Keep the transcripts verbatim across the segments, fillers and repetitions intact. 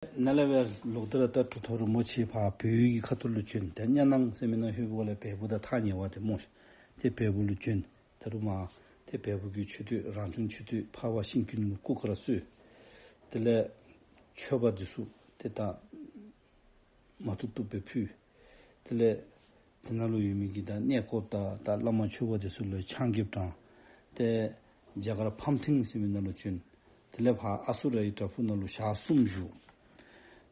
ནཱ་ལས་སྦེ་ལོག་སྟེ་ར་ད་གྲུབ་ཐོབ་རིན་པོ་ཆེ་ཕར་བལ་ཡུལ་གྱི་ཁ་ཐུག་ལུ་བྱོན། ཏེ་གཉའ་ནང་ཟེར་མི་ནང་ལྷོད་པའི་སྒང་ལས་བལ་པོ་དང་ཐག་ཉེ་བ་ཏེ་སྨོ་ཤ། ཏེ་བལ་པོ་ལུ་བྱོན། ད་རུང་མར་ཏེ་བལ་པོ་གི་མཆོད་རྟེན་རང་བྱུང་མཆོད་རྟེན་འཕགས་པ་ཤིང་ཀུན་ལུ་སྐུ་དཀར་གསོལ། དེ་ལས་མཆོད་པ་འདི་ཚུ་ཏེ་ད་མ་ཐུབ་ཐུབ་སྦེ་ཕུལ། དེ་ལས་དེ་ནང་ལུ་ཡོད་མི་གི་ད་གནས་སྐོར་དང་ད་བླ་མ་མཆོད་པ་འདི་ཚུ་ལུ་ཕྱག་འགྱེད་དྲངས། ཏེ་རྒྱ་གར་ཕམ་ཐིང་ཟེར་མི་ནང་ལུ་བྱོན། དེ་ལས་ཕར་ཨ་སུ་རའི་བྲག་ཕུག་ནང་ལུ་ཞག་གསུམ་བཞུགས།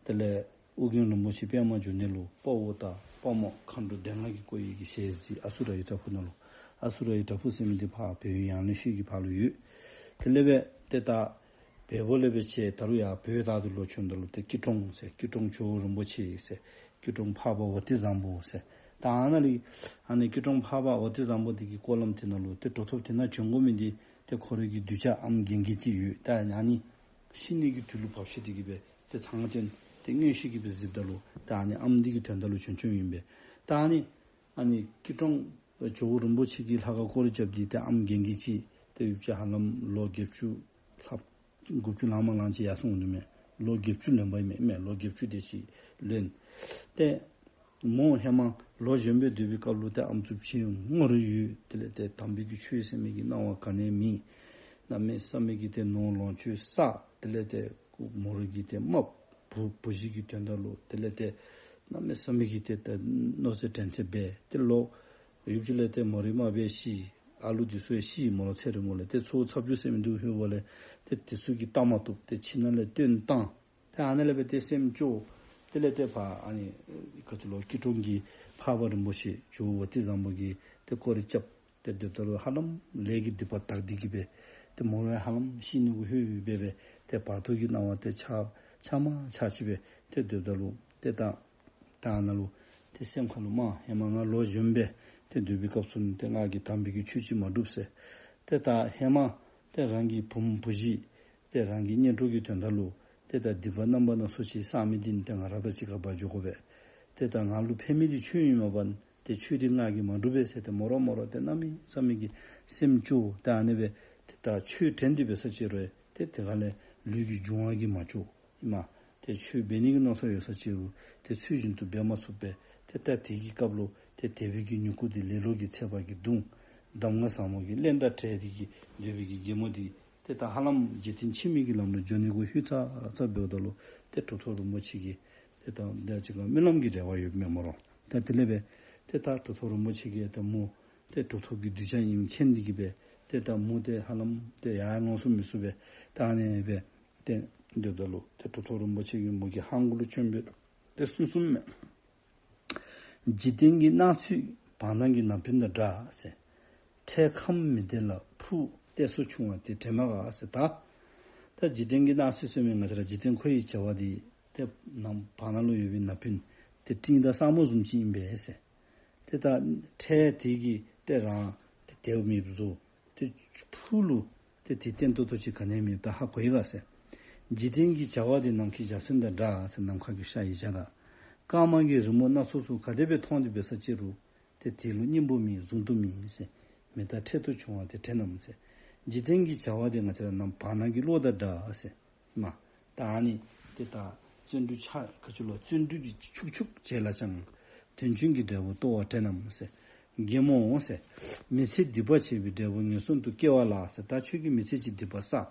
དེ་ལས་ཨོ་རྒྱན་རིན་པོ་ཆེ་པདྨ་འབྱུང་གནས་ལུ་དཔའ་བོ་དང་དཔའ་མོ་མཁའ་འགྲོ་སྡེ་ལྔ་གིས་བསྐོར་བའི་གི་ཞལ་གཟིགས། ཨ་སུ་རའི་བྲག་ཕུག་ནང་ལུ། ཨ་སུ་རའི་བྲག་ཕུག་ཟེར་མི་འདི་ཕར་བལ་ཡུལ་ཡང་ལེ་ཤོད་ཀྱི་ཕར་ལུ་ཡོད། དེ་ལས་སྦེ་ཏེ་ད་བལ་པོ་ལས་སྦེ་ཆེ་ད་རུང་ཡར་བོད་དག་ཏུ་ལོག་བྱོནམ་ད་ལུ་ཏེ་སྐྱིད་གྲོང་ཟེར། སྐྱིད་གྲོང་ཇོ་བོ་རིན་པོ་ཆེ་ཟེར། སྐྱིད་གྲོང་འཕགས་པ་ཝ་ཏི་བཟང་པོ་ཟེར། ད་ཨ་ནཱ་ལས་ཨ་ནི་སྐྱིད་གྲོང་འཕགས་པ་ཝ་ཏི་བཟང་པོ་འདི་གི་སྐོར་ལམ་དེ་ནང་ལུ་ཏེ་གྲུབ་ཐོབ་དེ་ནང་བྱོན་དགོ་མི་འདི་ཏེ་ཁོ་རའི་གི་གདུལ་བྱ་ཨམ་རྒན་རྒས་ཅིག་ཡོད། ད་ཨ་ནི་ཤི་ནི་གི་དུས་ལུ་བབས་ཤི་དེ་གིས་སྦེ་ཏེ་ཚང་སྟོན་ཏེ་མངོན་ཤེས་ཀྱིས་སྦེ་གཟིགསཔ་ད་ལུ་ད་ཨ་ནི་ཨམ་འདི་གི་དོན་དག་ལུ་བྱོན་བྱོནམ་ཨིན་པས། ད་ཨ་ནི་ཨ་ནི་སྐྱིད་གྲོང་ཇོ་བོ་རིན་པོ་ཆེ་གི་ལྷ་ཁང་སྐོར་ར་རྐྱབ་སྟེ་ཏེ་ཨམ་རྒན་རྒས་ཅིག་ཏེ་ཡུདཔ་ཅིག་ཧ་ལམ་ལོ་བརྒྱད་ཅུ་ལྷགཔ་དགུ་བཅུ་ལང་མ་ལང་ཅིག་ཡར་སོང་ནུག་མས། ལོ་བརྒྱད་ཅུ་ལོན་པ་ཨིན་མས། མས་ལོ་བརྒྱད་ཅུ་དེ་ཅིག་ལོན། ཏེ་མོ་ཧེ་མ་ལོ་གཞོན་པའི་སྡོད་པའི་སྐབས་ལུ་ཏེ་ཨམ་སྲུ་ཅིག་ངོ་རུ་ཡོད། དེ་ལས་ཏེ་དམ་པའི་གི་ཆོས་ཟེར་མི་གི་སྣང་བ་ག་ནི་མེད། གནམ་མེད་ས་མེད་ཀྱི་ཏེ་ནོར་ལོངས་སྤྱོད་བསགས། དེ་ལས་ཏེ་མོ་ར་གི་ཏེ་རྨགཔ་བུ་བུ་གཞི་གི་དོན་དག་ལུ་དེ་ལས་ཏེ་གནམ་མེད་ས་མེད་ཀྱི་ཏེ་ཏེ་གནོད་འཚེ་དྲན་འཚེ་འབད། ཏེ་ལོ་ཡུདཔ་ཅིག་ལས་ཏེ་མོ་རའི་རྨགཔ་ཤི། ཨ་ལུ་འདི་ཚུ་ཡང་ཤི། མོ་ར་ཚེ་རིང་མོ་ལས་ཏེ་ཚ་བོ་ཚ་བརྒྱུད་ཟེར་མི་འདི་ལྷོད་པ་ལས་ཏེ་འདི་ཚུ་གིས་བལྟ་མ་བཏུབ། ཏེ་ཁྱིམ་ནང་ལས་བཏོན་བཏང་། ཏེ་ཨ་ནཱ་ལས་སྦེ་ཏེ་སེམས་སྐྱོ། དེ་ལས་ཏེ་ཕར་ཨ་ནི་ག་ཅི་ལོ་སྐྱིད་གྲོང་གི་འཕགས་པ་རིན་པོ་ཆེ་ཇོ་བོ་ཝ་ཏི་བཟང་པོ་གི་ཏེ་སྐོར་ར་རྐྱབ། ཏེ་སྡོདཔ་ད་ལུ་ཧ་ལམ་ལས་ཀྱི་སྡིག་པ་དག་སྟེ་གིས་སྦེ་ཏེ་མོ་ར་ཧ་ལམ་ཤི་ནི་གུ་ལྷོད་སྦེ་སྦེ་ཏེ་བར་དོ་གི་སྣང་བ་ཏེ་ཆ་ཆ་མ་ཆ་ཅིག་སྦེ་ཏེ་སྡོདཔ་ད་ལུ་ཏེ་ད་ད་ནཱ་ལུ་ཏེ་སེམས་ཁ་ལུ་མ་ཧེ་མ་ང་ལོ་གཞོན་པའི་ཏེ་སྡོད་པའི་སྐབས་སུ་ནི་ཏེ་ང་གིས་དམ་པའི་གི་ཆོས་ཅིག་མ་སྒྲུབ་ཟེར། ཏེ་ད་ཧེ་མ་ཏེ་རང་གི་བུམོ་བུ་གཞི་ཏེ་རང་གི་གཉེན་གྲོགས་ཀྱི་དོན་དག་ལུ་ཏེ་ད་སྡིག་པ་རྣམ་པ་སྣ་ཚོགས་ཅིག་བསགས་མི་འདི་ནི་ཏེ་ང་ར་དང་གཅིག་ཁར་འབག་འགྱོ་དགོ་པས། ཏེ་ད་ང་ལུ་ཕན་མི་འདི་ཆོས་ཨིན་མ་པ་ཏེ་ཆོས་འདི་ང་གིས་མ་སྒྲུབ་པས་ཟེར་ཏེ་མོ་ར་མོ་ར་ཏེ་གནམ་མེད་ས་མེད་ཀྱི་སེམས་སྐྱོ། ཏེ་ཨ་ནི་སྦེ་ཏེ་ད་ཆོས་དྲན་ཏེ་འབད་ས་ཅིག་རུང་ཏེ་དེ་ཁ་ལས་ལུས་ཀྱི་འབྱུང་བ་གིས་མ་ལྕོགས་ཨིན་མས། ཏེ་ཆོས་འབད་ནི་གི་མནོ་བསམ་ཡོད་ས་ཅིག་རུང་ཏེ་ཚུལ་བཞིན་དུ་འབད་མ་ཚུགས་པས། ཏེ་ད་དེ་གི་སྐབས་ལུ་ཏེ་དད་པའི་གི་མྱུ་གུ་འདི་ལེ་ལོ་གི་ཚད་པ་གིས་གདུང་། གདམས་ངག་ཟབ་མོ་གི་རླན་དང་བྲལ་ཏེ་གིས་སྡོད་པའི་གི་རྒན་མོ་འདི་ཏེ་ད་ཧ་ལམ་འཇིག་རྟེན་ཕྱི་མའི་གི་ལམ་ལུ་འགྱོ་ནི་གུ་ལྷོད་ཚར་ཚརཝ་ད་ལུ་ཏེ་གྲུབ་ཐོབ་རིན་པོ་ཆེ་གིས་ཏེ་ད་དེ་ཅིག་ཁར་སྨོན་ལམ་གྱི་རེ་བ་ཡོདཔ་མས་མོ་ར། ད་དེ་ལས་སྦེ་ཏེ་ད་གྲུབ་ཐོབ་རིན་པོ་ཆེ་གིས་ཏེ་མོ་ཏེ་གྲུབ་ཐོབ་ཀྱི་གདུལ་བྱ་ཨིནམ་མཁྱེན་ཏེ་གིས་སྦེ་ཏེ་ད་མོ་ཏེ་ཧ་ལམ་ཏེ་ཡར་ཡར་ལོངས་སུ་མི་ཚུགས་པས། ད་ཨ་ནི་སྦེ་ཏེ་སྡོདཔ་ད་ལུ་ཏེ་གྲུབ་ཐོབ་རིན་པོ་ཆེ་གིས་མོ་གི་ཧང་གུ་ལུ་བྱོན་སྦེ་ཏེ་གསུངས་གསུངསམ་མས། འཇིག་རྟེན་གྱི་སྣང་ཚུལ་བར་སྣང་གི་ནག་ཕུང་དང་འདྲ་ཟེར། འཕྲལ་ཁམས་མི་བདེ་ལ་ཕུགས་གཏད་སོ་ཆུང་བ་དེ་དྲན་མ་ག་ཟེར། ད་ད་འཇིག་རྟེན་གྱི་སྣང་ཚུལ་ཟེར་མི་ང་བཅས་ར་འཇིག་རྟེན་འཁོར་བའི་བྱ་བ་འདི་ཏེ་ནང་བར་སྣང་ལུ་ཡོད་པའི་ནག་ཕུང་ཏེ་སྤྲིན་དང་ས་སྨུག་བཟུམ་ཅིག་ཨིན་པས་ཟེར། ཏེ་ད་འཕྲལ་དེ་གིས་ཏེ་རང་ཏེ་བདེཝ་མེདཔ་བཟོ། ཏེ་ཕུགས་ལུ་ཏེ་དེ་བརྟན་ཏོག་ཏོ་ཅིག་ག་ནི་མེདཔ་ད་ཧ་གོ་ཡི་ག་ཟེར། འཇིག་རྟེན་གྱི་བྱ་བ་འདི་ནམ་མཁའི་འཇའ་ཚོན་དང་འདྲ་ཟེར། ནམ་མཁའ་གི་ཤར་ཡི་འཇའ་དང་སྐར་མ་གི་རི་མོ་སྣ་ཚོགས་སུ་ག་དེ་སྦེ་མཐོང་སྟེ་འབད་ས་ཅིག་རུང་ཏེ་དེ་ལུ་སྙིང་པོ་མེད་གཟུང་དུ་མེད་ཟེར། མི་རྟག་འཕྲལ་དུ་བྱུང་བ་དེ་དྲན་ནམ་ཟེར། འཇིག་རྟེན་གྱི་བྱ་བ་འདི་ང་བཅས་ར་ནམ་བར་སྣང་གི་གློག་དང་འདྲ་ཟེར། མ་ད་ཨ་ནི་ཏེ་ད་བརྩོན་འགྲུས་ཆ་ག་ཅི་ལོ་བརྩོན་འགྲུས་ཀྱི་ཁྱུག་ཁྱུག་བྱེད་ལ་ཅང་། དོན་ཆུང་གི་འབྲས་བུ་སྟོར་བ་དྲན་ནམ་ཟེར། རྒན་མོ་ཟེར། མི་ཚེ་སྡིག་པ་བྱས་པའི་འབྲས་བུ་ངན་སོང་དུ་སྐྱེ་བ་ལ་ཟེར། ད་ཁྱོད་ཀྱིས་མི་ཚེ་གཅིག་སྡིག་པ་བསགས།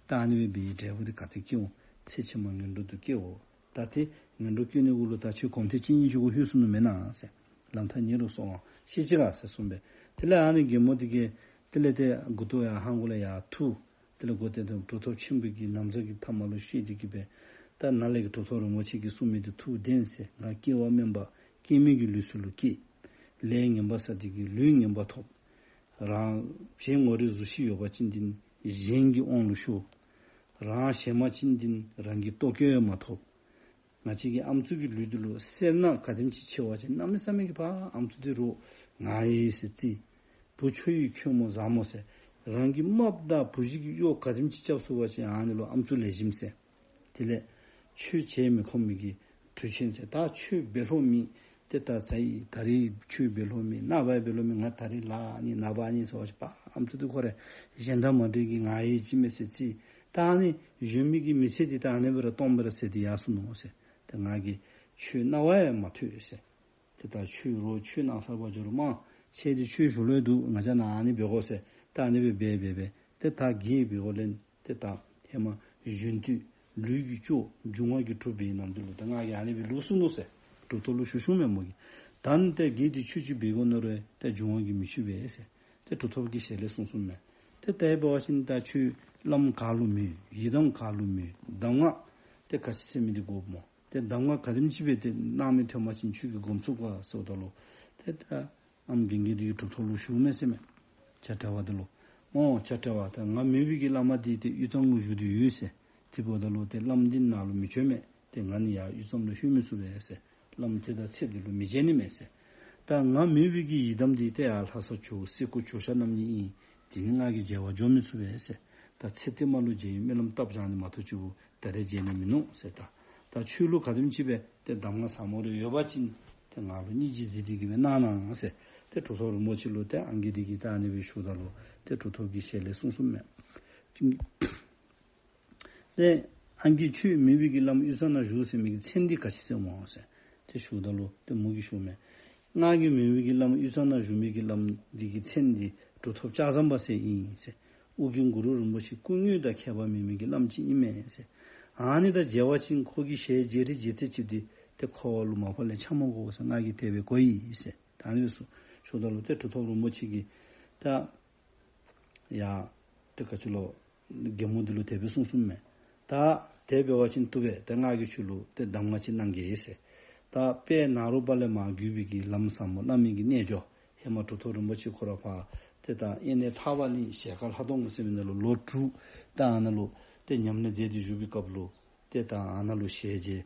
ད་ཨ་ནི་སྦེ་འབད་བའི་འབྲས་བུ་འདི་ག་ཏེ་སྐྱེ་འོང་། ཚེ་ཕྱི་མ་ངན་འགྲོ་དུ་སྐྱེ་འོང་། ད་ཏེ་ངན་འགྲོ་སྐྱེ་ནི་གུ་ལུ་ད་ཁྱོད་གོམ་ཐེངས་གཅིག་གཉིས་ཅིག་གུ་ལྷོད་སོང་ནུག་མེན་ན་ཟེར། ལམ་ཐག་ཉེ་རུ་སོང་བ་ཤེས་ཅི་ག་ཟེར་གསུངས་པས། དེ་ལས་ཨ་ནི་རྒན་མོ་འདི་གིས་དེ་ལས་ཏེ་མགུ་ཏོ་ཡར་ཧང་གུ་ལས་ཡར་འཐུ། དེ་ལས་འགོ་དེ་དང་གྲུབ་ཐོབ་ཆེན་པོ་གི་ན་བཟའ་གི་མཐའ་མ་ལུ་བཤེད་དེ་གིས་སྦེ། ད་ནཱ་ལས་ཀྱི་གྲུབ་ཐོབ་རིན་པོ་ཆེ་གིས་གསུངས་མི་འདི་ཐུགས་བདེན་ཟེར། ང་སྐྱེ་བ་དམན་པ་སྐྱེ་མེད་ཀྱི་ལུས་སུ་ལུ་སྐྱེས། ལས་ངན་པ་བསགས་ཏེ་གིས་ལུས་ངན་པ་ཐོབ། རང་བྱད་ངོ་རིས་གཟུགས་གཞི་ཡོད་པ་ཅིན་འདི་གཞན་གྱི་དབང་ལུ་ཤོར། རང་གཞན་མ་ཅིན་འདི་རང་གི་ལྟོ་གོས་མ་ཐོབ། ང་བཅས་ཀྱི་ཨམ་སྲུ་གི་ལུས་འདི་ལུ་སེར་སྣ་ག་དེམ་ཅིག་ཆེ་བ་ཅིན་གནམ་མེད་ས་མེད་ཀྱི་ཕར་ཨམ་སྲུ་འདི་རོགས་ང་ཡི་ཟེར་བརྩི། བུ་ཁྱོད་ཡི་ཁྱོད་མོ་བཟང་མོ་ཟེར། རང་གི་རྨགཔ་དང་བུ་གཞི་གིས་གཡོག་ག་དེམ་ཅིག་རྐྱབ་ཚུགས་པ་ཅིན་ཨ་ནི་ལུ་ཨམ་སྲུ་ལེགས་ཤོམ་ཟེར། དེ་ལས་ཆོས་བྱེད་མི་ཁོམ་མི་གི་གྲུ་ཆེན་ཟེར། ད་ཆོས་འབད་ལོང་མེད། ཏེ་ད་ཚ་ཡི་ད་རིས་ཆོས་འབད་ལོང་མེད། ནངས་པ་འབད་ལོང་མེད། ང་ད་རིས་ལཱ་ཨ་ནི་ནངས་པ་ཨ་ནི་ཟེར་བ་ཅིན་ཕར་ཨམ་སྲུ་འདི་ཁོ་ར་གཞན་དང་མ་འདྲ་གི་ང་ཡི་ཅིག་མས་ཟེར་བརྩི། ད་ཨ་ནི་གཞོན་མི་གི་མི་ཚེ་འདི་ད་ཨ་ནི་སྦེ་ར་སྟོངམ་སྦེ་ར་ཟད་དེ་ཡར་སོ་ནུག་ཟེར། ཏེ་ང་གིས་ཆོས་རྣ་བ་ཡང་མ་ཐོས་ཟེར། ཏེ་ད་ཆོས་རོགས་ཆོས་གནང་ཚར་བ་འགྱོ་རུང་མ་ཁྱེད་འདི་ཆོས་ཞུ་ལོང་འདུག། ང་བཅས་ནཱ་ཨ་ནི་འབད་དགོ་ཟེར། ད་ཨ་ནི་སྦེ་འབད་འབད་འབད། ཏེ་ད་གིས་འབད་དགོ་ལས། ཏེ་ད་ཧེ་མ་གཞོན་དུས་ལུས་ཀྱི་སྐྱོ་འབྱུང་བ་གིས་གྲུབ་པའི་ནམ་དུས་ལུ་ད་ང་གིས་ཨ་ནི་སྦེ་ལུས་སོ་ནུག་ཟེར། གྲུབ་ཐོབ་ལུ་ཞུ་ཞུཝ་མས་མོ་གིས། ད་ནི་ཏེ་གིས་འདི་ཆོས་ཅིག་འབད་དགོ་མནོ་རུང་ཏེ་འབྱུང་བ་གིས་མི་ཆུད་པས་ཟེར། ཏེ་གྲུབ་ཐོབ་ཀྱི་ཞལ་ལས་གསུངས་གསུངསམ་མས། ཏེ་ད་འབད་བ་ཅིན་ད་ཁྱོད་བླམ་ག་ལུ་མོས། ཡི་དམ་ག་ལུ་མོས། གདམས་ངག་ཏེ་ག་ཅི་ཟེར་མི་འདི་དགོཔ་སྨོ། ཏེ་གདམས་ངག་ག་དེམ་ཅིག་སྦེ་ཏེ་གནང་མི་ཐོན་པ་ཅིན་ཁྱོད་ཀྱིས་སྒོམ་ཚུགས་ག་ཟེརཝ་ད་ལུ། ཏེ་ད་ཨམ་རྒན་རྒས་འདི་གིས་གྲུབ་ཐོབ་ལུ་ཞུཝ་མས་ཟེར་མས། བྱ་བྲལ་བ་འདི་ལུ། ཨོ་བྱ་བྲལ་བ། ད་ང་མོས་པའི་གི་བླ་མ་འདི་ཏེ་དབུས་གཙང་ལུ་བཞུགས་ཏེ་ཡོད་ཟེར། དེ་འབདཝ་ད་ལུ་ཏེ་བླམ་འདི་ནཱ་ལུ་མི་བྱོན་མས། ཏེ་ང་ནི་ཡར་དབུས་གཙང་ལུ་ལྷོད་མི་ཚུགས་པས་ཟེར། བླམ་ཏེ་ད་ཚེ་འདི་ལུ་མི་མཇལ་ནི་མས་ཟེར། ད་ང་མོས་པའི་གི་ཡི་དམ་འདི་ཏེ་ཡར་ལྷ་ས་ཇོ་བོ་སེ་གོ་ཇོ་ཤཱཀ་རྣམ་གཉིས་ཨིན། དེ་ནི་ང་གིས་མཇལ་བར་འགྱོ་མི་ཚུགས་པས་ཟེར། ད་ཚེ་ཏེ་མ་ལུ་མཇལ་བའི་སྨོན་ལམ་བཏབ་བཞག་ནི་མ་གཏོགས་ཅིག་པུ་ད་རེས་མཇལ་ནི་མིན་ནུག་ཟེར། ད་ད་ཁྱོད་ལུ་ག་དེམ་ཅིག་སྦེ་ཏེ་གདམས་ངག་ཟབ་མོ་རེ་ཡོད་པ་ཅིན་ཏེ་ང་ལུ་སྙིང་རྗེ་གཟིགས་ཏེ་གི་སྦེ་གནང་གནང་ཟེར། ཏེ་གྲུབ་ཐོབ་རིན་པོ་ཆེ་ལུ་ཏེ་ཨང་རྒས་འདི་གིས་ད་ཨ་ནི་སྦེ་ཞུཝ་ད་ལུ་ཏེ་གྲུབ་ཐོབ་ཀྱི་ཞལ་ལས་གསུངས་གསུངསམ་མས། ཏེ་ཨང་རྒས་ཁྱོད་མོས་པའི་གི་བླམ་དབུས་གཙང་ན་བཞུགས་ཟེར་མི་གི་མཚན་འདི་ག་ཅི་ཟེར་སྨོ་ཟེར། ཏེ་ཞུཝ་ད་ལུ་ཏེ་མོ་གིས་ཞུཝ་མས། ང་གིས་མོས་པའི་གི་བླམ་དབུས་གཙང་ན་བཞུགས་མི་གི་བླམ་འདི་གི་མཚན་འདི་གྲུབ་ཐོབ་ལྕགས་ཟམ་པ་ཟེར་ཨིན་ཟེར། ཨོ་རྒྱན་གུ་རུ་རིན་པོ་ཆེ་སྐུ་དངོས་དང་ཁྱད་པར་མེད་མི་གི་བླམ་ཅིག་ཨིན་མས་ཟེར། ཨ་ནི་དང་མཇལ་བ་ཅིན་ཁོ་གི་ཞལ་མཇལ་རིགས་མཇལ་ཚད་ཅིག་འདི་ཏེ་འཁོར་བ་ལུ་མ་པ་ལས་འཁྱམས་མ་དགོ་ཟེར་ང་གིས་དེ་སྦེ་གོ་ཡི་ཟེར། ད་ཨ་ནི་སྦེ་ཞུཝ་ད་ལུ་ཏེ་གྲུབ་ཐོབ་རིན་པོ་ཆེ་གིས་ད་ཡ་ཏེ་ག་ཅི་ལོ་རྒན་མོ་འདི་ལུ་དེ་སྦེ་གསུངས་གསུངསམ་མས། ད་དེ་འབད་བ་ཅིན་བཏུབ་པས། ཏེ་ང་གིས་ཁྱོད་ལུ་ཏེ་གདམས་ངག་ཅིག་གནང་གེ་ཟེར། ད་དཔལ་ནཱ་རོ་པ་ལས་མར་བརྒྱུད་པའི་གི་ལམ་ཟབ་མོ་བླ་མའི་གི་རྣལ་འབྱོར་ཧེ་མ་གྲུབ་ཐོབ་རིན་པོ་ཆེ་ཁོ་ར་ཕར་ཏེ་ད་དབེན་གནས་ཐར་པ་གླིང་ཞལ་དཀར་ལྷ་སྡོང་ཟེར་མི་ནང་ལུ་ལོ་དྲུག་ད་ཨ་ནཱ་ལུ་ཏེ་ཉམས་ལེན་མཛད་དེ་བཞུགས་པའི་སྐབས་ལུ་ཏེ་ད་ཨ་ནཱ་ལུ་ཞལ་མཇལ་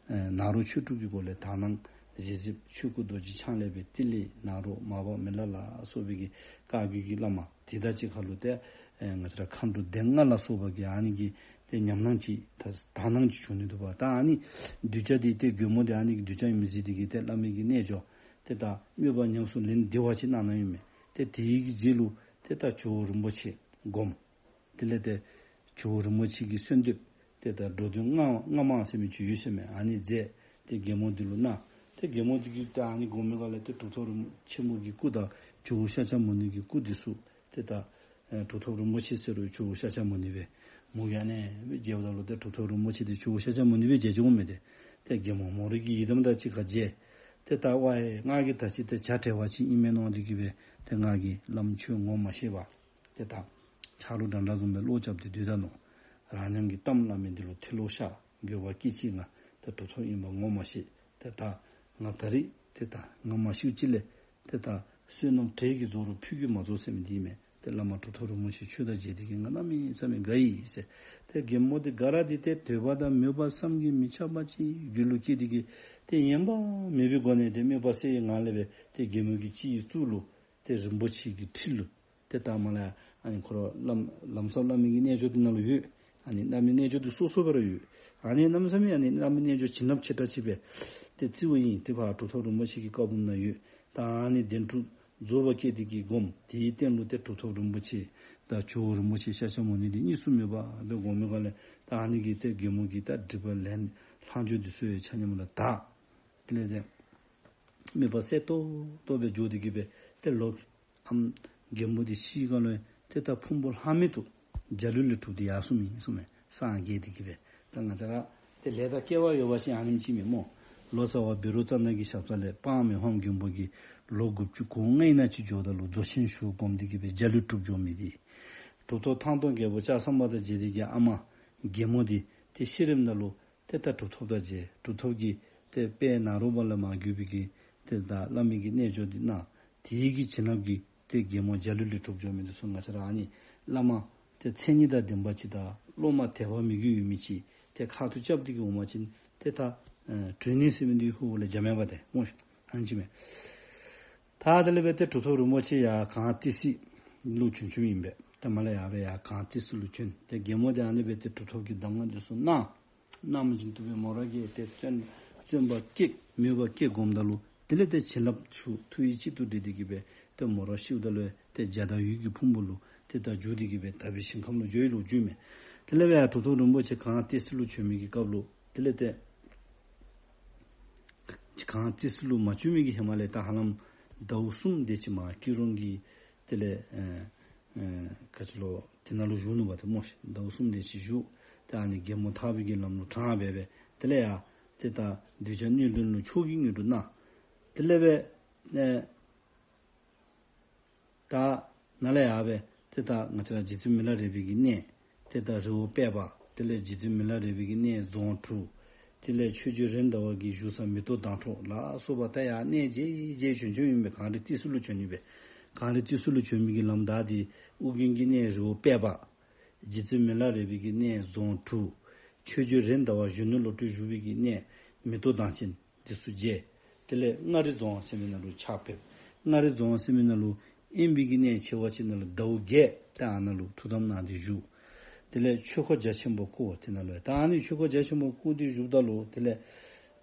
ཨེ་ནཱ་རོ་ཆོས་དྲུག་གི་སྒོ་ལས་དག་སྣང་གཟིགས་གཟིགསཔ་ཆོས་སྐུ་རྡོ་རྗེ་འཆང་ལས་སྦེ་ཏི་ལི་ནཱ་རོ་མར་པ་མི་ལ་ལ་སོགས་པའི་གི་བཀའ་བརྒྱུད་ཀྱི་བླ་མ་དེ་དག་ཅིག་ཁར་ལུ་ཏེ་ཨེ་ང་བཅས་ར་མཁའ་འགྲོ་སྡེ་ལྔ་ལ་སོགས་པ་གི་ཨ་ནི་གི་ཏེ་ཉམས་སྣང་ཅིག་ད་དག་སྣང་ཅིག་བྱུང་ནི་འདུག་པ། ད་ཨ་ནི་གདུལ་བྱ་འདི་ཏེ་རྒན་མོ་འདི་ཨ་ནི་གི་གདུལ་བྱ་ཨིན་མི་ཅིག་འདི་གིས་ཏེ་བླ་མའི་གི་རྣལ་འབྱོར་ཏེ་ད་དམོད་པ་ཉམས་སུ་ལེན་བདེ་བ་ཅིག་གནང་གནངམ་ཨིན་མས། ཏེ་དེའི་གི་རྗེས་ལུ་ཏེ་ད་ཇོ་བོ་རིན་པོ་ཆེ་སྒོམ། དེ་ལས་ཏེ་ཇོ་བོ་རིན་པོ་ཆེ་གི་གསོལ་འདེབས་ཏེ་ད་འགྲོ་དོན་ལྔ་ལྔ་མ་ཟེར་མི་ཅིག་ཡོད་ཟེར་མས། ཨ་ནི་མཛད། ཏེ་རྒན་མོ་འདི་ལུ་གནང་། ཏེ་རྒན་མོ་འདི་གིས་ཏེ་ཨ་ནི་སྒོམ་མི་ག་ལས་ཏེ་གྲུབ་ཐོབ་རིན་ཆེན་མོ་གི་སྐུ་དང་ཇོ་བོ་ཤཱཀྱ་མུ་ནེ་གི་སྐུ་འདི་ཚུ་ཏེ་ད་ཨེ་གྲུབ་ཐོབ་རིན་པོ་ཆེ་ཟེར་རུང་ཇོ་བོ་ཤཱཀྱ་མུ་ནེ་སྦེ་མོ་གིས་ཨ་ནི་སྦེ་མཇལཝ་ད་ལུ་ཏེ་གྲུབ་ཐོབ་རིན་པོ་ཆེ་འདི་ཇོ་བོ་ཤཱཀྱ་མུ་ནེ་སྦེ་མཇལ་ཅི་འོང་མས། ཏེ་ཏེ་རྒན་མོ་མོ་རའི་གི་ཡི་དམ་དང་གཅིག་ཁར་མཇལ། ཏེ་ད་ཝའེ་ང་གིས་ད་ཅི་ཏེ་བྱ་བྲལ་བ་ཅིག་ཨིན་མས་མནོ་སྟེ་གི་སྦེ་ཏེ་ང་གིས་བླམ་ཁྱོད་ངོ་མ་ཤེས་པར་ཏེ་ད་ཆ་རོགས་འདྲ་འདྲ་བཟུམ་སྦེ་བློ་རྐྱབ་སྟེ་སྡོད་ད་ནུག། རང་ཉམས་ཀྱི་གཏམ་སླབ་མི་འདི་ལུ་མཐོལ་ལོ་བཤགས། འགྱོད་པ་སྐྱེ་ཅི། ང་ད་གྲུབ་ཐོབ་ཨིན་པ་ངོ་མ་ཤེས། ཏེ་ད་ང་ད་རིས་ཏེ་ད་ང་མ་ཤིཝ་ཅིག་ལས་ཏེ་ད་བསོད་ནམས་བྲལ་གྱི་རྫོགས་རུང་ཕུད་ཀྱིས་མ་རྫོགས་ཟེར་མི་འདི་ཨིན་མས། ཏེ་བླ་མ་གྲུབ་ཐོབ་རིན་པོ་ཆེ་ཁྱོད་དང་མཇལ་ཏེ་གི་ང་གནམ་མེད་ས་མེད་དགའ་ཡི་ཟེར། ཏེ་རྒན་མོ་འདི་དགའ་ར་འདི་ཏེ་འདོད་པ་དང་མོས་པ་བསམ་གྱིས་མི་ཁྱབ་པ་ཅིག་རྒྱུད་ལུ་སྐྱེས་ཏེ་གི་ཏེ་ཡེངས་པ་མེད་པའི་སྒོ་ནས་ཏེ་དམོད་པ་བསད་པའི་ངང་ལས་སྦེ་ཏེ་རྒན་མོ་གི་སྤྱི་གཙུག་ལུ་ཏེ་རིན་པོ་ཆེ་གི་ཁྲི་ལུ་ཏེ་ད་མ་ལ་ཨ་ནི་ཁོ་ར་ལམ་ལམ་ཟབ་བླ་མའི་གི་རྣལ་འབྱོར་འདི་ནང་ལུ་ཡོད། ཨ་ནི་བླ་མའི་རྣལ་འབྱོར་འདི་སོ་སོ་སྦེ་ར་ཡོད། ཨ་ནི་གནམ་མེད་ས་མེད་ཨ་ནི་བླ་མའི་རྣལ་འབྱོར་བྱིན་རླབས་ཆེ་དྲགས་ཅིག་སྦེ་ཏེ་བརྩིཝ་ཨིན། ཏེ་ཕར་གྲུབ་ཐོབ་རིན་པོ་ཆེ་གི་བཀའ་འབུམ་ནང་ཡོད། ད་ཨ་ནི་གདན་དྲུག་རྫོགས་པ་བསྐྱེད་དེ་གི་སྒོམ། དེའི་སྟེང་ལུ་ཏེ་གྲུབ་ཐོབ་རིན་པོ་ཆེ་དང་ཇོ་བོ་རིན་པོ་ཆེ་ཤཱཀྱ་མུ་ནེ་འདི་གཉིས་སུ་མེད་པ་སྦེ་སྒོམ་མི་ག་ལས་ད་ཨ་ནི་གི་ཏེ་རྒན་མོ་གི་ད་སྒྲིབ་པ་ལས་ལྷག་འགྱོ་འདི་ཚུ་ཡང་ཆ་མཉམ་ལ་དག། དེ་ལས་ཏེ་དམོད་པ་བསད་ཏོག་ཏོ་སྦེ་འགྱོ་སྟེ་གི་སྦེ་ཏེ་ལོག་ཨམ་རྒན་མོ་འདི་ཤི་ག་ལོ་ཏེ་ད་ཕུང་པོ་ལྷག་མེད་དུ་འཇའ་ལུས་ལུ་གྲུབ་སྟེ་ཡར་སོང་མི་ཨིན་གསུངམ་མས། སངས་རྒྱས་ཏེ་གི་སྦེ། ད་ང་བཅས་ར་ཏེ་ལས་དང་སྐལ་བ་ཡོད་པ་ཅིན་ཨ་ནེམ་ཅིག་མེན་སྨོ། ལོ་ཙཱ་བ་བཻ་རོ་ཙ་ན་གི་ཞབས་ས་ལས་སྤང་མི་ཕམ་མགོན་པོ་གིས་ལོ་དགུ་བཅུ་གོ་ལྔ་ཨིན་ན་ཅིག་འགྱོཝ་ད་ལུ་རྫོགས་ཆེན་ཞུ་སྒོམ་སྟེ་གི་སྦེ་འཇའ་ལུས་གྲུབ་འགྱོ་མི་འདི་གྲུབ་ཐོབ་ཐང་སྟོང་རྒྱལ་པོ་ལྕགས་ཟམ་པ་དང་མཇལ་ཏེ་གི་ཨ་མ་རྒན་མོ་འདི་ཏེ་ཤི་རནམ་ད་ལུ་ཏེ་ད་གྲུབ་ཐོབ་དང་མཇལ། གྲུབ་ཐོབ་ཀྱིས་ཏེ་དཔལ་ནཱ་རོ་པ་ལས་མར་བརྒྱུད་པའི་གི་ཏེ་ད་བླ་མའི་གི་རྣལ་འབྱོར་འདི་གནང་། དེའི་གི་བྱིན་རླབས་ཀྱིས་ཏེ་རྒན་མོ་འཇའ་ལུས་ལུ་གྲུབ་འགྱོ་མི་འདི་ཚུ་ང་བཅས་ར་ཨ་ནི་བླ་མ་ཏེ་མཚན་ཉིད་དང་ལྡན་པ་ཅིག་དང་སློབ་མ་དད་པ་མོས་གུས་ཡོད་མི་ཅིག་ཏེ་ཁ་ཐུག་རྐྱབ་སྟེ་གི་འོང་པ་ཅིན་ཏེ་ད་ཨེ་གྲོལ་ནི་ཟེར་མི་འདི་ཧུ་ལས་འཇམ་ཡང་པ་ཏེ་སྨོ་ཤ་ཨ་ནི་ཅིག་མས། ད་དེ་ལས་སྦེ་ཏེ་གྲུབ་ཐོབ་རིན་པོ་ཆེ་ཡར་གངས་ཏི་སེ་ལུ་བྱོན་བྱོནམ་ཨིན་པས། ཏེ་མ་ལ་ཡར་སྦེ་ཡར་གངས་ཏི་སེ་ལུ་བྱོན། ཏེ་རྒན་མོ་འདི་ཨ་ནི་སྦེ་ཏེ་གྲུབ་ཐོབ་ཀྱི་གདམས་ངག་འདི་ཚུ་གནང་། གནང་མི་བཞིན་དུ་སྦེ་མོ་ར་གིས་ཏེ་བརྩོན་བརྩོན་པ་བསྐྱེད་མོས་པ་བསྐྱེད་སྒོམ་ད་ལུ་དེ་ལས་ཏེ་བྱིན་རླབས་ཚུ་ཐུགས་ཡིད་གཅིག་ཏུ་འདྲེས་ཏེ་གི་སྦེ་ཏེ་མོ་ར་ཤིཝ་ད་ལུ་ཏེ་འཇའ་དང་འོད་ཀྱི་ཕུང་པོ་ལུ་ཏེ་ད་འགྱུར་ཏེ་གི་སྦེ་དག་པའི་ཞིང་ཁམས་ལུ་འགྱོ་ཡི་ལོ་རྒྱུས་མས། དེ་ལས་སྦེ་ཡར་གྲུབ་ཐོབ་རིན་པོ་ཆེ་གངས་ཏི་སེ་ལུ་བྱོན་མི་གི་སྐབས་ལུ་དེ་ལས་ཏེ་གངས་ཏི་སེ་ལུ་མ་བྱོན་མི་གི་ཧེ་མ་ལས་ད་ཧ་ལམ་ཟླཝ་གསུམ་དེ་ཅིག་མར་སྐྱིད་གྲོང་གི་དེ་ལས་ཨེ་ཨེ་ག་ཅི་ལོ་དེ་ནང་ལུ་བཞུགས་ནུག་པ། ཏེ་སྨོ་ཤིག། ཟླཝ་གསུམ་དེ་ཅིག་བཞུགས། ཏེ་ཨ་ནི་རྒྱལ་མོ་ཐར་པའི་གི་ལམ་ལུ་དྲངས་སྦེ་སྦེ་དེ་ལས་ཡར་ཏེ་ད་གདུལ་བྱ་སྣོད་ལྡན་ལུ་མཆོག་གི་དངོས་གྲུབ་གནང་། དེ་ལས་སྦེ་ཨེ་ད་ནཱ་ལས་ཡར་སྦེ་ཏེ་ད་ང་བཅས་ར་རྗེ་བཙུན་མི་ལ་རས་པའི་གི་གནས་ཏེ་ད་རི་བོ་དཔལ་འབར། དེ་ལས་རྗེ་བཙུན་མི་ལ་རས་པའི་གི་གནས་རྫོང་དྲུག། དེ་ལས་ཆོས་རྗེ་རེད་མདའ་བ་གི་བཞུགས་ས་མེ་ཏོག་མདངས་འཕྲོག་ལ་སོགས་པ་ད་ཡར་གནས་མཇལ་མཇལ་བྱོན་བྱོནམ་ཨིན་པས། གངས་རི་ཏི་སེ་ལུ་བྱོན་ནི་སྦེ། གངས་རི་ཏི་སེ་ལུ་བྱོན་མི་གི་ལམ་བདའ་སྟེ་ཨོ་རྒྱན་གྱི་གནས་རི་བོ་དཔལ་འབར། རྗེ་བཙུན་མི་ལ་རས་པའི་གི་གནས་རྫོང་དྲུག། ཆོས་རྗེ་རེད་མདའ་བ་གཞོན་ནུ་བློ་གྲོས་བཞུགས་པའི་གི་གནས་མེ་ཏོག་མདངས་ཅན་འདི་ཚུ་མཇལ། དེ་ལས་མངའ་རིས་རྫོང་ཟེར་མི་ནང་ལུ་ཕྱག་ཕེབས། མངའ་རིས་རྫོང་ཟེར་མི་ནང་ལུ་དབེན་པའི་གི་གནས་ཆེ་བ་ཅིག་ནང་ལུ་ཟླཝ་བརྒྱད་ཏེ་ཨ་ནཱ་ལུ་ཐུགས་དམ་གནང་སྟེ་བཞུགས། དེ་ལས་ཆོས་འཁོར་རྒྱ་ཆེན་པོ་བསྐོར། དེ་ནང་ལུ་ད་ཨ་ནི་ཆོས་འཁོར་རྒྱ་ཆེན་པོ་བསྐོར་ཏེ་བཞུགསཔ་ད་ལུ་དེ་ལས་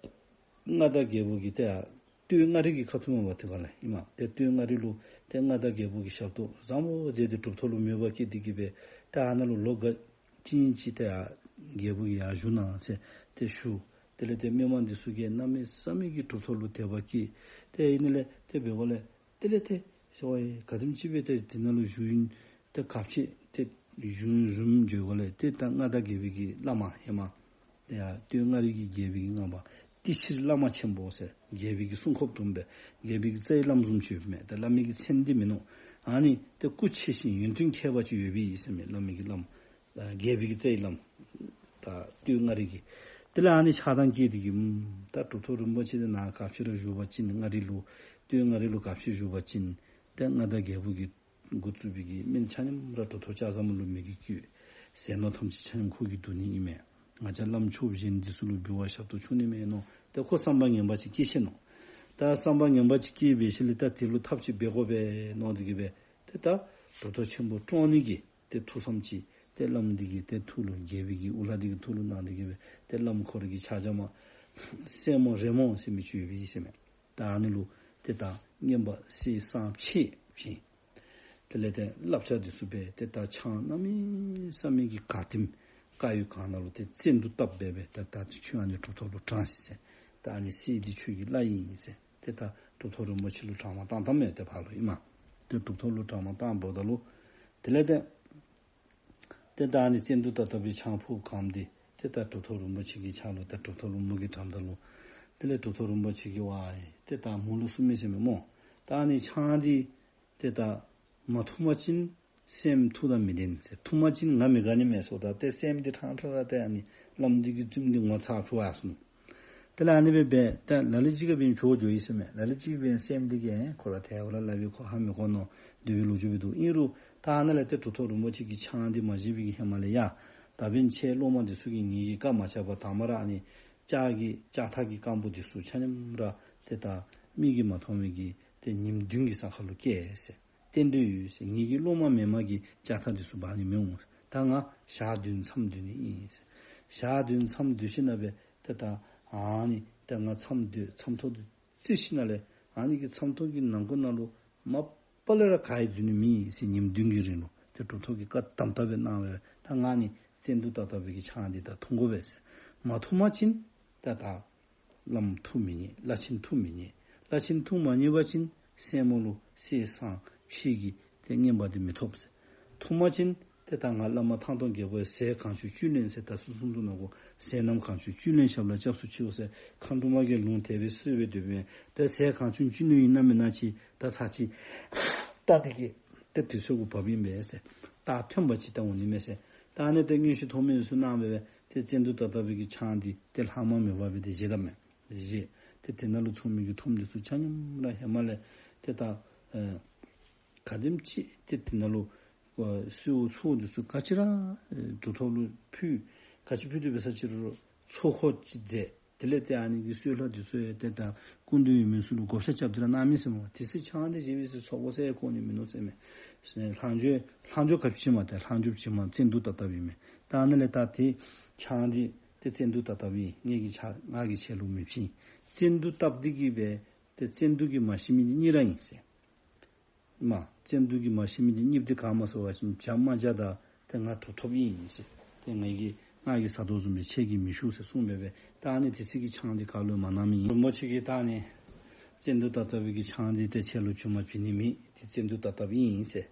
མངའ་བདག་རྒྱལ་པོ་གིས་ཏེ་ཡར་སྟོད་མངའ་རིས་ཀྱི་ཁ་ཐུག་མ་པ་དེ་ཁ་ལས་ཨིན་མས། ཏེ་སྟོད་མངའ་རིས་ལུ་ཏེ་མངའ་བདག་རྒྱལ་པོ་གིས་ཞབས་ཏོག་བཟང་པོ་མཛད་དེ་གྲུབ་ཐོབ་ལུ་མོས་པ་སྐྱེས་ཏེ་གིས་སྦེ་ཏེ་ཨ་ནཱ་ལུ་ལོ་འགའ་ཅིག་ཅིག་ཏེ་ཡར་རྒྱལ་པོ་གིས་ཡར་བཞུགས་གནང་ཟེར་ཏེ་ཞུ། དེ་ལས་ཏེ་མི་མང་འདི་ཚུ་གིས་གནམ་མེད་ས་མེད་ཀྱི་གྲུབ་ཐོབ་ལུ་དད་པ་སྐྱེས། ཏེ་ཨིན་ནི་ལས་ཏེ་འབདཝ་ལས་དེ་ལས་ཏེ་ཟེར་བ་ཡི་ག་དེམ་ཅིག་སྦེ་ཏེ་དེ་ནང་ལུ་བཞུགས་ཡུན་ཏེ་ག་ཅི་ཏེ་བཞུགས་ཡུན་རིངམོ་འགྱོ་བ་ལས་ཏེ་ད་མངའ་བདག་རྒྱལ་པོའི་གི་བླ་མ་ཧེ་མ་ཏེ་ཡར་སྟོད་མངའ་རིས་ཀྱི་རྒྱལ་པོའི་གི་མངའ་བདག་ཏི་ཕྱིར་བླ་མ་ཆེན་པོ་ཟེར་རྒྱལ་པོའི་གི་སྲུང་སྐྱོབ་དྲུང་པ་རྒྱལ་པོའི་གི་རྩ་བའི་བླམ་བཟུམ་ཅིག་ཡོདཔ་མས། ཏེ་བླ་མའི་གི་མཚན་འདི་མིན་ནུག། ཨ་ནི་ཏེ་སྐུ་ཆེ་ཞིང་ཡོན་ཏན་མཁས་པ་ཅིག་ཡོདཔ་ཨིན་ཟེར་མས། བླ་མའི་གི་བླམ་རྒྱལ་པོའི་གི་རྩ་བའི་བླམ་ད་སྟོད་མངའ་རིས་ཀྱི། དེ་ལས་ཨ་ནི་ཆགས་སྡང་སྐྱེས་ཏེ་གིས་ཨམ་ད་གྲུབ་ཐོབ་རིན་པོ་ཆེ་འདི་ནཱ་ག་ཅི་ར་བཞུགས་པ་ཅིན་མངའ་རིས་ལུ་སྟོད་མངའ་རིས་ལུ་ག་ཅི་བཞུགས་པ་ཅིན་ཏེ་མངའ་བདག་རྒྱལ་པོ་གིས་འགོ་བཙུགས་པའི་གི་སྨན་ཆ་མཉམ་ར་གྲུབ་ཐོབ་ལྕགས་ཟམ་པ་ལུ་མི་གིས་བསྐུལ། ཟས་ནོར་ཐམས་ཅད་ཆ་མཉམ་ཁོ་གིས་བསྡུ་ནི་ཨིན་མས། ང་བཅས་བླམ་ཆོསཔ་གཞན་འདི་ཚུ་ལུ་འབུལ་བ་ཞབས་ཏོག་འབྱུང་ནི་མེད་མནོ། ཏེ་ཁོ་བསམ་པ་ངན་པ་ཅིག་སྐྱེས་ཆི་མནོ། ད་བསམ་པ་ངན་པ་ཅིག་སྐྱེས་འབད་ཞིནམ་ལས་ད་དེ་ལུ་ཐབས་ཅིག་འབད་དགོ་པས་མནོ་སྟེ་གིས་སྦེ་ཏེ་ད་གྲུབ་ཐོབ་ཆེན་པོ་བཀྲོངས་ནི་གི་ཏེ་ཐུགས་བསམ་ཅིག་ཏེ་བླམ་འདི་གི་ཏེ་ཐུགས་ལུ་རྒྱལ་པོའི་གི་དབུ་བླ་འདི་གི་ཐུགས་ལུ་གནང་སྟེ་གིས་སྦེ་ཏེ་བླམ་ཁོ་རའི་གི་ཕྱག་རྒྱ་མ་སྲས་མོ་རེ་མོ་ཟེར་མི་ཅིག་ཡོདཔ་ཨིན་ཟེར་མས། ད་ཨ་ནི་ལུ་ཏེ་ད་རྔན་པ་གསེར་སྲང་ཕྱེད་བྱིན། དེ་ལས་ཏེ་བསླབ་བྱ་འདི་ཚུ་སྦེ་ཏེ་ད་ཆང་གནམ་མེད་ས་མེད་ཀྱི་ག་དེམ་དཀར་ཡོལ་གང་ནང་ལུ་ཏེ་བཙན་དུག་བཏབ་སྦེ་སྦེ་ད་ད་ཏེ་ཁྱོད་ཨ་ནི་གྲུབ་ཐོབ་ལུ་དྲངས་ཤིག་ཟེར། ད་ཨ་ནི་གསེར་འདི་ཁྱོད་ཀྱི་བླ་ཨིན་ཟེར། ཏེ་ད་གྲུབ་ཐོབ་རིན་པོ་ཆེ་ལུ་དྲངས་པར་བཏང་བཏངམ་མས། ཏེ་ཕར་ལུ་ཨིན་མས། ཏེ་གྲུབ་ཐོབ་ལུ་དྲངས་པར་བཏངམ་ད་ལུ་དེ་ལས་ཏེ་ཏེ་ད་ཨ་ནི་བཙན་དུག་བཏབ་བཏབ་པའི་ཆང་ཕུད་གང་འདི་ཏེ་ད་གྲུབ་ཐོབ་རིན་པོ་ཆེ་གི་ཕྱག་ལུ་ད་གྲུབ་ཐོབ་ལུ་མོ་གིས་དྲངམ་ད་ལུ་དེ་ལས་གྲུབ་ཐོབ་རིན་པོ་ཆེ་གིས་ཝའི་ཏེ་ད་མོ་ལུ་གསུངས་མི་ཟེར་མས་སྨོ། ད་ཨ་ནི་ཆང་འདི་ཏེ་ད་མ་འཐུང་པ་ཅིན་སྲསམོ་ཐུགས་དང་མི་ལྡན་ཟེར། འཐུང་པ་ཅིན་ང་མི་དགའ་ནི་མས་ཟེརཝ་ད་ཏེ་སྲསམོ་འདི་ཕྲང་ཕྲང་ར་ཏེ་ཨ་ནི་བླམ་འདི་གི་བཙུནམོ་འདི་ངོ་ཚ་བཅུག་ཡར་སོང་ནུག། དེ་ལས་ཨ་ནི་སྦེ་འབད་ད་ལ་ལུ་ཅིག་གིས་འབད་བྱོག་འགྱོ་ཡི་ཟེར་མས། ལ་ལུ་ཅིག་གིས་འབད་སྲསམོ་འདི་གིས་ཁོ་ར་ཐལ་བ་ལ་སླབ་པའི་ཁོ་ཧ་མི་གོ་མནོ་སྡོད་པའི་ལོ་རྒྱུས་འདུག། ཨིན་རུང་ད་ཨ་ནཱ་ལས་ཏེ་གྲུབ་ཐོབ་རིན་པོ་ཆེ་གིས་ཆང་འདི་མ་བཞེས་པའི་གི་ཧེ་མ་ལས་ཡ་ད་འབདན་ཁྱེད་སློབ་མ་འདི་ཚུ་གིས་ངེ་གི་བཀའ་མ་བཅག་པར་དང་པ་ར་ཨ་ནི་ལྕགས་ཀྱི་ལྕགས་ཐག་གི་རྐངམ་འདི་ཚུ་ཆ་མཉམ་ར་ཏེ་ད་མིག་གིས་མ་མཐོང་བའི་གི་ཏེ་ཉིནམ་བདུན་གྱི་ས་ཁར་ལུ་བསྐྱལ་ཟེར། རྟེན་འབྲེལ་ཡོད་ཟེར། ངེ་གི་སློབ་མ་མེནམ་གིས་ལྕགས་ཐག་འདི་ཚུ་འབག་ནི་མི་འོང་། ད་ང་ཞག་བདུན་མཚམས་སྡོད་ནི་ཨིན་ཟེར། ཞག་བདུན་མཚམས་སྡོད་ཞིནམ་ལས་ཏེ་ད་ཨ་ནི་ཏེ་ང་མཚམས་སྡོད་མཚམས་ཐོ་འདི་བཙིར་ཞིནམ་ལས་ཨ་ནི་གི་མཚམས་ཐོ་གི་ནང་ཁོག་ནང་ལུ་མ་པ་ལས་ར་ག་ཡང་འཛུལ་ནི་མེད་ཟེར། ཉིནམ་བདུན་གྱི་རིང་ལུ་ཏེ་གྲུབ་ཐོབ་ཀྱིས་བཀའ་དམ་དམ་སྦེ་གནང་བས། ད་ང་ནི་བཙན་དུག་བཏབ་བཏབ་པའི་གི་ཆང་འདི་ད་འཐུང་དགོ་པས་ཟེར། མ་འཐུང་པ་ཅིན་ད་ད་བླམ་ཐུགས་མི་མཉེས། བླ་ཆེན་ཐུགས་མི་མཉེས། བླ་ཆེན་ཐུགས་མ་མཉེས་པ་ཅིན་སྲསམོ་ལུ་གསེར་སྲང་ཕྱེད་ཀྱི་ཏེ་རྔན་པ་འདི་མི་ཐོབ་ཟེར། འཐུང་པ་ཅིན་ཏེ་ད་ང་བླ་མ་ཐང་སྟོང་རྒྱལ་པོ་ཟས་གང་བྱུང་བཅུད་ལེན་ཟེར། ད་གསུང་གསུངམ་འདུག་ནོ་གོ། ཟས་རྣམས་གང་བྱུང་བཅུད་ལེན་ཞབས་ལ་སྐྱབས་སུ་མཆིའོ་ཟེར། མཁའ་འགྲོ་མ་གིས་ལུང་དེ་སྦེ་གསོལ་བས་བཏབ་པས། ཏེ་ཟས་གང་བྱུང་བཅུད་ལེན་ཨིན་ན་མེན་ན་ཅིག་ད་ཚར་ཅིག་ད་འདི་གིས་ཏེ་དུས་ཚོད་གུ་བབ་ཨིན་པས་ཟེར། ད་ཐོན་པ་ཅིག་ད་འོང་ནི་མས་ཟེར། ད་ཨ་ནི་ཏེ་མངོན་ཤེས་མཐོ་དམན་ཚུ་གནང་སྦེ་སྦེ་ཏེ་བཙན་དུག་བཏབ་བཏབ་པའི་གི་ཆང་འདི་ཏེ་ལྷག་མ་མེད་པར་སྦེ་ཏེ་བཞེས་བཏངམ་མས། བཞེས། ཏེ་དེ་ནང་ལུ་ཚོགས་མི་གི་ཁྲོམ་འདི་ཚུ་ཆ་མཉམ་ར་ཧེ་མ་ལས་ཏེ་ད་ཨེ་ག་དེམ་ཅིག་ཏེ་དེ་ནང་ལུ་ཨེ་གསོལཝ་ཚོགས་འདི་ཚུ་ག་ཅི་ར་ཨེ་གྲུབ་ཐོབ་ལུ་ཕུལ། ག་ཅི་ཕུལ་དོ་འབད་ས་ཅིག་རུང་ཚོགས་འཁོར་ཅིག་མཛད། དེ་ལས་ཏེ་ཨ་ནི་གི་གསོལ་ལྷ་འདི་ཚུ་ཡང་ཏེ་ད་སྐུ་མདུན་ཡོད་མི་ཚུ་ལུ་བགོ་བཤའ་རྐྱབ་སྟེ་ར་གནང་མི་ཟེར་མས། དེ་ཚེ་ཆང་འདི་བཞེས་པའི་ཚེ་ཚོགས་འཁོར་ཟེར་གོ་ནི་མིན་ནུག་ཟེར་མས། ལྷག་འཕྲོ་ལྷག་འཕྲོ་ག་ཅི་བྱིནམ་ད་ལྷག་འཕྲོ་བྱིནམ་བཙན་དུག་བཏབ་བཏབ་ཨིན་མས། ད་ཨ་ནི་ལས་ད་ཏེ་ཆང་འདི་ཏེ་བཙན་དུག་བཏབ་བཏབ་ཨིན། ངེ་གི་ཆ་ང་གིས་ཁྱེད་ལུ་མི་བྱིན། བཙན་དུག་བཏབ་འདི་གིས་སྦེ་ཏེ་བཙན་དུག་གིས་མ་ཤི་མི་འདི་གཉིས་ར་ཨིན་ཟེར། མ་བཙན་དུག་གིས་མ་ཤི་མི་འདི་གཉིསཔོ་འདི་ག་སྨོ་ཟེར་བ་ཅིན་བྱ་རྨ་བྱ་དང་ཏེ་ང་གྲུབ་ཐོབ་ཨིན་ཟེར། ཏེ་ངེ་གི་ང་གིས་ཟ་དོ་བཟུམ་སྦེ་ཁྱེད་ཀྱིས་མི་ཞུ་ཟེར་གསུངས་སྦེ་སྦེ། ད་ཨ་ནི་དེ་ཚེ་གི་ཆང་འདི་ག་ལུ་མ་གནང་མི་ཨིན། རིན་པོ་ཆེ་གིས་ད་ཨ་ནི་བཙན་དུག་བཏབ་བཏབ་པའི་གི་ཆང་འདི་ཏེ་ཁྱེད་ལུ་བྱིན་མ་བྱིན་ནི་མེད། ཏེ་བཙན་དུག་བཏབ་བཏབ་ཨིན་ཟེར།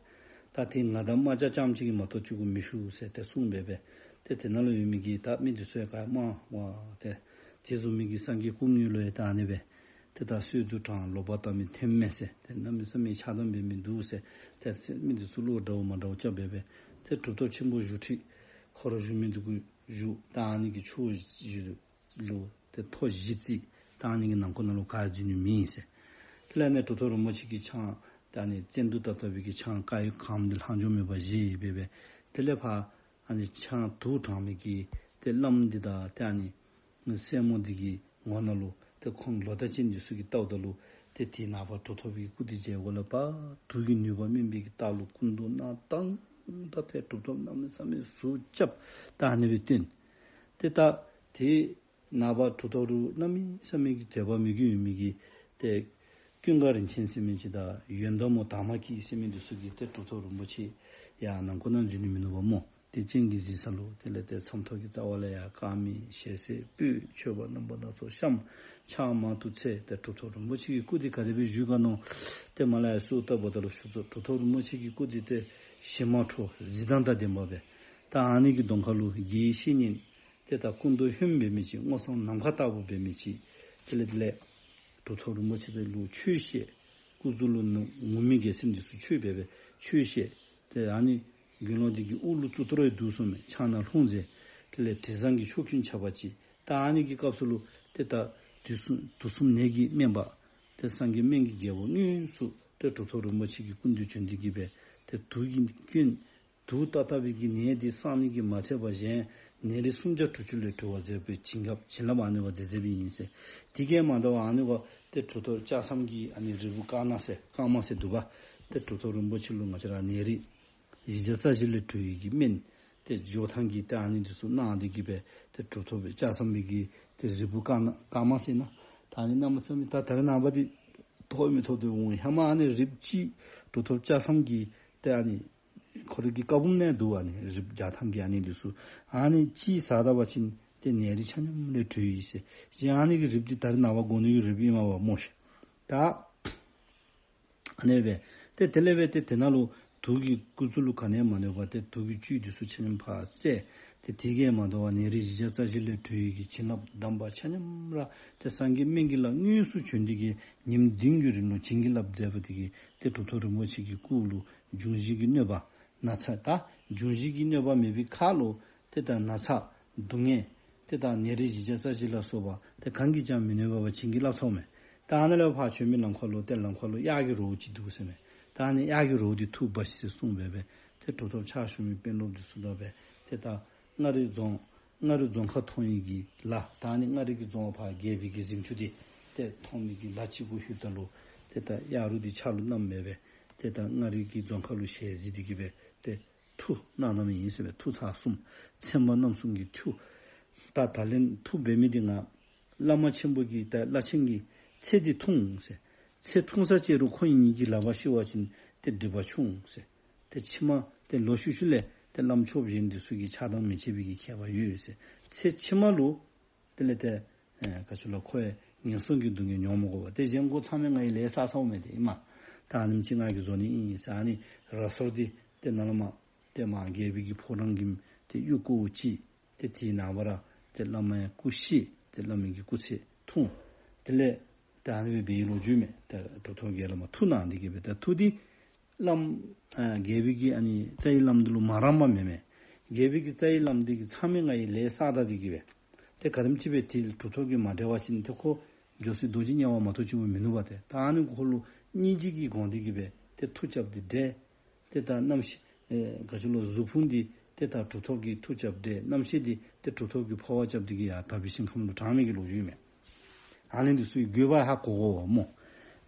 ད་ཏེ་ང་དང་རྨ་བྱ་རྐྱངམ་ཅིག་གིས་མ་གཏོགས་ཁྱེད་ཀྱིས་མི་ཞུ་ཟེར་ཏེ་གསུངས་སྦེ་སྦེ། ཏེ་དེ་ནང་ལུ་ཡོད་མི་གི་ད་མི་འདི་ཚུ་ཡང་ག་མ་བ་ཏེ་དེ་བཟུམ་མའི་གི་སངས་རྒྱས་སྐུ་དངོས་ལུ་ཡང་ད་ཨ་ནི་སྦེ་ཏེ་ད་གསོལ་འདེབས་དྲང་ལོག་པར་ལྟ་མི་ཐོནམ་མས་ཟེར། ཏེ་གནམ་མེད་ས་མེད་ཆགས་སྡང་འབད་མི་འདུག་ཟེར། ཏེ་མི་འདི་ཚུ་བློ་འདྲཝ་མ་འདྲཝ་རྐྱབ་སྦེ་སྦེ། ཏེ་གྲུབ་ཐོབ་ཆེན་པོ་བཞུགས་ཁྲི་ཁོ་ར་བཞུགས་མི་འདི་གུ་བཞུགས། ད་ཨ་ནི་གི་ཕྱོགས་བཞི་ལུ་ཏེ་ཐོ་བཞི་བརྩིགས། ད་ཨ་ནི་གི་ནང་ཁོག་ནང་ལུ་ག་ཡང་འཛུལ་ནི་མེད་ཟེར། དེ་ལས་ཨ་ནི་གྲུབ་ཐོབ་རིན་པོ་ཆེ་གི་ཆང་ད་ཨ་ནི་བཙན་དུག་བཏབ་བཏབ་པའི་གི་ཆང་དཀར་ཡོལ་གང་འདི་ལྷག་འཇོག་མེད་པར་བཞེས་སྦེ་སྦེ། དེ་ལས་ཕར་ཨ་ནི་ཆང་དུག་དྲང་མི་གི་ཏེ་བླམ་འདི་དང་ཏེ་ཨ་ནི་སྲས་མོ་འདི་གི་ངོ་ནང་ལུ་ཏེ་ཁོང་ལོག་ལྟ་ཅན་འདི་ཚུ་གིས་བལྟཝ་ད་ལུ་ཏེ་དེ་ནངས་པ་གྲུབ་ཐོབ་ཀྱི་སྐུ་འདི་མཇལ་དགོ་ལས་ཕར་དུག་གི་ནུས་པ་སྨིན་པའི་གི་རྟགས་ལུ་སྐུ་མདོག་གནག་དང་ད་ཏེ་གྲུབ་ཐོབ་གནམ་མེད་ས་མེད་ཟུག་རྐྱབ་ད་ཨ་ནི་སྦེ་སྟོན། ཏེ་ད་དེ་ནངས་པ་གྲུབ་ཐོབ་རུ་གནམ་མེད་ས་མེད་ཀྱི་དད་པ་མོས་གུས་ཡོད་མི་གི་ཏེ་ཀུན་དགའ་རིན་ཆེན་ཟེར་མི་ཅིག་དང་ཡོན་བདག་མོ་དར་མ་སྐྱིད་ཟེར་མི་འདི་ཚུ་གིས་ཏེ་གྲུབ་ཐོབ་རིན་པོ་ཆེ་ཡར་ནང་ཁོག་ནང་འཛུལ་ནི་མིན་ནུག་པ་སྨོ། ཏེ་སྤྱན་གྱིས་གཟིགས་ས་ལུ་དེ་ལས་ཏེ་མཚམས་ཐོ་གི་རྩ་བ་ལས་ཡར་དཀར་མེ་ཞལ་ཟས་སྤོས་མཆོད་པ་རྣམ་པ་སྣ་ཚོགས་བཤམས། ཕྱག་མང་དུ་འཚལ། ཏེ་གྲུབ་ཐོབ་རིན་པོ་ཆེ་གི་སྐུ་འདི་ག་དེ་སྦེ་བཞུགས་ག་མནོ། ཏེ་མར་ལས་ཡར་གསོལཝ་བཏབ་པ་ད་ལུ་ཞུ་ཚོ་གྲུབ་ཐོབ་རིན་པོ་ཆེ་གི་སྐུ་འདི་ཏེ་ཞིམ་མ་དྲོ་གཟི་མདངས་དང་ལྡན་པ་སྦེ། ད་ཨ་ནི་གི་གདོང་ཁ་ལུ་དགེ་བའི་བཤེས་གཉེན་ཏེ་ད་སྐུ་མདོག་ཧོནམ་འབད་མི་ཅིག་སྔོ་སངས་ནམ་མཁའ་ལྟ་བུ་འབད་མི་ཅིག། དེ་ལས་དེ་ལས་གྲུབ་ཐོབ་རིན་པོ་ཆེ་དེ་ལུ་ཆོས་བཤད། སྐུ་གཟུགས་ལུ་ནུ་ངུར་སྨྲིག་གི་སེམས་འདི་ཚུ་ཆོས་འབད་སྦེ་ཆོས་བཤད། ཏེ་ཨ་ནི་དགེ་སློང་འདི་གི་དབུ་ལུ་གཙུག་ཏོར་ཡང་བསྡུ་གསུངམ་མས། ཕྱག་ན་ལྷུང་བཟེད། དེ་ལས་དྲི་བཟང་གི་ཕྱོགས་ཀུན་ཁྱབ་པ་ཅིག། ད་ཨ་ནི་གི་སྐབས་སུ་ལུ་ཏེ་ད་དུག་གསུམ་དུག་གསུམ་ནད་ཀྱི་སྨན་པ་ཏེ་སངས་རྒྱས་སྨན་གྱི་རྒྱལ་པོ་དངོས་སུ་ཏེ་གྲུབ་ཐོབ་རིན་པོ་ཆེ་གི་སྐུ་མདུན་བྱོན་ཏེ་གི་སྦེ་ཏེ་དུག་གི་སྐྱོན་དུག་ཏག་ཏག་པའི་གི་ནད་འདི་སངས་ནི་གིས་མ་ཚད་པར་གཞན་ནད་རིགས་སུམ་བརྒྱ་དྲུག་ཅུ་ལས་གྲོལ་བར་མཛད་པའི་བྱིན་རླབས་བྱིན་རླབས་ཨ་ནི་སྦེ་མཛད་མཛདཔ་ཨིན་ཟེར། དེ་གིས་མ་དོ་བར་ཨ་ནི་སྦེ་ཏེ་གྲུབ་ཐོབ་ལྕགས་ཟམ་གྱི་ཨ་ནི་རིལ་བུ་དཀར་ནག་ཟེར་དཀར་དམར་ཟེར་འདུག་པ། ཏེ་གྲུབ་ཐོབ་རིན་པོ་ཆེ་ལུ་ང་བཅས་ར་ནད་རིགས་བཞི་བརྒྱ་རྩ་བཞི་ལས་གྲོལ་བའི་གི་སྨན་ཏེ་འཇོག་ཐངས་ཀྱི་ཏེ་ཨ་ནི་འདི་ཚུ་གནང་སྟེ་གི་སྦེ་ཏེ་གྲུབ་ཐོབ་ལྕགས་ཟམ་པའི་གི་ཏེ་རིལ་བུ་དཀར་ནག་དཀར་དམར་ཟེར་ན། ད་ཨ་ནི་གནམ་མེད་ས་མེད་ད་ད་རེས་ནངས་པ་འདི་ཐོབ་མི་ཐོབ་སྟེ་འོང་། ཧེ་མ་ཨ་ནི་རིལ་བུ་ཅིག་གྲུབ་ཐོབ་ལྕགས་ཟམ་གྱི་ཏེ་ཨ་ནི་ཁོ་རའི་གི་བཀའ་འབུམ་ནང་འདུག། ཨ་ནི་རིལ་བུ་འཇོག་ཐངས་ཀྱི་ཨ་ནི་འདི་ཚུ་ཨ་ནི་ཅིག་ཟ་ད་པ་ཅིན་ཏེ་ནད་རིགས་ཆ་མཉམ་ལས་གྲོལ་ཡི་ཟེར། གཞན་ཨ་ནི་གི་རིལ་བུ་འདི་ད་རེས་ནངས་པ་དགོ་ནི་གི་རིལ་བུ་ཨིན་མས་པ་སྨོ་ཤིག། ད་ཨ་ནི་སྦེ་ཏེ་དེ་ལས་སྦེ་ཏེ་དེ་ནང་ལུ་དུག་གིས་སྐུ་གཟུགས་ལུ་ག་ནི་ཡང་མ་གནོད་པར་ཏེ་དུག་གི་བཅུད་འདི་ཚུ་ཆ་མཉམ་ཕར་བསལ། ཏེ་དེ་གིས་མ་དོ་བར་ནད་རིགས་བཞི་བརྒྱ་རྩ་བཞི་ལས་གྲོལ་བའི་གི་བྱིན་རླབས་གདམས་པ་ཆ་མཉམ་ར་ཏེ་སངས་རྒྱས་སྨན་གྱི་བླ་དངོས་སུ་བྱོན་ཏེ་གི་ཉིནམ་བདུན་གྱི་རིང་ལུ་བྱིན་གྱིས་བརླབས་མཛད་པ་དེ་གིས་ཏེ་གྲུབ་ཐོབ་རིན་པོ་ཆེ་གི་སྐུ་ལུ་འབྱུང་བཞི་གི་གནོད་པ་ན་ཚ་ད་འབྱུང་བཞི་གི་གནོད་པ་མེད་པའི་ཁར་ལུ་ཏེ་ད་ན་ཚ་སྡུག་བསྔལ་ཏེ་ད་ནད་རིགས་བཞི་བརྒྱ་རྩ་བཞི་ལ་སོགས་པ་ཏེ་གང་གིས་ཀྱང་མི་གནོད་པ་བྱིན་གྱིས་བརླབས་ཚརཝ་མས། ད་ཨ་ནཱ་ལས་ཕར་བྱོན་མི་ལམ་ཁ་ལུ་ཏེ་ལམ་ཁ་ལུ་གཡག་གི་རྭཝ་ཅིག་འདུག་ཟེར་མས། ད་ཨ་ནི་གཡག་གི་རྭཝ་འདི་འཐུ་འབག་ཤིག་ཟེར་གསུངས་སྦེ་སྦེ་ཏེ་གྲུབ་ཐོབ་ཕྱག་ཞུ་མི་དཔོན་སློབ་འདི་ཚུ་དང་སྦེ་ཏེ་ད་མངའ་རིས་རྫོང་མངའ་རིས་རྫོང་ཁ་མཐོང་ཡི་གི་ལ་ད་ཨ་ནི་མངའ་རིས་ཀྱི་རྫོང་ཕར་རྒྱལ་པོའི་གི་གཟིམ་ཆུང་འདི་ཏེ་མཐོང་མི་གི་ལ་ཅིག་གུ་ལྷོདཔ་ད་ལུ་ཏེ་ད་གཡག་རྭཝ་འདི་ཕྱག་ལུ་བསྣམས་སྦེ་སྦེ་ཏེ་ད་མངའ་རིས་ཀྱི་རྫོང་ཁ་ལུ་ཞལ་གཟིགས་ཏེ་གི་སྦེ་ཏེ་མཐུ་གནང་གནངམ་ཨིན་ཟེར་སྦེ། མཐུ་ཚར་གསུམ། ཚན་པ་རྣམ་གསུམ་གྱི་མཐུ། ད་ད་ལན་མཐུ་འབད་མི་འདི་ང་བླ་མ་ཆེན་པོ་གིས་ད་བླ་ཆེན་གྱིས་ཚེ་འདི་ཐུང་ཟེར། ཚེ་ཐུང་ས་ཅིག་རུང་ཁོ་ངེ་གི་ལག་པར་ཤི་བ་ཅིན་ཏེ་སྒྲིབ་པ་ཆུང་ཟེར། ཏེ་ཕྱི་མ་ཏེ་ལོག་ཤུལ་ཤུལ་ལས་ཏེ་བླམ་ཆོསཔ་གཞན་འདི་ཚུ་གིས་ཆགས་སྡང་མི་བྱེད་པའི་གི་ཁྱད་པར་ཡོད་ཟེར། ཚེ་ཕྱི་མ་ལུ་དེ་ལས་ཏེ་ཨེ་ག་ཅི་ལོ་ཁོ་ཡང་ངན་སོང་གི་སྡུག་བསྔལ་མྱོང་མི་དགོ་པས། ཏེ་གཞན་ཁོ་ཚང་མས་ང་གིས་ལས་བསགས་བསགསཔ་མས། ཏེ་ཨིན་མས། ད་ཨ་ནེམ་ཅིག་ང་གིས་བཟོ་ནི་ཨིན་ཟེར། ཨ་ནི་ར་སོར་འདི་ཏེ་ནཱ་ལས་མར་ཏེ་མར་རྒྱལ་པོའི་གི་ཕོ་བྲང་གི་ཏེ་གཡུ་ཁུག་ཅིག། ཏེ་དེའི་ནངས་པ་ར་ཏེ་བླ་མ་ཡང་སྐུ་གཤེགས། ཏེ་བླ་མའི་གི་སྐུ་ཚེ་ཐུང་། དེ་ལས་ཏེ་ཨ་ནི་སྦེ་འབད་བའི་ལོ་རྒྱུས་མས། ཏེ་གྲུབ་ཐོབ་ཀྱིས་བླ་མ་མཐུ་གནང་སྟེ་གི་སྦེ་ཏེ་མཐུ་འདི་བླམ་ཨ་རྒྱལ་པོའི་གི་ཨ་ནི་རྩ་བའི་བླམ་འདི་ལུ་མ་རངས་པ་མེན་མས། རྒྱལ་པོའི་གི་རྩ་བའི་བླམ་འདི་གིས་ཚང་མས་ང་གིས་ལས་བསགས་ད་སྟེ་གི་སྦེ་ཏེ་ག་དེམ་ཅིག་སྦེ་ཏེ་གྲུབ་ཐོབ་ཀྱིས་མ་འབྲེལ་བ་ཅིན་ཏེ་ཁོ་ཇོ་སྲས་རྡོ་རྗེ་དམྱལ་བ་མ་གཏོགས་ཅིག་མིན་ནུག་པ། ཏེ་ད་ཨ་ནི་ཁོ་ལུ་སྙིང་རྗེ་གིས་དགོངས་ཏེ་གི་སྦེ་ཏེ་མཐུ་རྐྱབ་སྟེ་འབྲེལ། ཏེ་ད་རྣམ་ཤེས་ཨེ་ག་ཅི་ལོ་གཟུགས་ཕུང་འདི་ཏེ་ད་གྲུབ་ཐོབ་ཀྱིས་མཐུ་རྐྱབ་སྟེ་རྣམ་ཤེས་འདི་ཏེ་གྲུབ་ཐོབ་ཀྱིས་འཕོ་བ་རྐྱབ་སྟེ་གི་ཡར་དག་པའི་ཞིང་ཁམས་ལུ་དྲངས་མི་གི་ལོ་རྒྱུས་མས། ཨ་ནི་འདི་ཚུ་དགོས་པ་ཧ་གོ་དགོ་པ་སྨོ།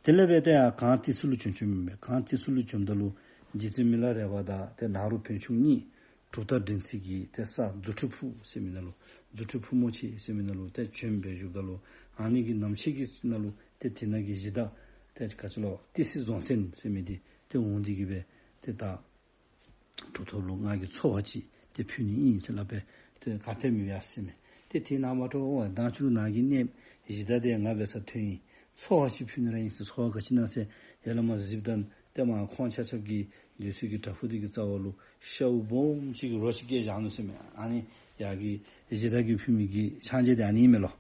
དེ་ལས་སྦེ་ཏེ་ཡར་གངས་ཏི་སེ་ལུ་བྱོན་བྱོནམ་མས། གངས་ཏི་སེ་ལུ་བྱོནམ་ད་ལུ་རྗེ་བཙུན་མི་ལ་རས་པ་དང་ཏེ་ནཱ་རོ་བོན་ཆུང་གཉིས་གྲུབ་རྟགས་འགྲན་ཚིག་གི་ཏེ་ས་རྫུ་འཕྲུལ་ཕུག་ཟེར་མི་ནང་ལུ་རྫུ་འཕྲུལ་ཕུག་མོ་ཆེ་ཟེར་མི་ནང་ལུ་ཏེ་བྱོན་སྦེ་བཞུགསཔ་ད་ལུ་ཨ་ནི་གི་ནམ་ཕྱེད་ཀྱི་ནང་ལུ་ཏེ་དེ་ནང་གི་གཞི་བདག་ཏེ་ག་ཅི་ལོ་ཏི་སེ་རྫོང་བཙན་ཟེར་མི་འདི་ཏེ་འོང་སྟེ་གི་སྦེ་ཏེ་ད་གྲུབ་ཐོབ་ལུ་ང་གིས་འཚོ་བ་ཅིག་ ཏེ་ཕུལ་ནི་ཨིན་ཟེར་སླབ་སྦེ་ཏེ་ག་ཏེ་མི་འབད་ཟེར་མས། ཏེ་དེ་ནང་མ་འདྲཝ་མདང་ཕྱི་རུ་ནཱ་གི་གནས་གཞི་བདག་དེ་ང་འབད་སར་ཐོན་ཡི། འཚོ་བ་ཅིག་ཕུལ་ནི་ར་ཨིན་ཟེར། འཚོ་བ་ག་ཅི་ཨིན་ན་ཟེར་ཡར་ལས་མར་གཟིགསཔ་ད་ཏེ་མར་ཁོང་ཆ་ཁྱབ་ཀྱི་འདི་ཚུ་གི་བྲག་ཕུག་འདི་གི་རྩ་བ་ལུ་ཤཝ་སྦོམ་ཅིག་གི་རོ་ཅིག་བཀལ་བཞག་ནུག་ཟེར་མས། ཨ་ནི་ཡར་གི་གཞི་བདག་གིས་ཕུལ་མི་གི་ཕྱག་མཇལ་དེ་ཨ་ནི་ཨིན་མས་ལོ།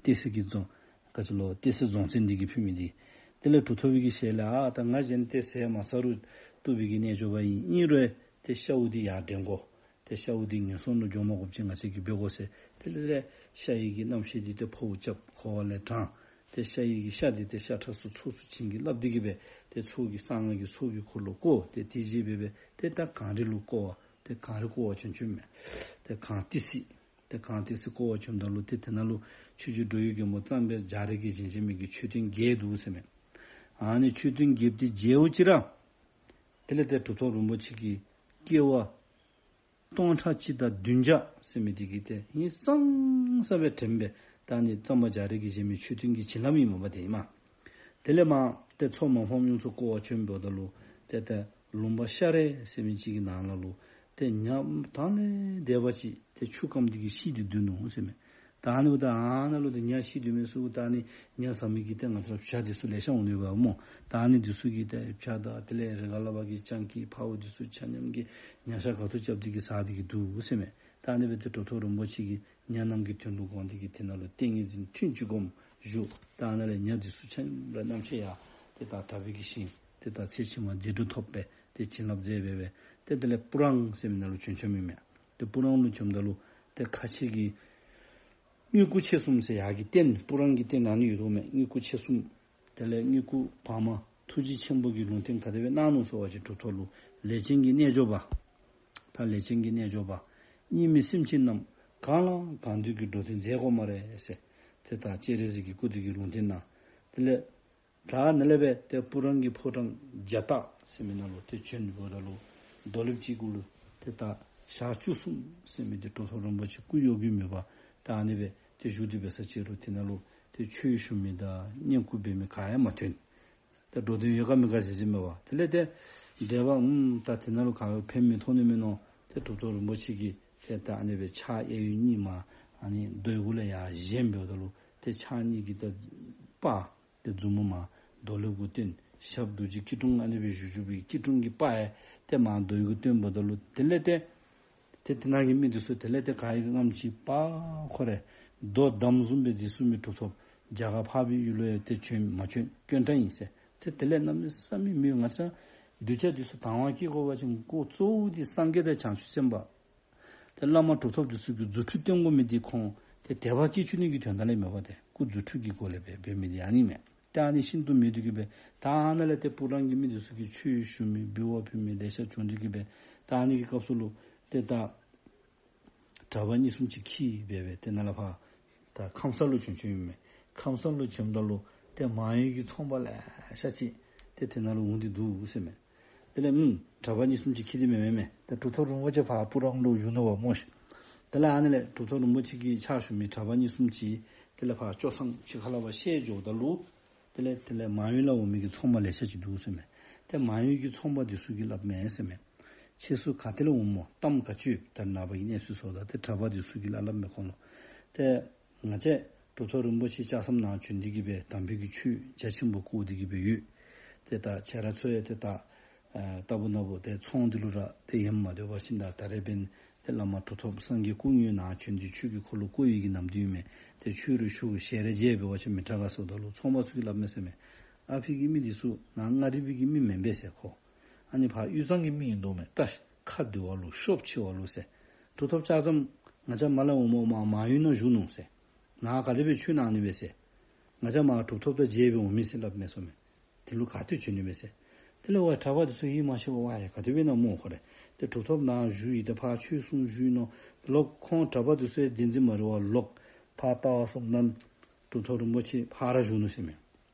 ཏེ་སེ་གི་རྫོང་ག་ཅི་ལོ་ཏེ་སེ་རྫོང་བཙན་འདི་གིས་ཕུལ་མི་འདི། དེ་ལས་གྲུབ་ཐོབ་ཀྱི་ཞལ་ལས་ཨ་ད་ང་གཞན་ཏེ་ཟས་མ་ཟ་རུང་བཏུབ་པའི་གི་རྣལ་འབྱོར་པ་ཨིན། ཨིན་རུང་ཏེ་ཤཝ་འདི་ཡར་འདྲེན་དགོ། ཏེ་ཤཝ་འདི་ངན་སོང་ལུ་འགྱོ་མ་དགོཔ་ཅིག་ང་བཅས་ཀྱིས་འབད་དགོ་ཟེར། དེ་ལས་ཤ་ཡི་གི་རྣམ་ཤེས་འདི་ཏེ་ཕོཝ་རྐྱབ་འཁོར་བ་ལས་དྲངས། ཏེ་ཤ་ཡི་གི་ཤ་འདི་ཏེ་ཤ་ཁྲག་སོ་ཚོགས་སུ་བྱིན་གྱིས་བརླབས་ཏེ་གི་སྦེ་ཏེ་ཚོགས་ཀྱི་གསང་སྔགས་ཀྱི་ཚོགས་ཀྱི་འཁོར་ལོ་བསྐོར། ཏེ་དེ་བཞིན་སྦེ་སྦེ་ཏེ་ད་གངས་རི་ལུ་བསྐོར་བ་ཏེ་གངས་རི་བསྐོར་བར་བྱོན་བྱོནམ་མས། ཏེ་གངས་ཏི་སེ་ཏེ་གངས་ཏི་སེ་བསྐོར་བར་བྱོནམ་ད་ལུ་ཏེ་དེ་ནང་ལུ་ཆོས་རྗེ་འགྲོ་བའི་མགོན་པོ་གཙང་པའི་རྒྱ་རས་ཀྱིས་བཞེངས་བཞེངས་མི་གི་མཆོད་རྟེན་བརྒྱད་འདུག་ཟེར་མས། ཨ་ནི་མཆོད་རྟེན་བརྒྱད་འདི་མཇལཝ་ཅིག་ར་དེ་ལས་ཏེ་གྲུབ་ཐོབ་རིན་པོ་ཆེ་གི་སྐྱེ་བ་སྟོང་ཕྲག་གཅིག་དང་བདུན་བརྒྱ་ཟེར་མི་འདི་གིས་ཏེ་ཧིང་སངས་ས་སྦེ་དྲནམ་སྦེ་ད་ཨ་ནི་གཙང་པ་རྒྱ་རས་ཀྱིས་བཞེངས་མི་མཆོད་རྟེན་གྱི་བྱིན་རླབས་ཨིནམ་འབདཝ་ད་ཨིན་མས། དེ་ལས་མར་ཏེ་མཚོ་མ་ཕམ་གཡུ་མཚོ་བསྐོར་བར་བྱོནམ་ད་ལུ་ཏེ་ཏེ་ལུང་པ་ཤ་རས་ཟེར་མི་ཅིག་གི་ནང་ན་ལུ་ཏེ་ཉ་དང་ལས་འདས་པ་ཅིག་ཏེ་ཆུ་སྐམ་སྟེ་གི་ཤི་སྟེ་འདུག་ནུག་ཟེར་མས། ད་ཨ་ནི་འབདཝ་ད་ཨ་ནཱ་ལུ་ཏེ་ཉ་ཤི་སྡོད་མི་ཚུ་ད་ཨ་ནི་ཉ་ཟ་མི་གི་ཏེ་ང་བཅས་ར་བྱ་འདི་ཚུ་ལེ་ཤ་འོང་ནི་ཡོདཔ་སྨོ། ད་ཨ་ནི་འདི་ཚུ་གིས་ཏེ་བྱ་དང་དེ་ལས་རི་ཁ་ལས་ཕར་གྱི་སྤྱང་ཀི་འཕརཝ་འདི་ཚུ་ཆ་མཉམ་གྱིས་ཉ་ཤ་ག་ཐུག་རྐྱབ་སྟེ་གི་ཟ་སྟེ་གི་འདུག་ཟེར་མས། ད་ཨ་ནི་སྦེ་ཏེ་གྲུབ་ཐོབ་རིན་པོ་ཆེ་གིས་ཉ་རྣམས་ཀྱི་དོན་ལུ་དགོངས་ཏེ་གི་དེ་ནང་ལུ་ཏིང་ངེ་འཛིན་ཐུན་གཅིག་སྒོམ་བཞུགས། ད་ཨ་ནཱ་ལས་ཉ་འདི་ཚུ་ཆ་མཉམ་ར་རྣམ་ཤེས་ཡར་ཏེ་ད་དག་པའི་གི་ཞིང་ཏེ་ད་ཚེ་ཕྱི་མ་བདེ་འགྲོ་ཐོབ་སྦེ་ཏེ་བྱིན་རླབས་མཛད་སྦེ་སྦེ་ཏེ་དེ་ལས་སྤུ་རངས་ཟེར་མི་ནང་ལུ་བྱོན་བྱོནམ་ཨིན་མས། ཏེ་སྤུ་རངས་ལུ་བྱོནམ་ད་ལུ་ཏེ་ཁ་ཆེ་གི་དངུལ་སྐུ་མཆེད་གསུམ་ཟེར་ཡར་གྱི་རྟེན་སྤུ་རངས་ཀྱི་རྟེན་ཨ་ནི་ཡོད་དོ་མས། དངུལ་སྐུ་མཆེད་གསུམ། དེ་ལས་དངུལ་སྐུ་བར་མ་ཐུགས་རྗེ་ཆེན་པོ་གི་ལུང་བསྟན་ག་དེ་སྦེ་གནང་ནུག་ཟེར་བ་ཅིན་གྲུབ་ཐོབ་ལུ་ལས་ཅན་གྱི་རྣལ་འབྱོར་པ། ད་ལས་ཅན་གྱི་རྣལ་འབྱོར་པ། གཉིས་མེད་སེམས་ཅན་རྣམས་གང་ལ་གང་འདུལ་གྱི་འགྲོ་དོན་མཛད་དགོ་སྨ་རེ་ཟེར། ཏེ་ད་སྤྱན་རས་གཟིགས་ཀྱི་སྐུ་དེ་གི་ལུང་བསྟན་གནང་། དེ་ལས་ད་ནཱ་ལས་སྦེ་ཏེ་སྤུ་རངས་ཀྱི་ཕོ་བྲང་རྒྱ་སྟག་ཟེར་མི་ནང་ལུ་ཏེ་བྱོན་འབདཝ་ད་ལུ་རྡོ་ལེབ་ཅིག་གུ་ལུ་ཏེ་ད་ཞག་བཅུ་གསུམ་ཟེར་མི་འདི་གྲུབ་ཐོབ་རིན་པོ་ཆེ་སྐུ་གཡོ་འགུལ་མེད་པར་ད་ཨ་ནི་སྦེ་ཏེ་བཞུགས་ཏེ་འབད་ས་ཅིག་རུང་དེ་ནང་ལུ་ཏེ་ཆོས་ཞུ་མི་དང་བསྙེན་བཀུར་འབད་མི་ག་ཡང་མ་ཐོན། ད་འགྲོ་དོན་ཡོད་ག་མེད་ག་གཟིགས་གཟིགསཔ་མས་པ། དེ་ལས་ཏེ་འདས་པ་ཨུམ་ད་དེ་ནང་ལུ་ག་ཕན་མི་ཐོགས་ནི་མས་མནོ། ཏེ་གྲུབ་ཐོབ་རིན་པོ་ཆེ་གིས་ཏེ་ད་ཨ་ནི་སྦེ་ཕྱག་གཡས་གཡོན་གཉིས་མར་ཨ་ནི་རྡོའི་གུ་ལས་ཡར་བཞེངས་འབདཝ་ད་ལུ་ཏེ་ཕྱག་གཉིས་ཀྱིས་ད་སྤར། ཏེ་མཛུབ་མོ་མར་རྡོ་ལེབ་གུ་བསྟན། ཞབས་རྡོ་རྗེ་སྐྱིལ་ཀྲུང་ཨ་ནི་སྦེ་བཞུགས་བཞུགས་པའི་སྐྱིལ་ཀྲུང་གི་པ་ཡང་ཏེ་མར་རྡོའི་གུ་བསྟན་འབདཝ་ད་ལུ་དེ་ལས་ཏེ་ཏེ་དེ་ནང་གི་མི་འདི་ཚུ་དེ་ལས་ཏེ་ག་ཡི་རྔམ་ཅིག་པ་ཁོ་རེ་རྡོ་འདམ་བཟུམ་སྦེ་འཛིན་ཚུགས་མི་གྲུབ་ཐོབ་རྒྱ་གར་འཕགས་པའི་ཡུལ་ལུ་ཡང་ཏེ་བྱོན་མ་བྱོན་དཀོན་དྲགས་ཨིན་ཟེར། ཏེ་དེ་ལས་གནམ་མེད་ས་མེད་མི་ང་བཅས་གདུལ་བྱ་འདི་ཚུ་དང་བ་སྐྱེ་དགོ་པ་ཅིན་ཁོ་གཙོ་བོ་འདི་སངས་རྒྱས་དང་བྱང་ཆུབ་སེམས་དཔའ། ཏེ་བླ་མ་གྲུབ་ཐོབ་འདི་ཚུ་གི་རྫུ་འཕྲུལ་སྟོན་དགོ་མི་འདི་ཁོང་ཏེ་དད་པ་སྐྱེ་བཅུག་ནི་གི་དོན་དག་ལས་མེན་པ། ཏེ་སྐུ་རྫུ་འཕྲུལ་གྱི་སྒོ་ལས་འབད་འབད་མི་འདི་ཨ་ནི་མས། ཏེ་ཨ་ནི་ཤིན་ཏུ་མེད་དེ་གི་སྦེ་ད་ནཱ་ལས་ཏེ་སྤུ་རངས་ཀྱི་མི་འདི་ཚུ་གིས་ཆོས་ཞུ་མི་འབུལ་བ་ཕུལ་མི་ལེ་ཤ་བྱུང་དེ་གི་སྦེ་ད་ཨ་ནི་གི་སྐབས་སུ་ལུ་ཏེ་ད་གྲྭ་པ་གཉིས་གསུམ་ཅིག་འཁྱིད་སྦེ་སྦེ་ཏེ་ནཱ་ལས་ཕར་ད་ཁམས་སངས་ལུ་བྱོན་བྱོནམ་ཨིན་མས། ཁམས་སངས་ལུ་བྱོནམ་ད་ལུ་ཏེ་མང་ཡུལ་གྱི་ཚོང་པ་ལེ་ཤ་ཅིག་ཏེ་དེ་ནང་ལུ་འོང་སྟེ་འདུག་ཟེར་མས། དེ་ལས་ཨུམ་གྲྭ་པ་གཉིས་གསུམ་ཅིག་འཁྱིད་དེ་མེན་མེན་མས། ཏེ་གྲུབ་ཐོབ་རིན་པོ་ཆེ་ཕར་སྤུ་རངས་ལུ་བཞུགས་ནུག་པ་སྨོ་ཤིག། དེ་ལས་ཨ་ནི་ལས་གྲུབ་ཐོབ་རིན་པོ་ཆེ་གི་ཕྱག་ཞུ་མི་གྲྭ་པ་གཉིས་གསུམ་ཅིག་དེ་ལས་ཕར་སྐྱོ་སངས་ཕྱི་ཁ་ལས་ཕར་བཤལ་འགྱོཝ་ད་ལུ་དེ་ལས་དེ་ལས་མང་ཡུལ་ལས་འོང་མི་གི་ཚོང་པ་ལེ་ཤ་ཅིག་འདུག་ཟེར་མས། ཏེ་མང་ཡུལ་གྱི་ཚོང་པ་འདི་ཚུ་གིས་སླབ་མས་ཟེར་མས། ཁྱེད་ཚུ་ག་ཏེ་ལས་འོངམ་སྨོ། གཏམ་ག་ཅི་ཡོད། ད་ནངས་པ་གི་གནས་ཚུལ་ཚུ་ད་ཏེ་གྲྭ་པ་འདི་ཚུ་གིས་སླབ་སླབ་མས་ཁོང་ལུ། ཏེ་ང་བཅས་གྲུབ་ཐོབ་རིན་པོ་ཆེ་ལྕགས་ཟམ་ནང་བྱོན་ཏེ་གི་སྦེ་དམ་པའི་གི་ཆོས་རྒྱ་ཆེན་པོ་བསྐོར་ཏེ་གི་སྦེ་ཡོད། ཏེ་ད་ཁྱེད་ར་ཚུ་ཡང་ཏེ་ད་ཨ་རྟག་བུ་ན་བུ་ཏེ་ཚོང་འདི་ལུ་ར་ཏེ་ཡེངས་མ་སྡོད་པར་ཞིནམ་ད་ད་རེས་འབདན་ཏེ་བླ་མ་གྲུབ་ཐོབ་སངས་རྒྱས་སྐུ་དངོས་ནཱ་བྱོན་ཏེ་ཆོས་ཀྱི་འཁོར་ལོ་བསྐོར་བའི་གི་ནམ་དུས་མས། ཏེ་ཆོས་རེ་ཞུ་ཞལ་རེ་མཇལ་འབད་བ་ཅིན་མི་དྲག་ག་ཟེརཝ་ད་ལུ་ཚོང་པ་ཚུ་གིས་སླབ་མས་ཟེར་མས། ཨ་ཕི་གི་མི་འདི་ཚུ་ནཱ་མངའ་རིས་པའི་གི་མི་མེན་པས་ཟེར་ཁོ། ཨ་ནི་ཕར་དབུས་གཙང་གི་མི་ཨིན་དོ་མས། ད་ཁ་བདེ་བ་ལུ་ཤོབ་ཆེ་བ་ལུ་ཟེར། གྲུབ་ཐོབ་ལྕགས་ཟམ་ང་བཅས་མར་ལས་འོངམ་སྨོ། མར་མང་ཡུལ་ནང་བཞུགས་ནུག་ཟེར། ནཱ་ག་དེ་སྦེ་ཆོས་གནང་ནི་སྦེ་ཟེར། ང་བཅས་མར་གྲུབ་ཐོབ་དང་མཇལ་སྦེ་འོང་མི་ཟེར་སླབ་མས་ཟེར་མས། དེ་ལུ་ག་ཏེ་བྱོན་ནི་སྦེ་ཟེར། དེ་ལས་ཝའི་གྲྭ་པ་འདི་ཚུ་ཡིད་མ་ཆེས་པར་ཝའི་ག་དེ་སྦེ་ཨིན་ན་སྨོ་ཁོ་རེ། ཏེ་གྲུབ་ཐོབ་ནཱ་བཞུགས་ཡི། ཏེ་ཕར་ཆོས་གསུང་བཞུགས་ཡི་མནོ། ལོག་ཁོང་གྲྭ་པ་འདི་ཚུ་ཡང་བདེན་འཛིན་མ་རེད་པ། ལོག་ཕར་ལྟ་བར་སོངམ་ད་གྲུབ་ཐོབ་རིན་པོ་ཆེ་ཕར་ར་བཞུགས་ནུག་ཟེར་མས།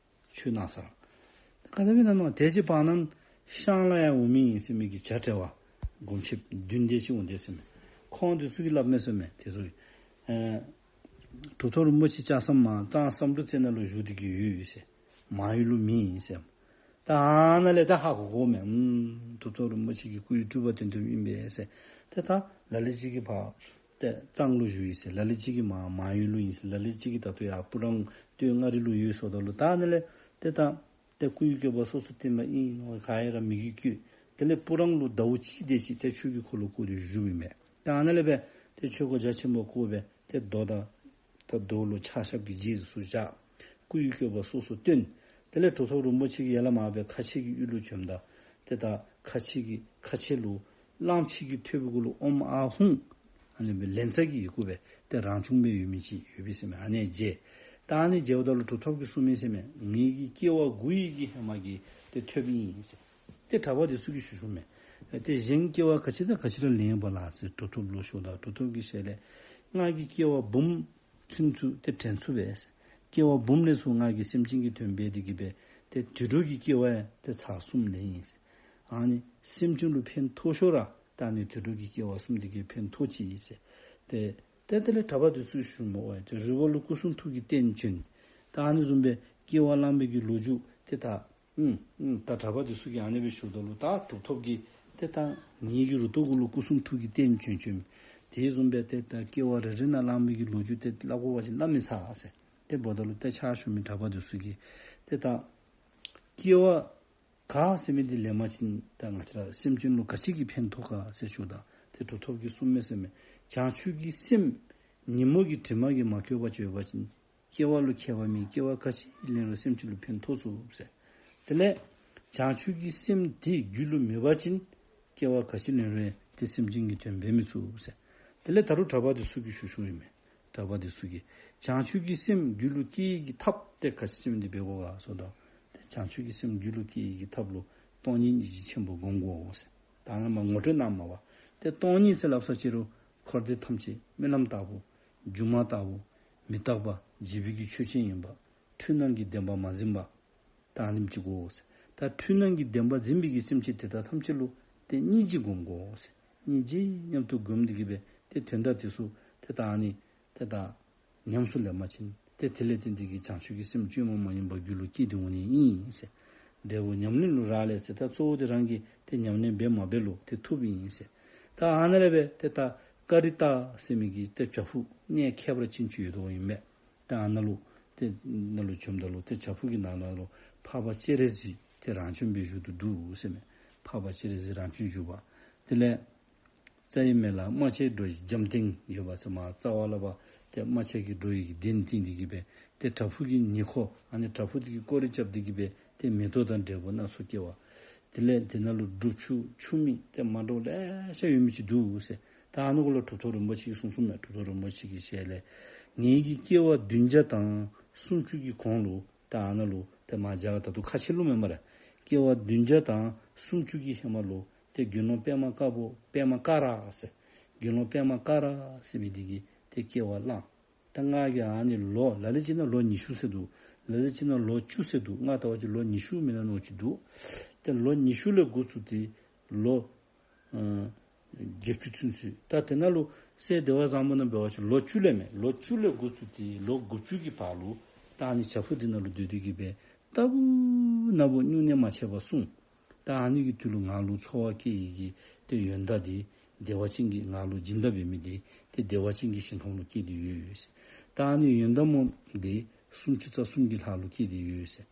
ཆོས་གནང་སར། ག་དེ་སྦེ་ཨིན་ན་མནོ། དེ་ཅིག་བར་ན་ཤངས་ལས་ཡང་འོང་མི་ཨིན་ཟེར་མི་གི་བྱ་བྲལ་བ་སྒོམ་ཆེན་བདུན་དེ་ཅིག་འོང་དེས་ཟེར་མས། ཁོང་འདི་ཚུ་གིས་སླབ་མས་ཟེར་མས། དེ་ཚུ་ཨེ་གྲུབ་ཐོབ་རིན་པོ་ཆེ་ལྕགས་ཟམ་མར་གཙང་བསམ་གྲུབ་རྩེ་ནང་ལུ་བཞུགས་ཏེ་གི་ཡོད་ཟེར། མང་ཡུལ་ལུ་མེད་ཟེར། ད་ཨ་ནཱ་ལས་ད་ཧ་གོ་གོཝ་མས། ཨུམ་གྲུབ་ཐོབ་རིན་པོ་ཆེ་གི་སྐུའི་སྤྲུལ་པ་དོན་དམ་ཨིན་པས་ཟེར། ཏེ་ད་ལ་ལུ་ཅིག་གིས་ཕར་ཏེ་གཙང་ལུ་བཞུགས་ཡི་ཟེར། ལ་ལུ་ཅིག་གིས་མར་མང་ཡུལ་ལུ་ཨིན་ཟེར། ལ་ལུ་ཅིག་གིས་ད་ལྟོ་ཡར་སྤུ་རངས་སྟོད་མངའ་རིས་ལུ་ཡོད་ཟེརཝ་ད་ལུ་ད་ཨ་ནི་ལས་ཏེ་ད་ཏེ་སྐུ་ཡི་བཀོད་པ་སོ་སོར་བསྟན་པ་ཨིན། ག་ར་མི་གིས་བཀོད། དེ་ལས་སྤུ་རངས་ལུ་ཟླཝ་གཅིག་དེ་ཅིག་ཏེ་ཆོས་ཀྱི་འཁོར་ལོ་བསྐོར་ཏེ་བཞུགསཔ་ཨིན་མས། ད་ཨ་ནཱ་ལས་སྦེ་ཏེ་ཆོས་འཁོར་རྒྱ་ཆེན་པོ་བསྐོར་སྦེ་ཏེ་མདོ་དང་ད་མདོ་ལུ་ཕྱག་ཞབས་ཀྱི་རྗེས་སུ་བཞག། སྐུ་ཡི་བཀོད་པ་སོ་སོར་སྟོན། དེ་ལས་གྲུབ་ཐོབ་རིན་པོ་ཆེ་གིས་ཡར་ལས་མར་སྦེ་ཁ་ཆེ་གི་ཡུལ་ལུ་བྱོནམ་ད་ཏེ་ད་ཁ་ཆེ་གི་ཁ་ཆེ་ལུ་གླངམོ་ཆེ་གིས་ཐོད་པའི་གུ་ལུ་ཨོཾ་ཨཱཿཧཱུྃ། ཨ་ནི་སྦེ་ལན་ཚ་གི་ཡི་གུ་སྦེ་ཏེ་རང་བྱུང་སྦེ་ཡོད་མི་ཅིག་ཡོད་པས་ཟེར་མས། ཨ་ནི་མཇལ། ད་ཨ་ནི་མཇལཝ་ད་ལུ་གྲུབ་ཐོབ་ཀྱིས་གསུངས་མི་ཟེར་མས། ངེ་གི་སྐྱེ་བ་དགུ་ཡི་གི་ཧེ་མ་གི་ཏེ་ཐོད་པ་ཨིན་ཟེར། ཏེ་གྲྭ་པ་འདི་ཚུ་གིས་ཞུ་ཞུཝ་མས། ཏེ་གཞན་སྐྱེ་བ་ག་ཅི་དང་ག་ཅི་ར་ལེན་པ་ལགས་ཟེར་གྲུབ་ཐོབ་ལུ་ཞུཝ་ད་གྲུབ་ཐོབ་ཀྱི་ཞལ་ལས་ང་གིས་སྐྱེ་བ་འབུམ་ཚུན་ཚོད་ཏེ་དྲན་ཚུགས་པས་ཟེར། སྐྱེ་བ་འབུམ་ལས་ཚུར་ང་གིས་སེམས་ཅན་གྱི་དོན་འབད་དེ་གིས་སྦེ་ཏེ་དུད་འགྲོ་གི་སྐྱེ་བ་ཡང་ཏེ་ཚར་གསུམ་ལེན་ཡི་ཟེར། ཨ་ནི་སེམས་ཅན་ལུ་ཕན་ཐོགས་ཤོས་ར་ད་ཨ་ནི་དུད་འགྲོ་གི་སྐྱེ་བ་གསུམ་དེ་གིས་ཕན་ཐོགས་ཅི་ཟེར། ཏེ་ཏེ་དེ་ལས་གྲྭ་པ་འདི་ཚུ་ཞུཝ་མས། ཨོ་ཡ་ཏེ་རུས་པ་ལུ་སྐུ་གསུང་ཐུགས་ཀྱི་རྟེན་བྱོན། ད་ཨ་ནི་བཟུམ་སྦེ་སྐྱེ་བ་བླངས་པའི་གི་ལོ་རྒྱུས་ཏེ་ད་ཨུམ་ཨུམ་ད་གྲྭ་པ་འདི་ཚུ་གིས་ཨ་ནི་སྦེ་ཞུཝ་ད་ལུ་ད་གྲུབ་ཐོབ་ཀྱིས་ཏེ་ད་ངེ་གི་རུ་ཏོ་གུ་ལུ་སྐུ་གསུང་ཐུགས་ཀྱི་རྟེན་བྱོན་བྱོནམ་དེ་བཟུམ་སྦེ་ཏེ་ད་སྐྱེ་བ་རེ་རེ་ནང་བླངས་པའི་གི་ལོ་རྒྱུས་ཏེ་སླབ་དགོ་པ་ཅིན་སླབ་མི་ཚར་ཟེར། དེ་འབདཝ་ད་ལུ་ཏེ་ཕྱག་ཞུ་མི་གྲྭ་པ་འདི་ཚུ་གིས་ཏེ་ད་སྐྱེ་བ་ག་ཟེར་མི་འདི་ལེན་པ་ཅིན་ད་ང་བཅས་ར་སེམས་ཅན་ལུ་ག་ཅི་གིས་ཕན་ཐོགས་ག་ཟེར་ཞུཝ་ད་ཏེ་གྲུབ་ཐོབ་ཀྱིས་གསུངས་མས་ཟེར་མས། བྱང་ཆུབ་ཀྱི་སེམས་ཉོན་མོངས་ཀྱི་དྲི་མ་གིས་མ་གོས་པར་སྤྱོད་པ་ཅིན་སྐྱེ་བ་ལུ་ཁྱད་པར་མེད། སྐྱེ་བ་ག་ཅི་ལེན་རུང་སེམས་ཅན་ལུ་ཕན་ཐོགས་ཚུགས་ཟེར། དེ་ལས་བྱང་ཆུབ་ཀྱི་སེམས་དེ་རྒྱུད་ལུ་མེད་པ་ཅིན་སྐྱེ་བ་ག་ཅི་ལེན་རུང་ཏེ་སེམས་ཅན་གྱི་དོན་འབད་མི་ཚུགས་ཟེར། དེ་ལས་ད་རུང་གྲྭ་པ་འདི་ཚུ་གིས་ཞུ་ཞུཝ་ཨིན་མས། གྲྭ་པ་འདི་ཚུ་གིས་བྱང་ཆུབ་ཀྱི་སེམས་རྒྱུད་ལུ་སྐྱེ་ནིའི་གི་ཐབས་ཏེ་ག་ཅི་ཟེར་མི་འདི་འབད་དགོ་ག་ཟེརཝ་ད་ཏེ་བྱང་ཆུབ་ཀྱི་སེམས་རྒྱུད་ལུ་སྐྱེ་ནིའི་གི་ཐབས་ལུ་སྟོང་ཉིད་སྙིང་རྗེ་ཆེན་པོ་སྒོམ་དགོ་ཟེར། ད་ཨ་ནཱ་མར་ངོ་སྤྲོད་གནངམ་མས་པ། ཏེ་སྟོང་ཉིད་ཟེར་སླབ་ས་ཅིག་རུང་འཁོར་འདས་ཐམས་ཅད་རྨི་ལམ་ལྟ་བུ་སྒྱུ་མ་ལྟ་བུ་མི་རྟག་པ་འཇིག་པའི་གི་ཆོས་ཅན་ཨིན་པ། འཁྲུལ་སྣང་གི་བདེན་པ་མ་འཛིན་པ། ད་ཨ་ནེམ་ཅིག་དགོ་ཟེར། ད་འཁྲུལ་སྣང་གི་བདེན་པ་འཛིན་པའི་གི་སེམས་ཅན་དེ་དག་ཐམས་ཅད་ལུ་ཏེ་སྙིང་རྗེ་སྒོམ་དགོ་ཟེར། སྙིང་རྗེ་མཉམ་དུ་སྒོམ་སྟེ་གིས་སྦེ་ཏེ་དོན་དག་དེ་ཚུ་ཏེ་ད་ཨ་ནི་ཏེ་ད་ཉམས་སུ་ལེན་པ་ཅིན་ཏེ་དེ་ལས་བརྟེན་ཏེ་གིས་བྱང་ཆུབ་ཀྱི་སེམས་བཅོས་མ་མ་ཡིན་པ་རྒྱུད་ལུ་སྐྱེས་ཏེ་འོང་ནི་ཨིན་ཟེར། འབྲས་བུ་ཉམས་ལེན་ལུ་རག་ལས་ཟེར། ད་གཙོ་བོ་དེ་རང་གིས་ཏེ་ཉམས་ལེན་འབད་མ་འབད་ལུ་ཏེ་ཐུགཔ་ཨིན་ཟེར། ད་ཨ་ནཱ་ལས་སྦེ་ཏེ་ད་ཀ་རི་ཏ་ཟེར་མི་གི་ཏེ་བྱག་ཕུག་གནས་ཁྱད་པར་ཅན་ཅིག་ཡོདཔ་ཨིན་མས། ཏེ་ཨ་ནཱ་ལུ་ཏེ་ནཱ་ལུ་བྱོནམ་ད་ལུ་ཏེ་བྱག་ཕུག་གི་ནང་ན་ལུ་འཕགས་པ་སྤྱན་རས་གཟིགས་ཏེ་རང་བྱོན་སྦེ་བཞུགས་ཏེ་འདུག་ཟེར་མས། འཕགས་པ་སྤྱན་རས་གཟིགས་རང་བྱོན་བཞུགས་པ། དེ་ལས་རྩྭའི་མེ་ལ་རྨ་བྱའི་སྒྲོ་ཡི་རྒྱབ་རྟེན་ཡོད་པ་ཟེར་མས། རྩ་བ་ལས་ཕར་ཏེ་རྨ་བྱ་གི་སྒྲོ་ཡི་གི་གདན་བཏིང་སྟེ་གིས་སྦེ་ཏེ་བྲག་ཕུག་གི་ཉེ་འཁོར་ཨ་ནི་བྲག་ཕུག་དེ་གི་སྐོར་ར་རྐྱབ་སྟེ་གིས་སྦེ་ཏེ་མེ་ཏོག་དང་འབྲས་བུ་སྣ་ཚོགས་སྐྱེ་བ། དེ་ལས་དེ་ནང་ལུ་སྒྲུབ་ཆུ་ཆུ་མིག་ཏེ་མ་འདྲཝ་ལེ་ཤ་ཡོད་མི་ཅིག་འདུག་ཟེར། ད་ཨ་ནི་གུ་ལུ་གྲུབ་ཐོབ་རིན་པོ་ཆེ་གིས་གསུངས་གསུངསམ་མས། གྲུབ་ཐོབ་རིན་པོ་ཆེ་གི་ཞལ་ལས། ངེ་གི་སྐྱེ་བ་བདུན་བརྒྱ་དང་སུམ་ཅུ་གི་གོང་ལུ་ད་ཨ་ནཱ་ལུ་ཏེ་མར་རྒྱ་གར་ད་ལྟོ་ཁ་ཆེ་ལུ་མེན་པ་ར། སྐྱེ་བ་བདུན་བརྒྱ་དང་སུམ་ཅུ་གི་ཧེ་མ་ལུ་ཏེ་དགེ་སློང་པདྨ་དཀར་པོ་པདྨ་ཀ་ར་ཟེར། དགེ་སློང་པདྨ་ཀ་ར་ཟེར་མི་འདི་གིས་ཏེ་སྐྱེ་བ་བླངས། ད་ང་གིས་ཨ་ནི་ལོ་ལ་ལུ་ཅིག་ནང་ལོ་ཉི་ཤུ་ཟེར་འདུག། ལ་ལུ་ཅིག་ནང་ལོ་བཅུ་ཟེར་འདུག། ང་ལྟ་བ་ཅིན་ལོ་ཉི་ཤུ་མེན་ན་མནོཝ་ཅིག་འདུག། ཏེ་ལོ་ཉི་ཤུ་ལས་འགོ་བཙུགས་ཏེ་ལོ་ཨ་བརྒྱད་ཅུ་ཚུན་ཚོད། ད་དེ་ནང་ལུ་སྲས་བདེ་བ་བཟང་པོ་ནང་འབད་བ་ཅིན་ལོ་བཅུ་ལས་མེད། ལོ་བཅུ་ལས་འགོ་བཙུགས་ཏེ་ལོ་དགུ་བཅུ་གི་བར་ལུ་ད་ཨ་ནི་བྱག་ཕུག་འདི་ནང་ལུ་སྡོད་དེ་གིས་སྦེ་རྟག་བུ་ན་བུ་སྨྱུང་གནས་མ་ཆད་པར་བསྲུང་། ད་ཨ་ནི་གི་དུས་ལུ་ང་ལུ་འཚོ་བ་སྐྱེལ་ནི་གི་ཏེ་ཡོན་བདག་འདི་བདེ་བ་ཅན་གྱི་ང་ལུ་སྦྱིན་བདག་འབད་མི་འདི་ཏེ་བདེ་བ་ཅན་གྱི་ཞིང་ཁམས་ལུ་སྐྱེས་ཏེ་ཡོད་ཟེར། ད་ཨ་ནི་ཡོན་བདག་མོ་འདི་སུམ་ཅུ་རྩ་གསུམ་གྱི་ལྷ་ལུ་སྐྱེས་ཏེ་ཡོད་ཟེར།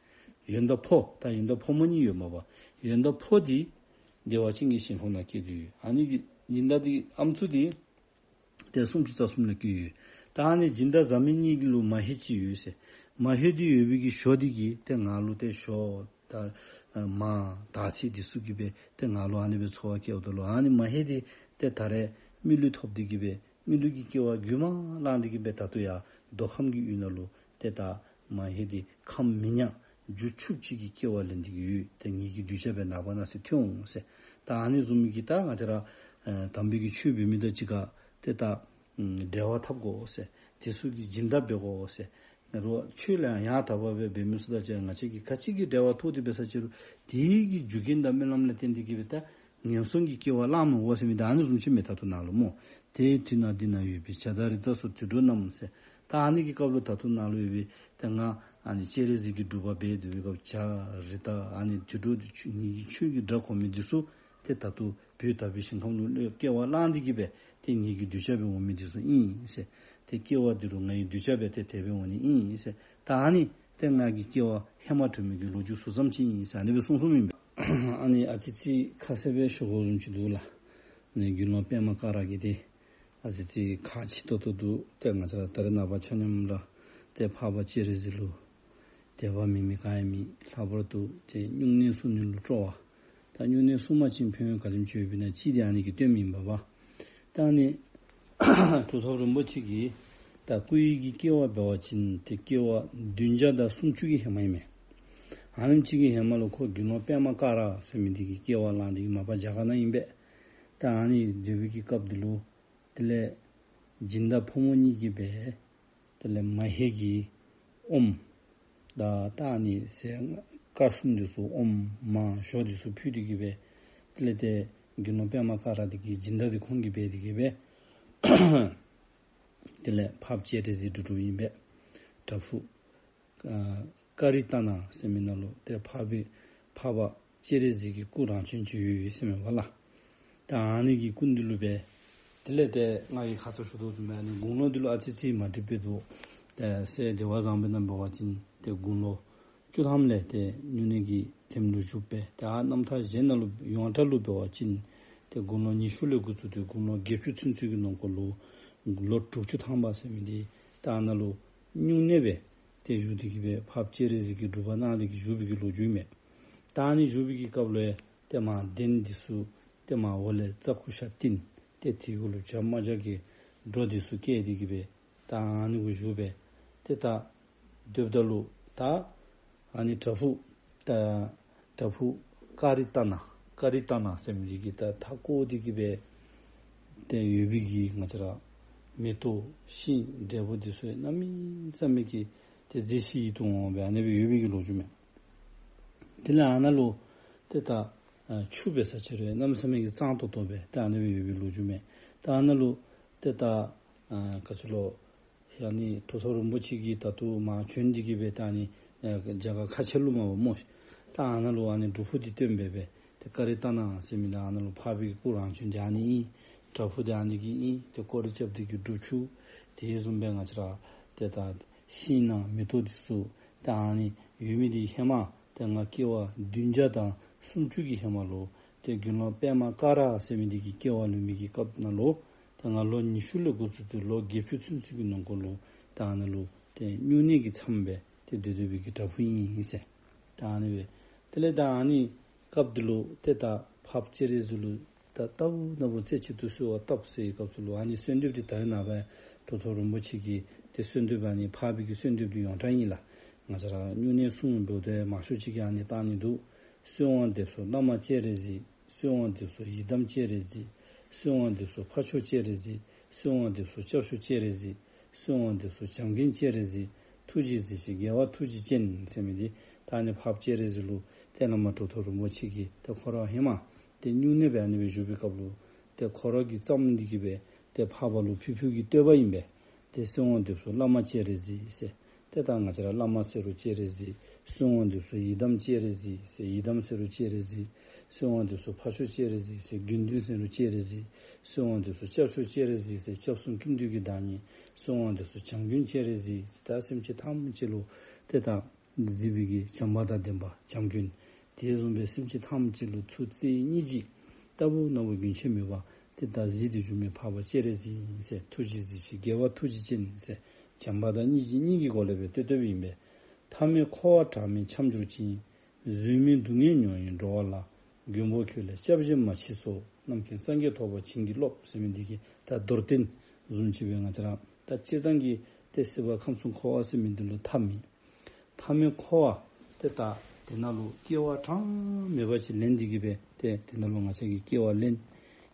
ཡོན་བདག་ཕོ་ད་ཡོན་བདག་ཕོ་མོ་གཉིས་ཡོདཔ་མས་པ། ཡོན་བདག་ཕོ་འདི་བདེ་བ་ཅན་གྱི་ཞིང་ཁམས་ནང་སྐྱེས་ཏེ་ཡོད། ཨ་ནི་གི་སྦྱིན་བདག་འདི་ཨམ་སྲུ་འདི་ཏེ་སུམ་ཅུ་རྩ་གསུམ་ལུ་སྐྱེས་ཡོད། ད་ཨ་ནི་སྦྱིན་བདག་བཟའ་མི་གཉིས་ལུ་མ་ཧེ་ཅིག་ཡོད་ཟེར། མ་ཧེ་འདི་ཡོད་པའི་གི་ཞོ་འདི་གིས་ཏེ་ང་ལུ་ཏེ་ཞོ་ད་མར་དར་ཚིལ་འདི་ཚུ་གིས་སྦེ་ཏེ་ང་ལུ་ཨ་ནི་སྦེ་འཚོ་བ་སྐྱེལཝ་ད་ལུ་ཨ་ནི་མ་ཧེ་འདི་ཏེ་ད་རེས་མི་ལུས་ཐོབ་སྟེ་གིས་སྦེ་མི་ལུས་ཀྱི་སྐྱེ་བ་རྒྱུན་མ་བླངས་ཏེ་གིས་སྦེ་ད་ལྟོ་ཡར་མདོ་ཁམས་ཀྱི་ཡུལ་ནང་ལུ་ཏེ་ད་མ་ཧེ་འདི་ཁམས་མི་ཉག་རྒྱུ་ཕྱུགཔོ་ཅིག་གི་སྐྱེ་བ་ལེན་ཏེ་གིས་ཡོད། ཏེ་ངེ་གི་གདུལ་བྱ་སྦེ་ནངས་པ་གནངས་ཚེ་ཐོན་འོང་ཟེར། ད་ཨ་ནི་བཟུམ་གྱི་ད་ང་བཅས་ར་ཨེ་དམ་པའི་གི་ཆོས་འབད་མི་དང་གཅིག་ཁར་ཏེ་ད་ཨམ་འབྲེལ་བ་འཐབ་དགོ་ཟེར། དེ་ཚུ་གི་སྦྱིན་བདག་འབད་དགོ་ཟེར། ང་ར་ཆོས་ལུ་ཡང་ཡང་དག་པ་སྦེ་འབད་མི་ཚུ་དང་གཅིག་ང་བཅས་ཀྱིས་ག་ཅི་གི་འབྲེལ་བ་འཐབ་སྟེ་འབད་ས་ཅི་རུང་དེ་གི་རྒྱུ་རྐྱེན་དང་སྨོན་ལམ་ལུ་བརྟེན་ཏེ་གིས་སྦེ་ད་ངན་སོང་གི་སྐྱེ་བ་བླངས་མི་འོང་ཟེར་མི་ད་ཨ་ནི་བཟུམ་ཅིག་མས། ད་ལྟོ་ནཱ་ལུ་སྨོ། དེའི་དུས་ན་འདི་ན་ཡོད་པའི་བྱ་དང་རི་དྭགས་སོགས་དུད་འགྲོ་རྣམས་ཟེར། ད་ཨ་ནི་གི་སྐབས་ལུ་ད་ལྟོ་ནཱ་ལུ་ཡོད་པའི་ཏེ་ང་ཨ་ནི་སྤྱན་རས་གཟིགས་ཀྱི་སྒྲུབ་པ་འབད་སྡོད་པའི་སྐབས་བྱ་རི་དྭགས་ཨ་ནི་དུད་འགྲོ་འདི་ཆོས་ངེ་གི་ཆོས་ཀྱི་སྒྲ་གོ་མི་འདི་ཚུ་ ཏེ་ད་ལྟོ་བོད་དག་པའི་ཞིང་ཁམས་ལུ་སློབ་སྐྱེ་བ་བླངས་ཏེ་གི་སྦེ་ཏེ་ངེ་གི་གདུལ་བྱ་སྦེ་འོང་མི་འདི་ཚུ་ཨིན་ཟེར། ཏེ་སྐྱེ་བ་འདི་ལུ་ང་ཡི་གདུལ་བྱ་སྦེ་ཏེ་དེ་སྦེ་འོང་ནི་ཨིན་ཟེར། ད་ཨ་ནི་ཏེ་ང་གི་སྐྱེ་བ་ཧེ་མ་འགྱོ་མི་གི་ལོ་རྒྱུས་ཟུར་ཙམ་ཅིག་ཨིན་ཟེར་ཨ་ནི་སྦེ་གསུངས་གསུངསམ་ཨིན་པས། ཨ་ནི་ཨ་ཙི་ཅིག་ཁ་གསལ་སྦེ་ཞུ་དགོཔ་བཟུམ་ཅིག་འདུག་ལགས། ཨ་ནི་དགེ་སློང་པདྨ་ཀ་ར་གིས་ཏེ་ཨ་ཙི་ཅིག་ཁག་ཆེ་ཏོག་ཏོ་འདུག། ཏེ་ང་བཅས་ར་ད་རེས་ནངས་པ་ཆ་མཉམ་ར་ཏེ་འཕགས་པ་སྤྱན་རས་གཟིགས་ལུ་དད་པ་མེད་མི་ག་ཡང་མེད། ལྷག་པར་དུ་ཏེ་སྨྱུང་གནས་སྲུང་ནི་ལུ་སྤྲོ་བ། ད་སྨྱུང་གནས་སྲུང་པ་ཅིན་ཕན་ཡོན་ག་དེམ་ཅིག་ཡོདཔ་ཨིན་ན་ཅིག་འདི་ཨ་ནི་གིས་སྟོནམ་ཨིན་པས་པ། ད་ཨ་ནི་གྲུབ་ཐོབ་རིན་པོ་ཆེ་གིས་ད་སྐུ་ཡི་གི་སྐྱེ་བ་འབད་བ་ཅིན་ཏེ་སྐྱེ་བ་བདུན་བརྒྱ་དང་སུམ་ཅུ་གི་ཧེ་མ་ཨིན་མས། ཨ་ནེམ་ཅིག་གི་ཧེ་མ་ལུ་ཁོ་དགེ་སློང་པདྨ་ཀ་ར་ཟེར་མི་འདི་གིས་སྐྱེ་བ་བླངས་ཏེ་གི་མ་པ་རྒྱ་གར་ནང་ཨིན་པས། ད་ཨ་ནི་སྡོད་པའི་གི་སྐབས་འདི་ལུ་དེ་ལས་སྦྱིན་བདག་ཕོ་མོ་གཉིས་ཀྱིས་སྦེ་དེ་ལས་མ་ཧེ་གི་ཨོམ་དང་ད་ཨ་ནི་ཟས་དཀར་གསུམ་འདི་ཚུ་ཨོམ་མར་ཞོ་འདི་ཚུ་ཕུལ་ཏེ་གི་སྦེ་དེ་ལས་ཏེ་དགེ་སློང་པདྨ་ཀ་ར་འདི་གིས་སྦྱིན་བདག་འདི་ཁོང་གིས་འབད་དེ་གི་སྦེ་དེ་ལས་འཕགས་པ་སྤྱན་རས་གཟིགས་སྒྲུབ་སྒྲུབཔ་ཨིན་པས། བྲག་ཕུག་ཨ་ཀ་རི་ཏ་ན་ཟེར་མི་ནང་ལུ་ཏེ་འཕགས་པའི་འཕགས་པ་སྤྱན་རས་གཟིགས་ཀྱི་སྐུ་རང་བྱོན་ཅིག་ཡོད་ཡོད་ཟེར་མས་པ་ལགས། ད་ཨ་ནི་གི་སྐུ་མདུན་ལུ་སྦེ་དེ་ལས་ཏེ་ང་གིས་ཁ་ཙ་ཞུ་དོ་བཟུམ་སྦེ་ཨ་ནི་དགུང་ལོ་འདི་ལུ་ཨ་ཙི་ཅིག་མ་འགྲིག་པས་འདུག། ཏེ་སྲས་བདེ་བ་བཟང་པོའི་ནང་འབད་བ་ཅིན་ཏེ་དགུང་ལོ་བཅུ་ཐམ་ལས་ཏེ་སྨྱུང་གནས་ཀྱི་ལེན་ལུ་བཞུགས་པས། ཏེ་ཨ་རྣམ་ཐར་གཞན་ནང་ལུ་ཡོངས་གྲགས་ལུ་འབད་བ་ཅིན་ཏེ་དགུང་ལོ་ཉི་ཤུ་ལས་འགོ་བཙུགས་ཏེ་དགུང་ལོ་བརྒྱད་ཅུ་ཚུན་ཚོད་ཀྱི་ནང་འཁོད་ལུ་ལོ་དྲུག་ཅུ་ཐམ་པ་ཟེར་མི་འདི་ད་ཨ་ནཱ་ལུ་སྨྱུང་གནས་སྦེ་ཏེ་བཞུགས་ཏེ་གི་སྦེ་འཕགས་པ་སྤྱན་རས་གཟིགས་ཀྱི་སྒྲུབ་པ་གནང་སྟེ་གི་བཞུགས་པའི་གི་ལོ་རྒྱུས་མས། ད་ཨ་ནི་བཞུགས་པའི་གི་སྐབས་ལུ་ཏེ་མར་གདན་འདི་ཚུ་ཏེ་མར་འོག་ལས་རྩྭ་ཀུ་ཤ་བཏིང་སྟེ་དེ་གུ་ལུ་བྱ་རྨ་བྱ་གི་སྒྲོ་འདི་ཚུ་བཀལ་ཏེ་གི་སྦེ་ད་ཨ་ནི་གུ་བཞུགས་སྦེ་ཏེ་ད་སྡོདཔ་ད་ལུ་ད་ཨ་ནི་བྲག་ཕུག་ད་བྲག་ཕུག་ཀ་རི་ཏ་ན་ཀ་རི་ཏ་ན་ཟེར་མི་འདི་གིས་ད་མཐའ་བསྐོར་ཏེ་གི་སྦེ་ཏེ་ཡོད་པའི་གི་ང་བཅས་ར་མེ་ཏོག་ཤིང་འབྲས་བུ་འདི་ཚུ་གནམ་མེད་ས་མེད་ཀྱི་ཏེ་མཛེས་ཤིང་ཡིད་དུ་འོང་བ་སྦེ་ཨ་ནི་སྦེ་ཡོད་པའི་གི་ལོ་རྒྱུས་མས། དེ་ལས་ཨ་ནཱ་ལུ་ཏེ་ད་ཨ་ཆུ་འབད་ས་ཅིག་རུང་གནམ་མེད་ས་མེད་ཀྱི་གཙང་ཏོག་ཏོ་སྦེ་ཏེ་ཨ་ནི་སྦེ་ཡོད་པའི་ལོ་རྒྱུས་མས། ད་ཨ་ནཱ་ལུ་ཏེ་ད་ཨ་ག་ཅི་ལོ་ཨ་ནི་གྲུབ་ཐོབ་རིན་པོ་ཆེ་གིས་ད་ལྟོ་མར་བྱོན་ཏེ་གི་སྦེ་ད་ཨ་ནི་ཨ་རྒྱ་གར་ཁ་ཆེ་ལུ་མར་བ་སྨོ་ཤིག། ད་ཨ་ནཱ་ལུ་ཨ་ནི་སྒྲུབ་ཕུག་འདི་བཏོན་སྦེ་སྦེ་ཏེ་ཀ་རི་ཏ་ན་ཟེར་མི་ད་ཨ་ནཱ་ལུ་འཕགས་པའི་སྐུ་རང་བྱོན་འདི་ཨ་ནི་ཨིན། བྲག་ཕུག་འདི་ཨ་ནི་གི་ཨིན། ཏེ་སྐོར་ར་རྐྱབ་སྟེ་གི་སྒྲུབ་ཆུ་དེ་བཟུམ་སྦེ་ང་བཅས་ར་ཏེ་ད་ཤིང་ནང་མེ་ཏོག་འདི་ཚུ་ད་ཨ་ནི་ཡོད་མི་འདི་ཧེ་མ་ཏེ་ང་སྐྱེ་བ་བདུན་བརྒྱ་དང་སུམ་ཅུ་གི་ཧེ་མ་ལུ་ཏེ་དགེ་སློང་པདྨ་ཀ་ར་ཟེར་མི་འདི་གི་སྐྱེ་བ་ལེན་མི་གི་སྐབས་ནང་ལུ་ཏེ་ང་ལོ་ཉི་ཤུ་ལས་འགོ་བཙུགས་ཏེ་ལོ་བརྒྱད་ཅུ་ཚུན་ཚོད་ཀྱི་ནང་འཁོད་ལུ་ད་ཨ་ནཱ་ལུ་ཏེ་སྨྱུང་གནས་ཀྱི་མཚམས་སྦེ་ཏེ་སྡོད་སྡོད་པའི་གི་བྲག་ཕུག་ཨིན་ཟེར། ད་ཨ་ནི་སྦེ་དེ་ལས་ད་ཨ་ནི་སྐབས་འདི་ལུ་ཏེ་ད་འཕགས་པ་སྤྱན་རས་གཟིགས་ལུ་ད་ལྟ་བུ་ན་བུ་རྩེ་གཅིག་ཏུ་གསོལ་བ་བཏབ་ཟེར་བའི་སྐབས་སུ་ལུ་ཨ་ནི་གསོལ་འདེབས་འདི་ད་རེས་ནངས་པ་གྲུབ་ཐོབ་རིན་པོ་ཆེ་གི་ཏེ་གསོལ་འདེབས་ཨ་ནི་འཕགས་པའི་གི་གསོལ་འདེབས་འདི་ཡོངས་གྲགས་ཨིན་ལགས། ང་བཅས་ར་སྨྱུང་གནས་སྲུང་འབདཝ་ད་མང་ཤོས་ཅིག་གིས་ཨ་ནི་བཏང་ནི་འདུག། གསོལ་བ་འདེབས་སོ་བླ་མ་སྤྱན་རས་གཟིགས། གསོལ་བ་འདེབས་སོ་ཡི་དམ་སྤྱན་རས་གཟིགས། གསོལ་བ་འདེབས་སོ་འཕགས་མཆོག་སྤྱན་རས་གཟིགས། གསོལ་བ་འདེབས་སོ་སྐྱབས་མཆོག་སྤྱན་རས་གཟིགས། གསོལ་བ་འདེབས་སོ་བྱམས་མགོན་སྤྱན་རས་གཟིགས། ཐུགས་རྗེས་གཟིགས་ཤིག་རྒྱལ་བ་ཐུགས་རྗེ་ཅན་ཟེར་མི་འདི་ད་ཨ་ནི་འཕགས་པ་སྤྱན་རས་གཟིགས་ལུ་ཏེ་བླ་མ་གྲུབ་ཐོབ་རིན་པོ་ཆེ་གིས་ཏེ་ཁོ་ར་ཧེ་མ་ཏེ་སྨྱུང་གནས་སྦེ་ཨ་ནི་སྦེ་བཞུགས་པའི་སྐབས་ལུ་ཏེ་ཁོ་ར་གིས་བརྩམས་ཏེ་གི་སྦེ་ཏེ་འཕགས་པ་ལུ་ཕུལ་ཕུལ་གྱི་བསྟོད་པ་ཨིན་པས། ཏེ་གསོལ་བ་འདེབས་སོ་བླ་མ་སྤྱན་རས་གཟིགས་ཟེར། ཏེ་ད་ང་བཅས་ར་བླ་མ་ཟེར་རུང་སྤྱན་རས་གཟིགས། གསོལ་བ་འདེབས་སོ་ཡི་དམ་སྤྱན་རས་གཟིགས་ཟེར། ཡི་དམ་ཟེར་རུང་སྤྱན་རས་གཟིགས། གསོལ་བ་འདེབས་སོ་འཕགས་མཆོག་སྤྱན་རས་གཟིགས་ཟེར། དགེ་འདུན་ཟེར་རུང་སྤྱན་རས་གཟིགས། གསོལ་བ་འདེབས་སོ་སྐྱབས་མཆོག་སྤྱན་རས་གཟིགས་ཟེར། སྐྱབས་གསུམ་ཀུན་འདུས་ཀྱི་བདག་ཉིད། གསོལ་བ་འདེབས་སོ་བྱམས་མགོན་སྤྱན་རས་གཟིགས་ཟེར། ད་སེམས་ཅན་ཐམས་ཅད་ལུ་ཏེ་ད་གཟིགས་པའི་གི་བྱམས་པ་དང་ལྡན་པ་བྱམས་མགོན། དེ་བཟུམ་སྦེ་སེམས་ཅན་ཐམས་ཅད་ལུ་ཚུར་བརྩེ་སྙིང་རྗེ་ལྟ་བུ་ན་བུ་རྒྱུན་ཆད་མེད་པ་ཏེ་ད་གཟིགས་ཏེ་བཞུགས་མི་འཕགས་པ་སྤྱན་རས་གཟིགས་ཟེར། ཐུགས་རྗེས་གཟིགས་ཤིག་རྒྱལ་བ་ཐུགས་རྗེ་ཅན་ཟེར། བྱམས་པ་དང་སྙིང་རྗེ་གཉིས་ཀྱི་སྒོ་ལས་སྦེ་བསྟོད་བསྟོདཔ་ཨིན་པས། མཐའ་མེད་འཁོར་བ་གྲངས་མེད་འཁྱམས་གྱུར་ཅིང་། བཟོད་མེད་སྡུག་བསྔལ་མྱོང་བའི་འགྲོ་བ་ལ། མགོན་པོ་ཁྱོད་ལས་སྐྱབས་གཞན་མ་མཆིས་སོ། རྣམ་མཁྱེན་སངས་རྒྱས་ཐོབ་པར་བྱིན་གྱིས་རློབས་ཟེར་མི་འདི་གིས་ད་མདོར་བསྟན་བཟུམ་ཅིག་སྦེ་ང་བཅས་ར་ད་སྤྱིར་བཏང་གི་ཏེ་སྲིད་པ་ཁམས་གསུམ་འཁོར་བ་ཟེར་མི་འདི་ལུ་མཐའ་མེད། མཐའ་མེད་འཁོར་བ་ཏེ་ད་དེ་ནང་ལུ་སྐྱེ་བ་གྲངས་མེད་པ་ཅིག་ལེན་ཏེ་གི་སྦེ་ཏེ་དེ་ནང་ལུ་ང་བཅས་ཀྱིས་སྐྱེ་བ་ལེན།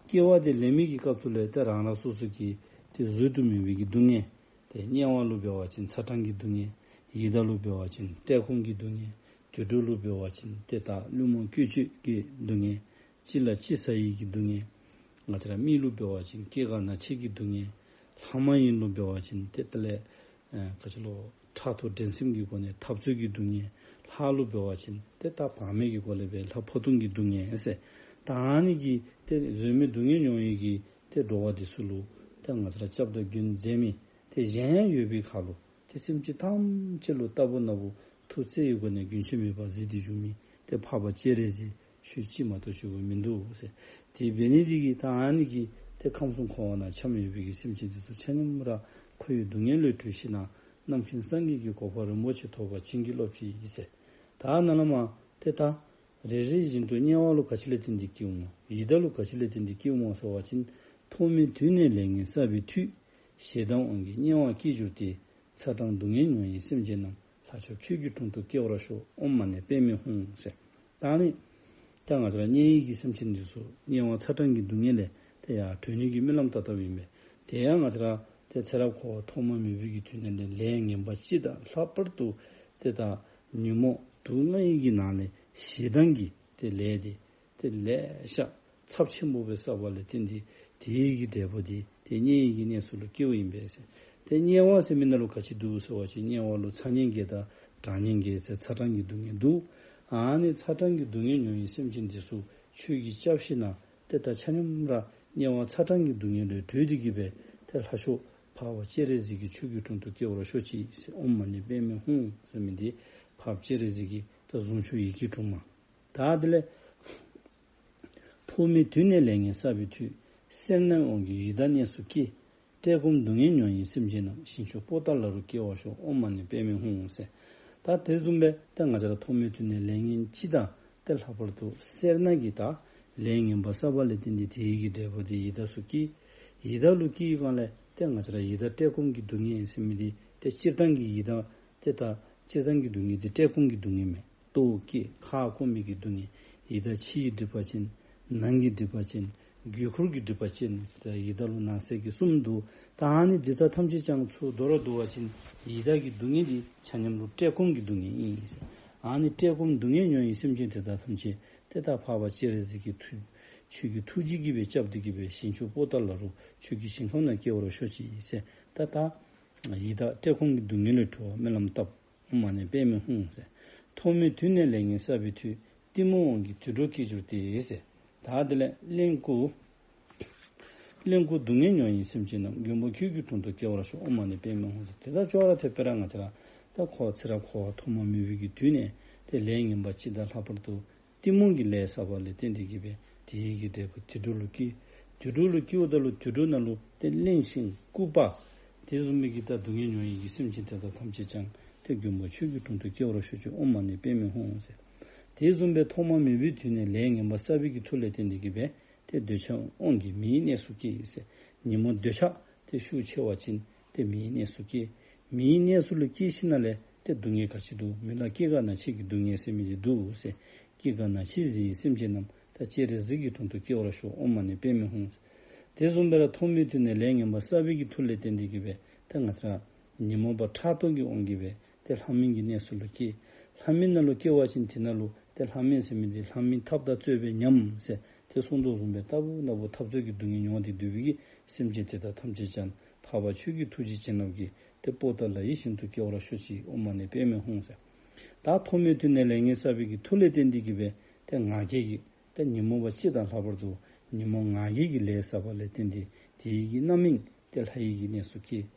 སྐྱེ་བ་དེ་ལེན་མི་གི་སྐབས་སུ་ལས་ཏེ་རང་རང་སོ་སོ་གི་ཏེ་བཟོད་དུ་མེད་པའི་གི་སྡུག་བསྔལ། ཏེ་དམྱལ་བ་ལུ་འབད་བ་ཅིན་ཚ་གྲང་གི་སྡུག་བསྔལ། ཡི་དྭགས་ལུ་འབད་བ་ཅིན་བཀྲེས་སྐོམ་གྱི་སྡུག་བསྔལ། དུད་འགྲོ་ལུ་འབད་བ་ཅིན་ཏེ་ད་བླུན་རྨོངས་བཀོལ་སྤྱོད་ཀྱི་སྡུག་བསྔལ། ཅི་ལ་ཅི་ཟ་ཡི་གི་སྡུག་བསྔལ། ང་བཅས་ར་མི་ལུ་འབད་བ་ཅིན་སྐྱེ་རྒ་ན་འཆི་གི་སྡུག་བསྔལ། ལྷ་མ་ཡིན་ལུ་འབད་བ་ཅིན་ཏེ་དེ་ལས་ཨེ་ག་ཅི་ལོ་ཕྲག་དོག་འགྲན་སེམས་ཀྱི་སྒོ་ནས་འཐབ་རྩོད་ཀྱི་སྡུག་བསྔལ། ལྷ་ལུ་འབད་བ་ཅིན་ཏེ་ད་བག་མེད་ཀྱི་སྒོ་ལས་སྦེ་ལྷ་འཕོ་ལྟུང་གི་སྡུག་བསྔལ་ཟེར། ད་ཨ་ནི་གི་ཏེ་བཟོད་མེད་སྡུག་བསྔལ་མྱོང་ཡི་གི་ཏེ་འགྲོ་བ་འདི་ཚུ་ལུ་ཏེ་ང་བཅས་ར་སྐྱབས་དང་མགོན་མཛད་མི་ཏེ་གཞན་ཡང་ཡོད་པའི་ཁར་ལུ་ཏེ་སེམས་ཅན་ཐམས་ཅད་ལུ་རྟག་བུ་ན་བུ་ཐུགས་བརྩེ་ཡི་སྒོ་ནས་རྒྱུན་ཆད་མེད་པར་གཟིགས་ཏེ་བཞུགས་མི་ཏེ་འཕགས་པ་སྤྱན་རས་གཟིགས་ཁྱོད་གཅིག་མ་གཏོགས་གཅིག་པུ་མིན་འདུག་ཟེར། དེ་འབད་ནི་འདི་གིས་ད་ཨ་ནི་གི་ཏེ་ཁམས་གསུམ་འཁོར་བ་ན་འཁྱམས་ཡོད་པའི་གི་སེམས་ཅན་འདི་ཚུ་ཆ་མཉམ་ར་འཁོར་བའི་སྡུག་བསྔལ་ལས་གྲོལ་ཞིནམ་ལས་རྣམ་མཁྱེན་སངས་རྒྱས་ཀྱི་གོ་འཕང་རིན་པོ་ཆེ་ཐོབ་པར་བྱིན་གྱིས་རློབས་ཅིག་ཟེར། ད་ནཱ་ལས་མར་ཏེ་ད་རེ་རེ་བཞིན་དུ་དམྱལ་བ་ལུ་ག་ཅི་ལས་བརྟེན་ཏེ་སྐྱེཝ་སྨོ། ཡི་དྭགས་ལུ་ག་ཅི་ལས་བརྟེན་ཏེ་སྐྱེཝ་སྨོ་ཟེར་བ་ཅིན། ཐོག་མེད་དུས་ནས་ལས་ངན་བསགས་པའི་མཐུས། ཞེ་སྡང་དབང་གིས་དམྱལ་བར་སྐྱེས་གྱུར་ཏེ། ཚ་གྲང་སྡུག་བསྔལ་མྱོང་བའི་སེམས་ཅན་རྣམས། ལྷ་མཆོག་ཁྱོད་ཀྱི་དྲུང་དུ་སྐྱེ་བར་ཤོག། ཨོཾ་མ་ཎི་པདྨེ་ཧཱུྃ་ཟེར། ད་ནི་ད་ང་བཅས་ར་དམྱལ་བའི་གི་སེམས་ཅན་འདི་ཚུ་དམྱལ་བ་ཚ་གྲང་གི་སྡུག་བསྔལ་ལས་ཏེ་ཡར་གྲོལ་ནི་གི་སྨོན་ལམ་བཏབ་བཏབཔ་ཨིན་པས། དེ་ཡང་ང་བཅས་ར་ཏེ་ཚེ་རབས་འཁོར་བ་ཐོག་མ་མེད་པའི་གི་དུས་ནས་ལས་ངན་པ་སྤྱི་དང་ལྷག་པར་དུ་ཏེ་ད་ཉོན་མོངས་དུག་ལྔ་ཡི་གི་ནང་ལས་ཞེ་སྡང་གི་ཏེ་ལས་དེ་ཏེ་ལེ་ཤ་ཚབས་ཆེན་པོ་སྦེ་བསགས་པ་ལས་བརྟེན་ཏེ་དེ་ཡི་གི་འབྲས་བུ་དེ་ཏེ་དམྱལ་བའི་གི་གནས་སུ་ལུ་སྐྱེཝ་ཨིན་པས་ཟེར། ཏེ་དམྱལ་བ་ཟེར་མི་ནང་ལུ་ག་ཅི་འདུག་ཟེར་བ་ཅིན་དམྱལ་བ་ལུ་ཚ་དམྱལ་བརྒྱད་དང་གྲང་དམྱལ་བརྒྱད་ཟེར་ཚ་གྲང་གི་སྡུག་བསྔལ་འདུག། ཨ་ནི་ཚ་གྲང་གི་སྡུག་བསྔལ་མྱོང་བའི་སེམས་ཅན་འདི་ཚུ་ཁྱོད་ཀྱིས་སྐྱབས་ཞིནམ་ལས་ཏེ་ད་ཆ་མཉམ་ར་དམྱལ་བ་ཚ་གྲང་གི་སྡུག་བསྔལ་ལས་གྲོལ་ཏེ་གི་སྦེ་ཏེ་ལྷ་མཆོག་འཕགས་པ་སྤྱན་རས་གཟིགས་ཀྱི་ཆོས་ཀྱི་དྲུང་དུ་སྐྱེ་བར་ཤོག་ཅིག་ཟེར། ཨོཾ་མ་ཎི་པདྨེ་ཧཱུྃ་ཟེར་མི་འདི་འཕགས་པ་སྤྱན་རས་གཟིགས་ཀྱི་ད་གཟུངས་ཆུང་ཡི་གེ་དྲུག་མ། ད་དེ་ལས་ཐོག་མེད་དུས་ནས་ལས་ངན་བསགས་པའི་མཐུས། སེར་སྣའི་དབང་གིས་ཡི་དྭགས་གནས་སུ་སྐྱེས། བཀྲེས་སྐོམ་སྡུག་བསྔལ་མྱོང་བའི་སེམས་ཅན་རྣམས། ཞིང་མཆོག་པོ་ཏ་ལ་རུ་སྐྱེ་བར་ཤོག། ཨོཾ་མ་ཎི་པདྨེ་ཧཱུྃ་ཟེར། ད་དེ་བཟུམ་སྦེ་ད་ང་བཅས་ར་ཐོག་མེད་དུས་ནས་ལས་ངན་སྤྱི་དང་ཏེ་ལྷག་པར་དུ་སེར་སྣ་གི་ད་ལས་ངན་པ་བསགས་པ་ལས་བརྟེན་ཏེ་དེ་ཡི་གི་འབྲས་བུ་དེ་ཡི་དྭགས་སུ་སྐྱེས། ཡི་དྭགས་ལུ་སྐྱེས་སྒང་ལས་ཏེ་ང་བཅས་ར་ཡི་དྭགས་བཀྲེས་སྐོམ་གྱི་སྡུག་བསྔལ་ཟེར་མི་དེ་ཏེ་སྤྱིར་བཏང་གི་ཡི་དྭགས་ཏེ་ད་སྤྱིར་བཏང་གི་སྡུག་བསྔལ་དེ་བཀྲེས་སྐོམ་གྱི་སྡུག་བསྔལ་མས། ལྟོཝ་བཀྱེས་ཁ་སྐོམ་མི་གི་སྡུག་བསྔལ། ཡི་དྭགས་ཕྱིའི་སྒྲིབ་པ་ཅན། ནང་གི་སྒྲིབ་པ་ཅན། རྒྱུད་ཁོར་གྱི་སྒྲིབ་པ་ཅན་ཟེར་ཡི་དྭགས་ལུ་ནང་གསེས་ཀྱི་གསུམ་འདུག། ད་ཨ་ནི་འདི་དག་ཐམས་ཅད་ཀྱང་ཚུར་མདོར་བསྡུ་བ་ཅིན་ཡི་དྭགས་ཀྱི་སྡུག་བསྔལ་འདི་ཆ་མཉམ་ར་བཀྲེས་སྐོམ་གྱི་སྡུག་བསྔལ་ཨིན་ཟེར། ཨ་ནི་བཀྲེས་སྐོམ་སྡུག་བསྔལ་མྱོང་བའི་སེམས་ཅན་དེ་དག་ཐམས་ཅད་ཏེ་ད་འཕགས་པ་སྤྱན་རས་གཟིགས་ཀྱི་ཐུགས་ཆོས་ཀྱི་ཐུགས་རྗེ་གིས་སྦེ་སྐྱབས་ཏེ་གི་སྦེ་ཞིང་མཆོག་པོ་ཏ་ལ་རུ་ཆོས་ཀྱི་ཞིང་ཁམས་ན་སྐྱེ་བར་ཤོག་ཅིག་ཟེར། ད་ད་ཡི་དྭགས་བཀྲེས་སྐོམ་གྱི་སྡུག་བསྔལ་ལས་གྲོལ་བར་སྨོན་ལམ་བཏབ། ཨོཾ་མ་ཎི་པདྨེ་ཧཱུྃ་ཟེར། ཐོག་མེད་དུས་ནས་ལས་ངན་བསགས་པའི་མཐུས། གཏི་མུག་དབང་གིས་དུད་འགྲོར་སྐྱེས་གྱུར་ཏེ་ཟེར། ད་དེ་ལས་གླེན་ལྐུགས་གླེན་ལྐུགས་སྡུག་བསྔལ་མྱོང་བའི་སེམས་ཅན་རྣམས། མགོན་པོ་ཁྱོད་ཀྱི་དྲུང་དུ་སྐྱེ་བར་ཤོག། ཨོཾ་མ་ཎི་པདྨེ་ཧཱུྃ་ཟེར། དེ་དག་ཅོག་ར་འཐདཔ་སྦེ་ར་ང་བཅས་ར་ད་འཁོར་ཚེ་རབས་འཁོར་བ་ཐོག་མ་མེད་པའི་གི་དུས་ནས་ཏེ་ལས་ངན་པ་སྤྱི་དང་ལྷག་པར་དུ་གཏི་མུག་གི་ལས་བསགས་པ་ལས་བརྟེན་ཏེ་གི་སྦེ་དེ་ཡི་གི་འབྲས་བུ་དུད་འགྲོ་ལུ་སྐྱེས། དུད་འགྲོ་ལུ་སྐྱེཝ་ད་ལུ་དུད་འགྲོ་ནང་ལུ་ཏེ་གླེན་ཞིང་ལྐུགས་པ་དེ་བཟུམ་མའི་གི་ད་སྡུག་བསྔལ་མྱོང་བའི་གི་སེམས་ཅན་དེ་དག་ཐམས་ཅད་ཀྱང་ཏེ་མགོན་པོ་ཁྱོད་ཀྱི་དྲུང་དུ་སྐྱེ་བར་ཤོག་ཅིག། ཨོཾ་མ་ཎི་པདྨེ་ཧཱུྃ་ཟེར། དེ་བཟུམ་སྦེ་ཐོག་མ་མེད་པའི་དུས་ནས་ལས་ངན་པ་བསགས་པའི་གི་མཐུ་ལས་བརྟེན་ཏེ་གི་སྦེ་ཏེ་འདོད་ཆགས་དབང་གིས་མིའི་གནས་སུ་སྐྱེས་ཟེར། ཉོན་མོངས་འདོད་ཆགས་ཏེ་ཤུགས་ཆེ་བ་ཅིན་ཏེ་མིའི་གནས་སུ་སྐྱེས། མིའི་གནས་སུ་ལུ་སྐྱེས་ཞིནམ་ལས་ཏེ་སྡུག་བསྔལ་ག་ཅི་འདུག། མི་ལ་སྐྱེ་རྒ་ན་འཆི་གི་སྡུག་བསྔལ་ཟེར་མི་འདི་འདུག་ཟེར། སྐྱེ་རྒ་ན་འཆི་གཟིར་བའི་སེམས་ཅན་རྣམས། ད་སྤྱན་རས་གཟིགས་ཀྱི་དྲུང་དུ་སྐྱེ་བར་ཤོག། ཨོཾ་མ་ཎི་པདྨེ་ཧཱུྃ་ཟེར། དེ་བཟུམ་སྦེ་ར་ཐོག་མེད་དུས་ནས་ལས་ངན་པ་བསགས་པའི་གི་མཐུ་ལས་བརྟེན་ཏེ་གི་སྦེ་ཏེ་ང་བཅས་ར་ཉོན་མོངས་པ་ཕྲག་དོག་གི་དབང་གིས་སྦེ་ཏེ་ལྷ་མིན་གྱི་གནས་སུ་ལུ་སྐྱེས། ལྷ་མིན་ནང་ལུ་སྐྱེ་བ་ཅིན་དེ་ནང་ལུ་ཏེ་ལྷ་མིན་ཟེར་མི་འདི་ལྷ་མིན་ཐབས་དང་རྩོད་པའི་ཉམས་ཟེར་ཏེ་གསུངས་དོ་བཟུམ་སྦེ་ལྟ་བུ་ན་བུ་འཐབ་རྩོད་ཀྱི་སྡུག་བསྔལ་མྱོང་སྟེ་སྡོད་པའི་གི་སེམས་ཅན་དེ་དག་ཐམས་ཅད་ཀྱང་འཕགས་པ་ཁྱོད་ཀྱི་ཐུགས་རྗེ་བྱིན་རླབས་ཀྱིས་ཏེ་པོ་ཏ་ལའི་ཞིང་དུ་སྐྱེ་བར་ཤོག་ཅིག། ཨོཾ་མ་ཎི་པདྨེ་ཧཱུྃ་ཟེར། ད་ཐོག་མེད་དུས་ནས་ལས་ངན་བསགས་པའི་གི་མཐུ་ལས་བརྟེན་ཏེ་གི་སྦེ་ཏེ་ང་རྒྱལ་གྱི་ཏེ་ཉོན་མོངས་པ་སྤྱི་དང་ལྷག་པར་དུ་ཉོན་མོངས་ང་རྒྱལ་གྱི་ལས་བསགས་པ་ལས་བརྟེན་ཏེ་དེ་ཡི་གི་རྣམ་སྨིན་ཏེ་ལྷ་ཡི་གི་གནས་སུ་སྐྱེས།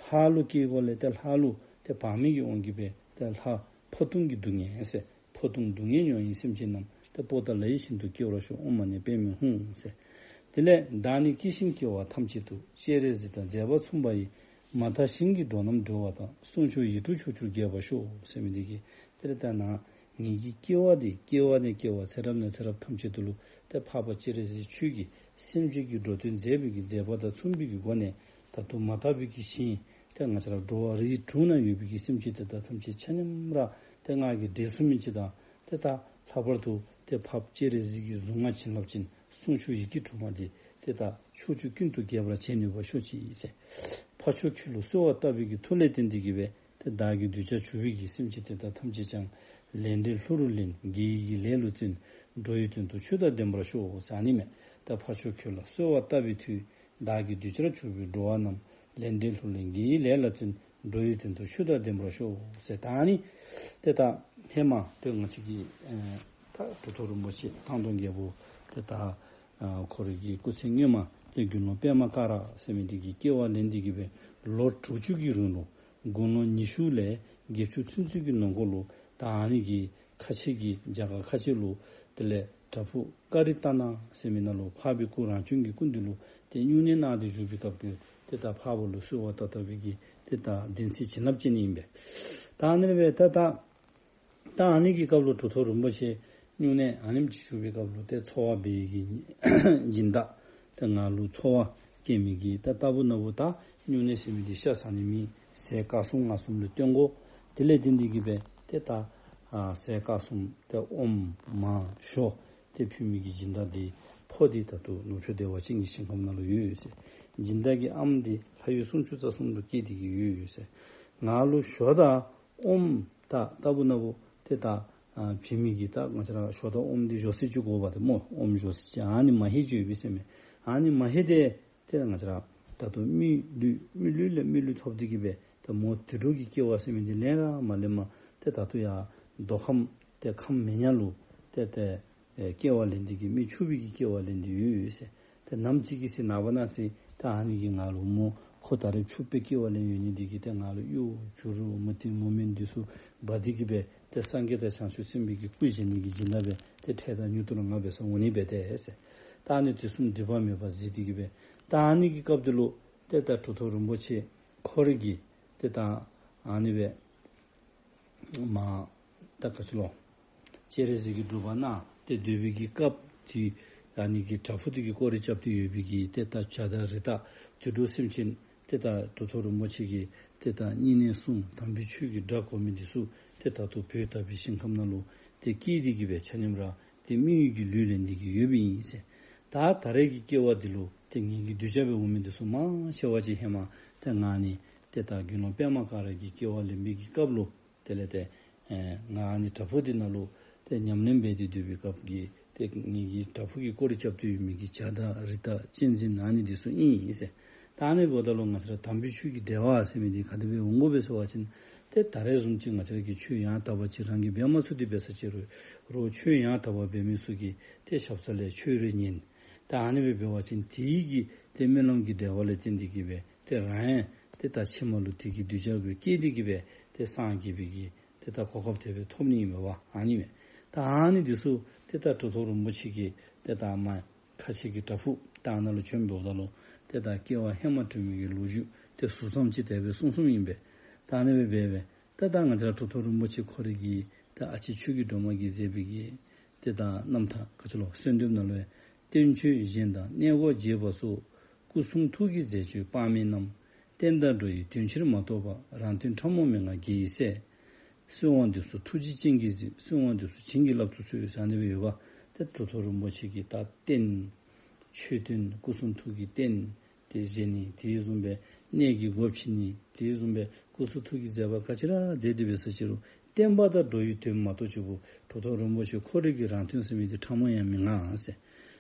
ལྷ་ལུ་སྐྱེས་སྒོ་ལས་ཏེ་ལྷ་ལུ་ཏེ་བག་མེད་ཀྱི་དབང་གིས་སྦེ་ཏེ་ལྷ་འཕོ་ལྟུང་གི་སྡུག་བསྔལ་ཟེར། འཕོ་ལྟུང་སྡུག་བསྔལ་མྱོང་བའི་སེམས་ཅན་རྣམས། ཏེ་པོ་ཏ་ལའི་ཞིང་དུ་སྐྱེ་བར་ཤོག། ཨོཾ་མ་ཎི་པདྨེ་ཧཱུྃ་ཟེར། དེ་ལས་བདག་ནི་སྐྱེ་ཞིང་སྐྱེ་བ་ཐམས་ཅད་དུ། སྤྱན་རས་གཟིགས་དང་མཛད་པ་མཚུངས་པ་ཡིས། མ་དག་ཞིང་གི་འགྲོ་རྣམས་སྒྲོལ་བ་དང་། གསུང་མཆོག་ཡིད་དྲུག་ཕྱོགས་བཅུར་རྒྱས་པར་ཤོག་ཟེར་མི་འདི་གིས་ཏེ་ར་ད་ནཱ་ངེ་གི་སྐྱེ་བ་འདི་སྐྱེ་བ་ནས་སྐྱེ་བ་ཚེ་རབས་ནས་ཚེ་རབས་ཐམས་ཅད་དུ་ལུ་ཏེ་འཕགས་པ་སྤྱན་རས་གཟིགས་ཁྱོད་ཀྱིས་སེམས་ཅན་གྱི་འགྲོ་དོན་མཛད་པའི་གི་མཛད་པ་དང་མཚུངས་པའི་གི་སྒོ་ནས་ད་དུང་མ་དག་པའི་གི་ཞིང་ཏེ་ང་བཅས་ར་འགྲོ་བ་རིགས་དྲུག་ནང་ཡོད་པའི་གི་སེམས་ཅན་དེ་དག་ཐམས་ཅད་ཆ་མཉམ་ར་ཏེ་ང་གིས་འདྲེན་ཚུགས་མི་ཅིག་དང་ཏེ་ད་ལྷག་པར་དུ་ཏེ་འཕགས་པ་སྤྱན་རས་གཟིགས་ཀྱི་གཟུངས་སྔགས་བྱིན་རླབས་ཅན་གསུང་མཆོག་ཡི་གེ་དྲུག་མ་འདི་ཏེ་ད་ཕྱོགས་བཅུ་ཀུན་ཏུ་རྒྱས་པར་བྱེད་ནུས་པར་ཤོག་ཅིག་ཟེར། འཕགས་མཆོག་ཁྱོད་ལ་གསོལ་བ་བཏབ་པའི་གི་མཐུ་ལས་བརྟེན་ཏེ་གི་སྦེ་ཏེ་བདག་གི་གདུལ་བྱར་གྱུར་པའི་གི་སེམས་ཅན་དེ་དག་ཐམས་ཅད་ཀྱང་ལས་འབྲས་ལྷུར་ལེན་དགེ་བའི་གི་ལས་ལ་བརྩོན། འགྲོ་བའི་དོན་དུ་ཆོས་དང་ལྡན་པར་ཤོག་ཟེར་ཨ་ནི་མས། ད་འཕགས་མཆོག་ཁྱོད་ལ་གསོལ་བ་བཏབ་པའི་མཐུས། བདག་གི་གདུལ་བྱར་གྱུར་པའི་འགྲོ་བ་རྣམས། ལས་འབྲས་ལྷུར་ལེན་དགེ་བའི་ལས་ལ་བརྩོན། འགྲོ་བའི་དོན་དུ་ཆོས་དང་ལྡན་པར་ཤོག་ཟེར། ད་ཨ་ནི་ཏེ་ད་ཧེ་མ་ཏེ་ང་བཅས་ཀྱི་ཨེ་ད་གྲུབ་ཐོབ་རིན་པོ་ཆེ་ཐང་སྟོང་རྒྱལ་པོ་ ཏེ་ད་ཨ་ཁོ་རའི་གི་སྐུ་ཚེ་སྔོན་མ་ཏེ་དགེ་སློང་པདྨ་ཀ་ར་ཟེར་མི་འདི་གི་སྐྱེ་བ་ལེན་ཏེ་གི་སྦེ་ལོ་དྲུག་ཅུ་གི་རིང་ལུ་དགུང་ལོ་ཉི་ཤུ་ལས་བརྒྱད་ཅུ་ཚུན་ཚོད་ཀྱི་ནང་འཁོད་ལུ་ད་ཨ་ནི་གི་ཁ་ཆེ་གི་རྒྱ་གར་ཁ་ཆེ་ལུ་དེ་ལས་བྲག་ཕུག་ཀ་རི་ཏ་ན་ཟེར་མི་ནང་ལུ་འཕགས་པའི་སྐུ་རང་བྱོན་གྱི་སྐུ་མདུན་ལུ་ཏེ་སྨྱུང་གནས་གནང་སྟེ་བཞུགས་པའི་སྐབས་ཀྱི་ཏེ་ད་འཕགས་པ་ལུ་གསོལ་བ་བཏབ་བཏབ་པའི་གི་ཏེ་ད་བདེན་ཚིག་བྱིན་རླབས་ཅན་ཨིན་པས། ད་ཨ་ནི་སྦེ་ད་ད་ད་ཨ་ནི་གི་སྐབས་ལུ་གྲུབ་ཐོབ་རིན་པོ་ཆེ་སྨྱུང་གནས་ཨ་ནེམ་ཅིག་བཞུགས་པའི་སྐབས་ལུ་ཏེ་ཚོར་བ་འབད་བའི་གི་སྦྱིན་བདག་ཏེ་ང་ལུ་ཚོར་བ་སྐྱེ་མི་གི་ད་ལྟ་བུ་ན་བུ་ད་སྨྱུང་གནས་ཟེར་མི་འདི་ཤ་ཟ་ནི་མེད་ཟས་དཀར་གསུམ་མངར་གསུམ་ལུ་བརྟེན་དགོ། དེ་ལས་བརྟེན་ཏེ་གི་སྦེ་ཏེ་ད་ཨ་ཟས་དཀར་གསུམ་ཏེ་ཨོམ་མར་ཞོ་ཏེ་ཕུལ་མི་གི་སྦྱིན་བདག་འདི་ཕོ་འདི་ད་ལྟོ་ནུབ་ཕྱོགས་བདེ་བ་ཅན་གྱི་ཞིང་ཁམས་ནང་ལུ་ཡོད་ཟེར། སྦྱིན་བདག་གི་ཨམ་འདི་ལྷ་ཡུལ་སུམ་ཅུ་རྩ་གསུམ་ལུ་སྐྱེས་ཏེ་གི་ཡོད་ཟེར། ང་ལུ་ཞོ་དང་ཨོམ་ད་ལྟ་བུ་ན་བུ་ཏེ་ད་ཨ་བྱིན་མི་གི་ད་ང་བཅས་ར་ཞོ་དང་ཨོམ་འདི་ཞོ་ཟེར་ཅིག་གོ་བ་ཏེ་སྨོ། ཨོམ་ཞོ་ཟེར་ཅིག་ཨ་ནི་མ་ཧེ་ཅིག་ཡོད་པས་ཟེར་མས། ཨ་ནི་མ་ཧེ་དེ་ཏེ་ང་བཅས་ར་ད་ལྟོ་མི་ལུས་མི་ལུས་ལས་མི་ལུས་ཐོབ་སྟེ་གི་སྦེ་ད་མོ་དུད་འགྲོ་གི་སྐྱེ་བ་ཟེར་མི་འདི་ལེན་ར་མ་ལེན་མ་ཏེ་ད་ལྟོ་ཡང་མདོ་ཁམས་ཏེ་ཁམས་མེ་ཉག་ལུ་ཏེ་ཏེ་ཨེ་སྐྱེ་བ་ལེན་ཏེ་གི་མི་ཕྱུག་པའི་གི་སྐྱེ་བ་ལེན་ཏེ་ཡོད་ཡོད་ཟེར། ཏེ་ནམ་ཅིག་གི་ཚེ་ནངས་པ་གནངས་ཚེ་ད་ཨ་ནི་གི་ང་ལུ་མོ་ཁོ་ད་རེས་ཕྱུག་པའི་སྐྱེ་བ་ལེན་ཡོད་ནི་འདི་གིས་ཏེ་ང་ལུ་གཡུ་བྱུ་རུ་མུ་ཏིག་མུ་མེན་འདི་ཚུ་འབག་སྟེ་གི་སྦེ་ཏེ་སངས་རྒྱས་དང་བྱང་ཆུབ་སེམས་དཔའི་གི་སྐུ་བཞེངས་ནི་གི་སྦྱིན་བདག་སྦེ་ཏེ་འཕྲལ་དང་མྱུར་དུ་ལུ་ང་འབད་སར་འོང་ནི་སྦེ་ཏེ་ཟེར། ད་ཨ་ནི་དུས་གསུམ་སྒྲིབ་པ་མེད་པར་གཟིགས་ཏེ་གི་སྦེ་ད་ཨ་ནི་གི་སྐབས་དེ་ལུ་ཏེ་ད་གྲུབ་ཐོབ་རིན་པོ་ཆེ་ཁོ་རའི་གི་ཏེ་ད་ཨ་ནི་སྦེ་མ་ད་ག་ཅི་ལོ། སྤྱན་རས་གཟིགས་ཀྱི་སྒྲུབ་པ་གནང་སྟེ་སྡོད་པའི་གི་སྐབས་དེ་ཨ་ནི་གི་བྲག་ཕུག་དེ་གི་སྐོར་ར་རྐྱབ་སྟེ་ཡོད་པའི་གི་ཏེ་ད་བྱ་དང་རི་དྭགས་དུད་འགྲོ་སེམས་ཅན་ཏེ་ད་གྲུབ་ཐོབ་རིན་པོ་ཆེ་གི་ཏེ་ད་སྨྱུང་གནས་གསུམ་དམ་པའི་ཆོས་ཀྱི་སྒྲ་གོ་མི་འདི་ཚུ་ཏེ་ད་ལྟོ་བོད་དག་པའི་ཞིང་ཁམས་ནང་ལུ་ཏེ་སྐྱེས་ཏེ་གི་སྦེ་ཆ་མཉམ་ར་ཏེ་མི་ཡི་གི་ལུས་ལེན་ཏེ་གི་ཡོད་པའི་ཨིན་ཟེར། ད་ད་རེས་ཀྱི་སྐྱེ་བ་འདི་ལུ་ཏེ་ངེ་གི་གདུལ་བྱ་སྦེ་འོང་མི་འདི་ཚུ་མང་ཆེ་བ་ཅིག་ཧེ་མ་ཏེ་ང་ནི་ཏེ་ད་དགེ་སློང་པདྨ་ཀ་ར་གི་སྐྱེ་བ་ལེན་པའི་གི་སྐབས་ལུ་དེ་ལས་ཏེ་ཨེ་ང་ཨ་ནི་བྲག་ཕུག་འདི་ནང་ལུ་ཏེ་ཉམས་ལེན་འབད་དེ་སྡོད་པའི་སྐབས་ཀྱི་ཏེ་ངེ་གི་བྲག་ཕུག་གི་སྐོར་ར་རྐྱབ་སྟེ་ཡོད་མི་གི་བྱ་དང་རི་དྭགས་གཅན་གཟན་ཨ་ནི་འདི་ཚུ་ཨིན་ཟེར། ད་ཨ་ནི་འབདཝ་ད་ལུ་ང་བཅས་ར་དམ་པའི་ཆོས་ཀྱི་འབྲེལ་བ་ཟེར་མི་འདི་ག་དེ་སྦེ་འོང་དགོ་པས་ཟེར་བ་ཅིན་ཏེ་ད་རེས་བཟུམ་ཅིག་ང་བཅས་ར་གིས་ཆོས་ཡང་དག་པ་ཅིག་རང་གིས་འབད་མ་ཚུགས་ཏེ་འབད་ས་ཅིག་རུང་རོགས་ཆོས་ཡང་དག་པ་འབད་མི་ཚུ་གིས་ཏེ་ཞབས་ས་ལས་ཆོས་རེ་ཉན། ད་ཨ་ནི་སྦེ་འབད་བ་ཅིན་དེ་གི་ཏེ་སྨོན་ལམ་གྱི་འབྲེལ་བ་ལས་བརྟེན་ཏེ་གི་སྦེ་ཏེ་རང་ཡང་ཏེ་ད་ཕྱི་མ་ལུ་དེ་གི་གདུལ་བྱ་སྦེ་སྐྱེས་ཏེ་གི་སྦེ་ཏེ་སངས་རྒྱས་པའི་གི་ཏེ་ད་གོ་སྐབས་དེ་སྦེ་ཐོབ་ནི་ཨིན་པས་པ། ཨ་ནི་མས། ད་ཨ་ནི་འདི་ཚུ་ཏེ་ད་གྲུབ་ཐོབ་རིན་པོ་ཆེ་གིས་ཏེ་ད་མ་ཁ་ཆེ་གི་བྲག་ཕུག་ད་ནཱ་ལུ་བྱོན་འབདཝ་ད་ལུ་ཏེ་ད་སྐྱེ་བ་ཧེ་མ་བྱོན་མི་གི་ལོ་རྒྱུས་ཏེ་ཟུར་ཙམ་ཅིག་དེ་སྦེ་གསུངས་གསུངསམ་ཨིན་པས། ད་ཨ་ནི་སྦེ་འབད་སྦེ་ཏེ་ད་ང་བཅས་ར་གྲུབ་ཐོབ་རིན་པོ་ཆེ་ཁོ་རའི་གི་ཏེ་ཨ་ཕྱི་ཆོས་ཀྱི་སྒྲོན་མ་གིས་མཛད་པའི་གི་ཏེ་ད་རྣམ་ཐར་ག་ཅི་ལོ་གསོལ་འདེབས་ནང་ལུ་ཡང་བསྟན་བཅོས་གཞན་དང་གནས་སྒོ་འབྱེད་པ་སོགས་སྐུ་གསུང་ཐུགས་ཀྱི་མཛད་སྤྱོད་དཔག་མེད་རྣམས་བསྟན་དང་འགྲོ་བའི་དོན་ཕྱིར་མ་གཏོགས་པ་རང་དོན་ཕྲ་མོ་མེད་ང་དགེ་བའི་སྲས། གསོལ་བ་འདེབས་སོ་ཐུགས་རྗེ་ཅན་གྱིས་གཟིགས། གསོལ་བ་འདེབས་སོ་བྱིན་གྱིས་བརླབ་ཏུ་གསོལ་ཟེར་ཨ་ནི་སྦེ་ཡོདཔ། ཏེ་གྲུབ་ཐོབ་རིན་པོ་ཆེ་གི་ད་རྟེན་མཆོད་རྟེན་སྐུ་གསུང་ཐུགས་ཀྱི་རྟེན་དེ་བཞེངས་ནི་དེ་བཟུམ་སྦེ་གནས་ཀྱི་སྒོ་ཕྱེ་ནི་དེ་བཟུམ་སྦེ་སྐུ་གསུང་ཐུགས་ཀྱི་མཛད་པ་ག་ཅི་ར་མཛད་དེ་འབད་ས་ཅིག་རུང་བསྟན་པ་དང་འགྲོ་བའི་དོན་མ་གཏོགས་གཅིག་པུ་གྲུབ་ཐོབ་རིན་པོ་ཆེ་ཁོ་རའི་གི་རང་དོན་ཟེར་མི་དེ་ཕྲ་མོ་ཡང་མི་མངའ་ཟེར།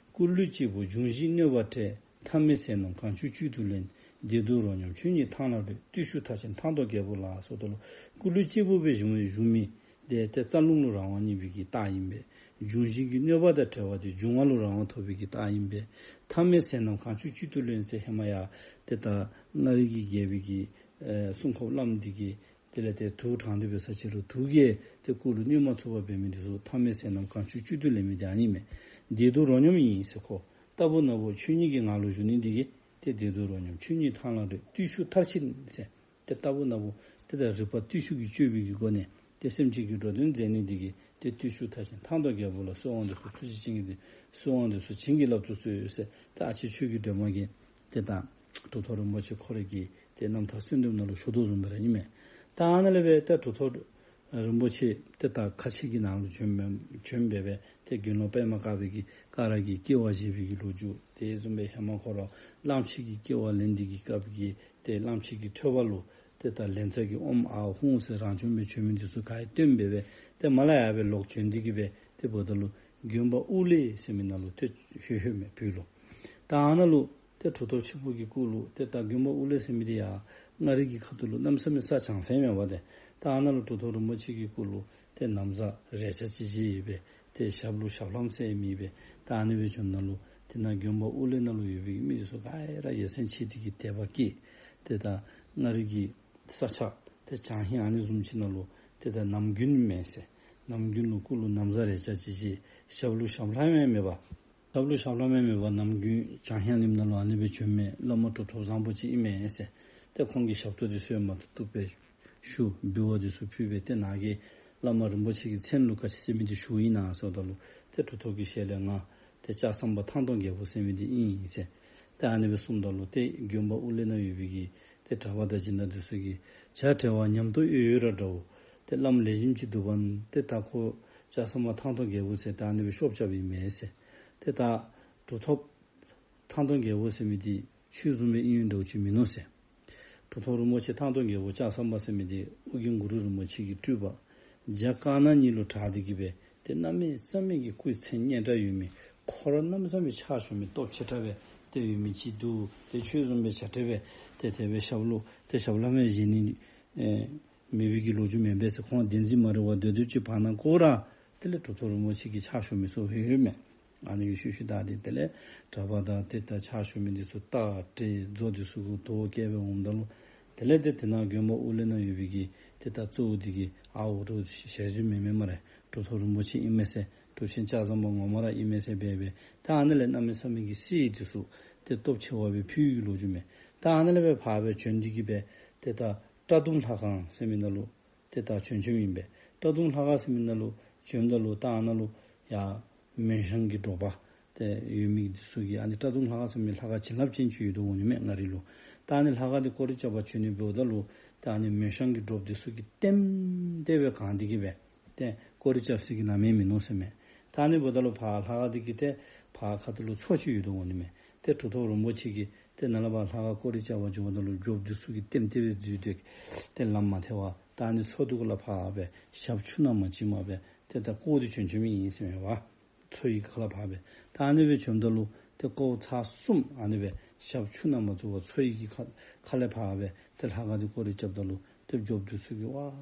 སྐུ་ལུས་གཅིག་པུ་འབྱུང་བཞིའི་གནོད་པ་བྲལ། ཐ་མལ་ཟས་རྣམས་གང་བྱུང་བཅུད་དུ་ལེན། བདེ་སྡུག་རོ་སྙོམས་ཆོས་ཉིད་ཐང་ལ་བགྲོད། བརྟུལ་ཞུགས་མཐར་ཕྱིན་ཐང་སྟོང་རྒྱལ་པོ་ལ། ཟེརཝ་ད་ལུ་སྐུ་ལུས་གཅིག་པུ་སྦེ་བཞུགས་བཞུགས་མི་དེ་ཏེ་རྩ་རླུང་ལུ་རང་དབང་རྙེད་པའི་གི་རྟགས་ཨིན་པས། འབྱུང་བཞི་གི་གནོད་པ་དང་བྲལ་བ་དེ་འབྱུང་བ་ལུ་རང་དབང་ཐོབ་པའི་གི་རྟགས་ཨིན་པས། ཐ་མལ་ཟས་རྣམས་གང་བྱུང་བཅུད་དུ་ལེན་ཟེར་ཧེ་མ་ཡང་ཏེ་ད་མངའ་རིས་ཀྱི་རྒྱལ་པོའི་གི་ཨེ་སྲུང་འཁོརཔ་བླམ་འདི་གིས་དེ་ལས་ཏེ་དུག་དྲངས་ཏེ་འབད་ས་ཅིག་རུང་དུག་གིས་ཏེ་སྐུ་ལུ་གནོད་མ་ཚུགས་པར་འབད་མི་འདི་ཚུ་ཐ་མལ་ཟས་རྣམས་གང་བྱུང་བཅུད་དུ་ལེན་མི་དེ་ཨ་ནི་མས། བདེ་སྡུག་རོ་སྙོམས་ཨིན་ཟེར། ཁོ་ལྟ་བུ་ན་བུ་ཆོས་ཉིད་ཀྱི་ངང་ལུ་བཞུགས་ནི་འདི་གིས་ཏེ་བདེ་སྡུག་རོ་སྙོམས་ཆོས་ཉིད་ཐང་ལ་བགྲོད། བརྟུལ་ཞུགས་མཐར་ཕྱིན་ཟེར། ཏེ་ལྟ་བུ་ན་བུ་ཏེ་ད་རིག་པ་བརྟུལ་ཞུགས་ཀྱི་སྤྱོད་པའི་གི་སྒོ་ནས་ཏེ་སེམས་ཅན་གྱི་འགྲོ་དོན་མཛད་ནི་འདི་གིས་ཏེ་བརྟུལ་ཞུགས་མཐར་ཕྱིན་ཐང་སྟོང་རྒྱལ་པོ་ལ། གསོལ་བ་འདེབས་སོ་ཐུགས་རྗེ་ཅན་གྱིས་གཟིགས། གསོལ་བ་འདེབས་སོ་བྱིན་གྱིས་བརླབ་ཏུ་གསོལ་ཟེར། ཏེ་ཨ་ཕྱི་ཆོས་ཀྱི་སྒྲོན་མ་གིས་ཏེ་ད་གྲུབ་ཐོབ་རིན་པོ་ཆེ་ཁོ་རའི་གི་ཏེ་རྣམ་ཐར་གསོལ་འདེབས་ནང་ལུ་ཞུ་དོ་བཟུམ་སྦེ་ར་ཨིན་མས། ད་ཨ་ནཱ་ལས་འབད་ཏེ་གྲུབ་ཐོབ་རིན་པོ་ཆེ་ཏེ་ད་ཁ་ཆེ་གི་ནང་ལུ་བྱོན་མི་བྱོན་འབད་སྦེ་ཏེ་དགེ་སློང་པདྨ་དཀར་པོའི་གི་ཀ་ར་གི་སྐྱེ་བ་བཞེས་པའི་གི་ལོ་རྒྱུས། དེ་བཟུམ་སྦེ་ཧེ་མ་ཁོ་ར་གླང་ཆེན་གྱི་སྐྱེ་བ་ལེན་ཏེ་གི་སྐབས་ཀྱི་ཏེ་གླང་ཆེན་གྱི་ཐོད་པ་ལུ་ཏེ་ད་ལན་ཚྭ་གི་ཨོམ་ཨ་ཧུང་ཟེར་རང་བྱོན་སྦེ་བྱོན་མི་འདི་ཚུ་ག་ར་སྟོན་འབད་སྦེ་ཏེ་མར་ལས་ཡར་སྦེ་ལོག་བྱོན་ཏེ་གི་སྦེ་ཏེ་འབདཝ་ད་ལུ་དགོན་པ་ཨུ་ལེ་ཟེར་མི་ནང་ལུ་ཏེ་ལྷོད་ལྷོདཔ་མས་བོད་ལུ། ད་ཨ་ནཱ་ལུ་ཏེ་གྲུབ་ཐོབ་ཆེན་པོ་གི་སྐུ་ལུ་ཏེ་ད་དགོན་པ་ཨུ་ལེ་ཟེར་མི་འདི་ཡང་མངའ་རིས་ཀྱི་ཁ་ཐུག་ལུ་གནམ་ས་མེད་ས་བྱང་ས་ཨིན་མས་པ་ཏེ། ད་ཨ་ནཱ་ལུ་གྲུབ་ཐོབ་རིན་པོ་ཆེ་གི་སྐུ་ལུ་ཏེ་ན་བཟའ་རས་ཆ་ཅིག་བཞེས་ཡི་སྦེ་ཏེ་ཞབས་ལུ་ཞབས་ལྷམ་ཟེར་མེད་པས། ད་ཨ་ནི་སྦེ་བྱོནམ་ད་ལུ་དེ་ནང་དགོན་པ་དབུ་ལས་ནང་ལུ་ཡོད་པའི་མི་འདི་ཚུ་ག་ར་ཡ་མཚན་ཆེ་སྟེ་གིས་དད་པ་སྐྱེས། ཏེ་ད་མངའ་རིས་ཀྱི་ས་ཆ་ཏེ་བྱང་ཧིང་ཨ་ནི་བཟུམ་ཅིག་ནང་ལུ་ཏེ་ད་ནམ་རྒྱུན་མས་ཟེར། ནམ་རྒྱུན་ལུ་སྐུ་ལུ་ན་བཟའ་རས་ཆ་ཅིག་བཞེས། ཞབས་ལུ་ཞབས་ལྷམ་ཡང་མེད་པར། ཞབས་ལུ་ཞབས་ལྷམ་ཡང་མེད་པར་ནམ་རྒྱུན་བྱང་ཧིང་གླིང་ནང་ལུ་ཨ་ནི་སྦེ་བྱོན་མི་བླ་མ་གྲུབ་ཐོབ་བཟང་པོ་ཅིག་ཨིན་མས་ཟེར། ཏེ་ཁོང་གི་ཞབས་ཏོག་འདི་ཚུ་ཡང་མ་བཏུབ་བཏུབ་སྦེ་ཞུ། འབུལ་བ་འདི་ཚུ་ཕུལ་སྦེ་ཏེ་ནཱ་གི་བླ་མ་རིན་པོ་ཆེ་གི་མཚན་ལུ་ག་ཅི་ཟེར་མི་འདི་ཞུཝ་ཨིན་ན་ཟེརཝ་ད་ལུ་ཏེ་གྲུབ་ཐོབ་ཀྱི་ཞལ་ལས་ང་ཏེ་ལྕགས་ཟམ་པ་ཐང་སྟོང་རྒྱལ་པོ་ཟེར་མི་འདི་ཨིན་ཟེར། ཏེ་ཨ་ནི་སྦེ་གསུངམ་ད་ལུ་ཏེ་དགོན་པ་དབུ་ལས་ནང་ཡོད་པའི་གི་ཏེ་གྲྭ་པ་དང་སྦྱིན་བདག་འདི་ཚུ་གིས་བྱ་བྲལ་བ་ཉམས་རྟོགས་ཡོད་ཡོད་ར་འདྲཝ། ཏེ་བླམ་ལེགས་ཤོམ་ཅིག་འདུག་པ་ན་ཏེ་ད་ཁོ་ལྕགས་ཟམ་པ་ཐང་སྟོང་རྒྱལ་པོ་ཟེར་ཏེ་ཨ་ནི་སྦེ་ཤོབ་རྐྱབ་ཨིན་མས་ཟེར། ཏེ་ད་གྲུབ་ཐོབ་ཐང་སྟོང་རྒྱལ་པོ་ཟེར་མི་འདི་ཁྱོད་བཟུམ་སྦེ་ཨིན་འདྲཝ་ཅིག་མིན་ནུག་ཟེར། གྲུབ་ཐོབ་རིན་པོ་ཆེ་ཐང་སྟོང་རྒྱལ་པོ་ལྕགས་ཟམ་པ་ཟེར་མི་འདི་ཨོ་རྒྱན་གུ་རུ་རིན་པོ་ཆེ་གི་སྤྲུལ་པ་རྒྱ་དཀར་ནག་གཉིས་ལུ་གྲགས་ཏེ་གིས་སྦེ་ཏེ་གནམ་མེད་ས་མེད་ཀྱི་སྐུ་མཚན་སྙན་གྲགས་ཡོད་མི་ཁོ་ར་གནམ་མེད་ས་མེད་ཕྱག་ཞུ་མི་སྟོབས་ཆེ་དྲགས་སྦེ་ཏེ་ཡོད་མི་ཅིག་འདུག། ཏེ་ཁྱོད་བཟུམ་སྦེ་བྱ་བྲལ་སྦེ་ཏེ་དེ་སྦེ་ཞབས་ལུ་ཏེ་ཞབས་ལྷམ་ཡང་བཞེས་ནི་ཨེ་མེད་པའི་གི་ལོ་རྒྱུས་མེན་པས་ཟེར། ཁོང་བདེན་འཛིན་མ་རེད་པ། སྡོད་སྡོད་ཅིག་བར་ན་ཁོ་ར་དེ་ལས་གྲུབ་ཐོབ་རིན་པོ་ཆེ་གི་ཕྱག་ཞུ་མི་ཚུ་ཡོད་མས། ཨ་ནི་གི་ཤུལ་ཤུལ་བདའ་སྟེ་དེ་ལས་གྲྭ་པ་དང་ཏེ་ད་ཕྱག་ཞུ་མི་འདི་ཚུ་རྟ་དྲེལ་མཛོ་འདི་ཚུ་གུ་དོ་བཀལ་སྦེ་འོངམ་ད་ལུ་དེ་ལས་ཏེ་དེ་ནང་དགོན་པ་དབུ་ལས་ནང་ཡོད་པའི་གི་ཏེ་ད་གཙོ་བོ་འདི་གིས་ཨ་འོ་གྲུབ་ཞལ་བཟོད་མེད་མེད་སྨ་རེ། གྲུབ་ཐོབ་རིན་པོ་ཆེ་ཨིན་མས་ཟེར། གྲུབ་ཆེན་ལྕགས་ཟམ་པ་ངོ་མ་ར་ཨིན་མས་ཟེར་སྦེ་སྦེ་ད་ཨ་ནི་ལས་གནམ་མེད་ས་མེད་ཀྱི་གསེར་འདི་ཚུ་ཏེ་སྟོབས་ཆེ་བ་སྦེ་ཕུལ་བའི་གི་ལོ་རྒྱུས་མས། ད་ཨ་ནི་ལས་སྦེ་ཕར་སྦེ་བྱོན་ཏེ་གིས་སྦེ་ཏེ་ད་བཀྲ་གདུང་ལྷ་ཁང་ཟེར་མི་ནང་ལུ་ཏེ་ད་བྱོན་བྱོནམ་ཨིན་པས། བཀྲ་གདུང་ལྷ་ཁང་ཟེར་མི་ནང་ལུ་བྱོནམ་ད་ལུ་ད་ཨ་ནཱ་ལུ་ཡར་མོན་ཤང་གི་འབྲོག་པ་ཏེ་ཡོད་མི་འདི་ཚུ་གིས་ཨ་ནི་བཀྲ་གདུང་ལྷ་ཁང་ཟེར་མི་ལྷ་ཁང་བྱིན་རླབས་ཅན་ཅིག་ཡོད་དོ་འོང་ནི་མས་མངའ་རིས་ལུ། ད་ཨ་ནི་ལྷ་ཁང་འདི་སྐོར་ར་རྐྱབ་པར་བྱོན་ནི་འབདཝ་ད་ལུ་ད་ཨ་ནི་མོན་ཤང་གི་འབྲོགཔ་འདི་ཚུ་གིས་ལྟེམ་ལྟེ་སྦེ་གང་སྟེ་གིས་སྦེ་ཏེ་སྐོར་ར་རྐྱབ་ས་གི་ལམ་ཡང་མིན་ནུག་ཟེར་མས། ད་ཨ་ནི་འབདཝ་ད་ལུ་ཕར་ལྷ་ཁང་འདི་གི་ཏེ་ཕར་ཁ་ཐུག་ལུ་མཚོ་ཅིག་ཡོད་དོ་འོང་ནི་མས། ཏེ་གྲུབ་ཐོབ་རིན་པོ་ཆེ་གིས་ཏེ་ནཱ་ལས་ཕར་ལྷ་ཁང་སྐོར་ར་རྐྱབ་པར་འགྱོཝ་ད་ལུ་འབྲོགཔ་འདི་ཚུ་གིས་ལྟེམ་ལྟེ་སྦེ་འཛུལ་ཏེ་ཏེ་ལམ་མ་ཐལ་བར་ད་ཨ་ནི་མཚོ་འདི་གུ་ལས་ཕར་སྦེ་ཞབས་ཆུ་ནང་མ་བྱིན་པར་སྦེ་ཏེ་ད་བཀོ་སྟེ་བྱོན་བྱོནམ་ཨིན་ཟེར་མས་པ། མཚོ་ཡི་གི་ཁ་ལས་ཕར་སྦེ་ད་ཨ་ནི་སྦེ་བྱོནམ་ད་ལུ་ཏེ་སྐོར་ཚར་གསུམ་ཨ་ནི་སྦེ་ཞབས་ཆུ་ནང་མ་བཙུགས་པར་མཚོ་ཡི་གི་ཁ་ཁ་ལས་ཕར་སྦེ་ཏེ་ལྷ་ཁང་འདི་སྐོར་ར་རྐྱབ་ད་ལུ་ཏེ་འབྲོགཔ་འདི་ཚུ་གིས་ཝ་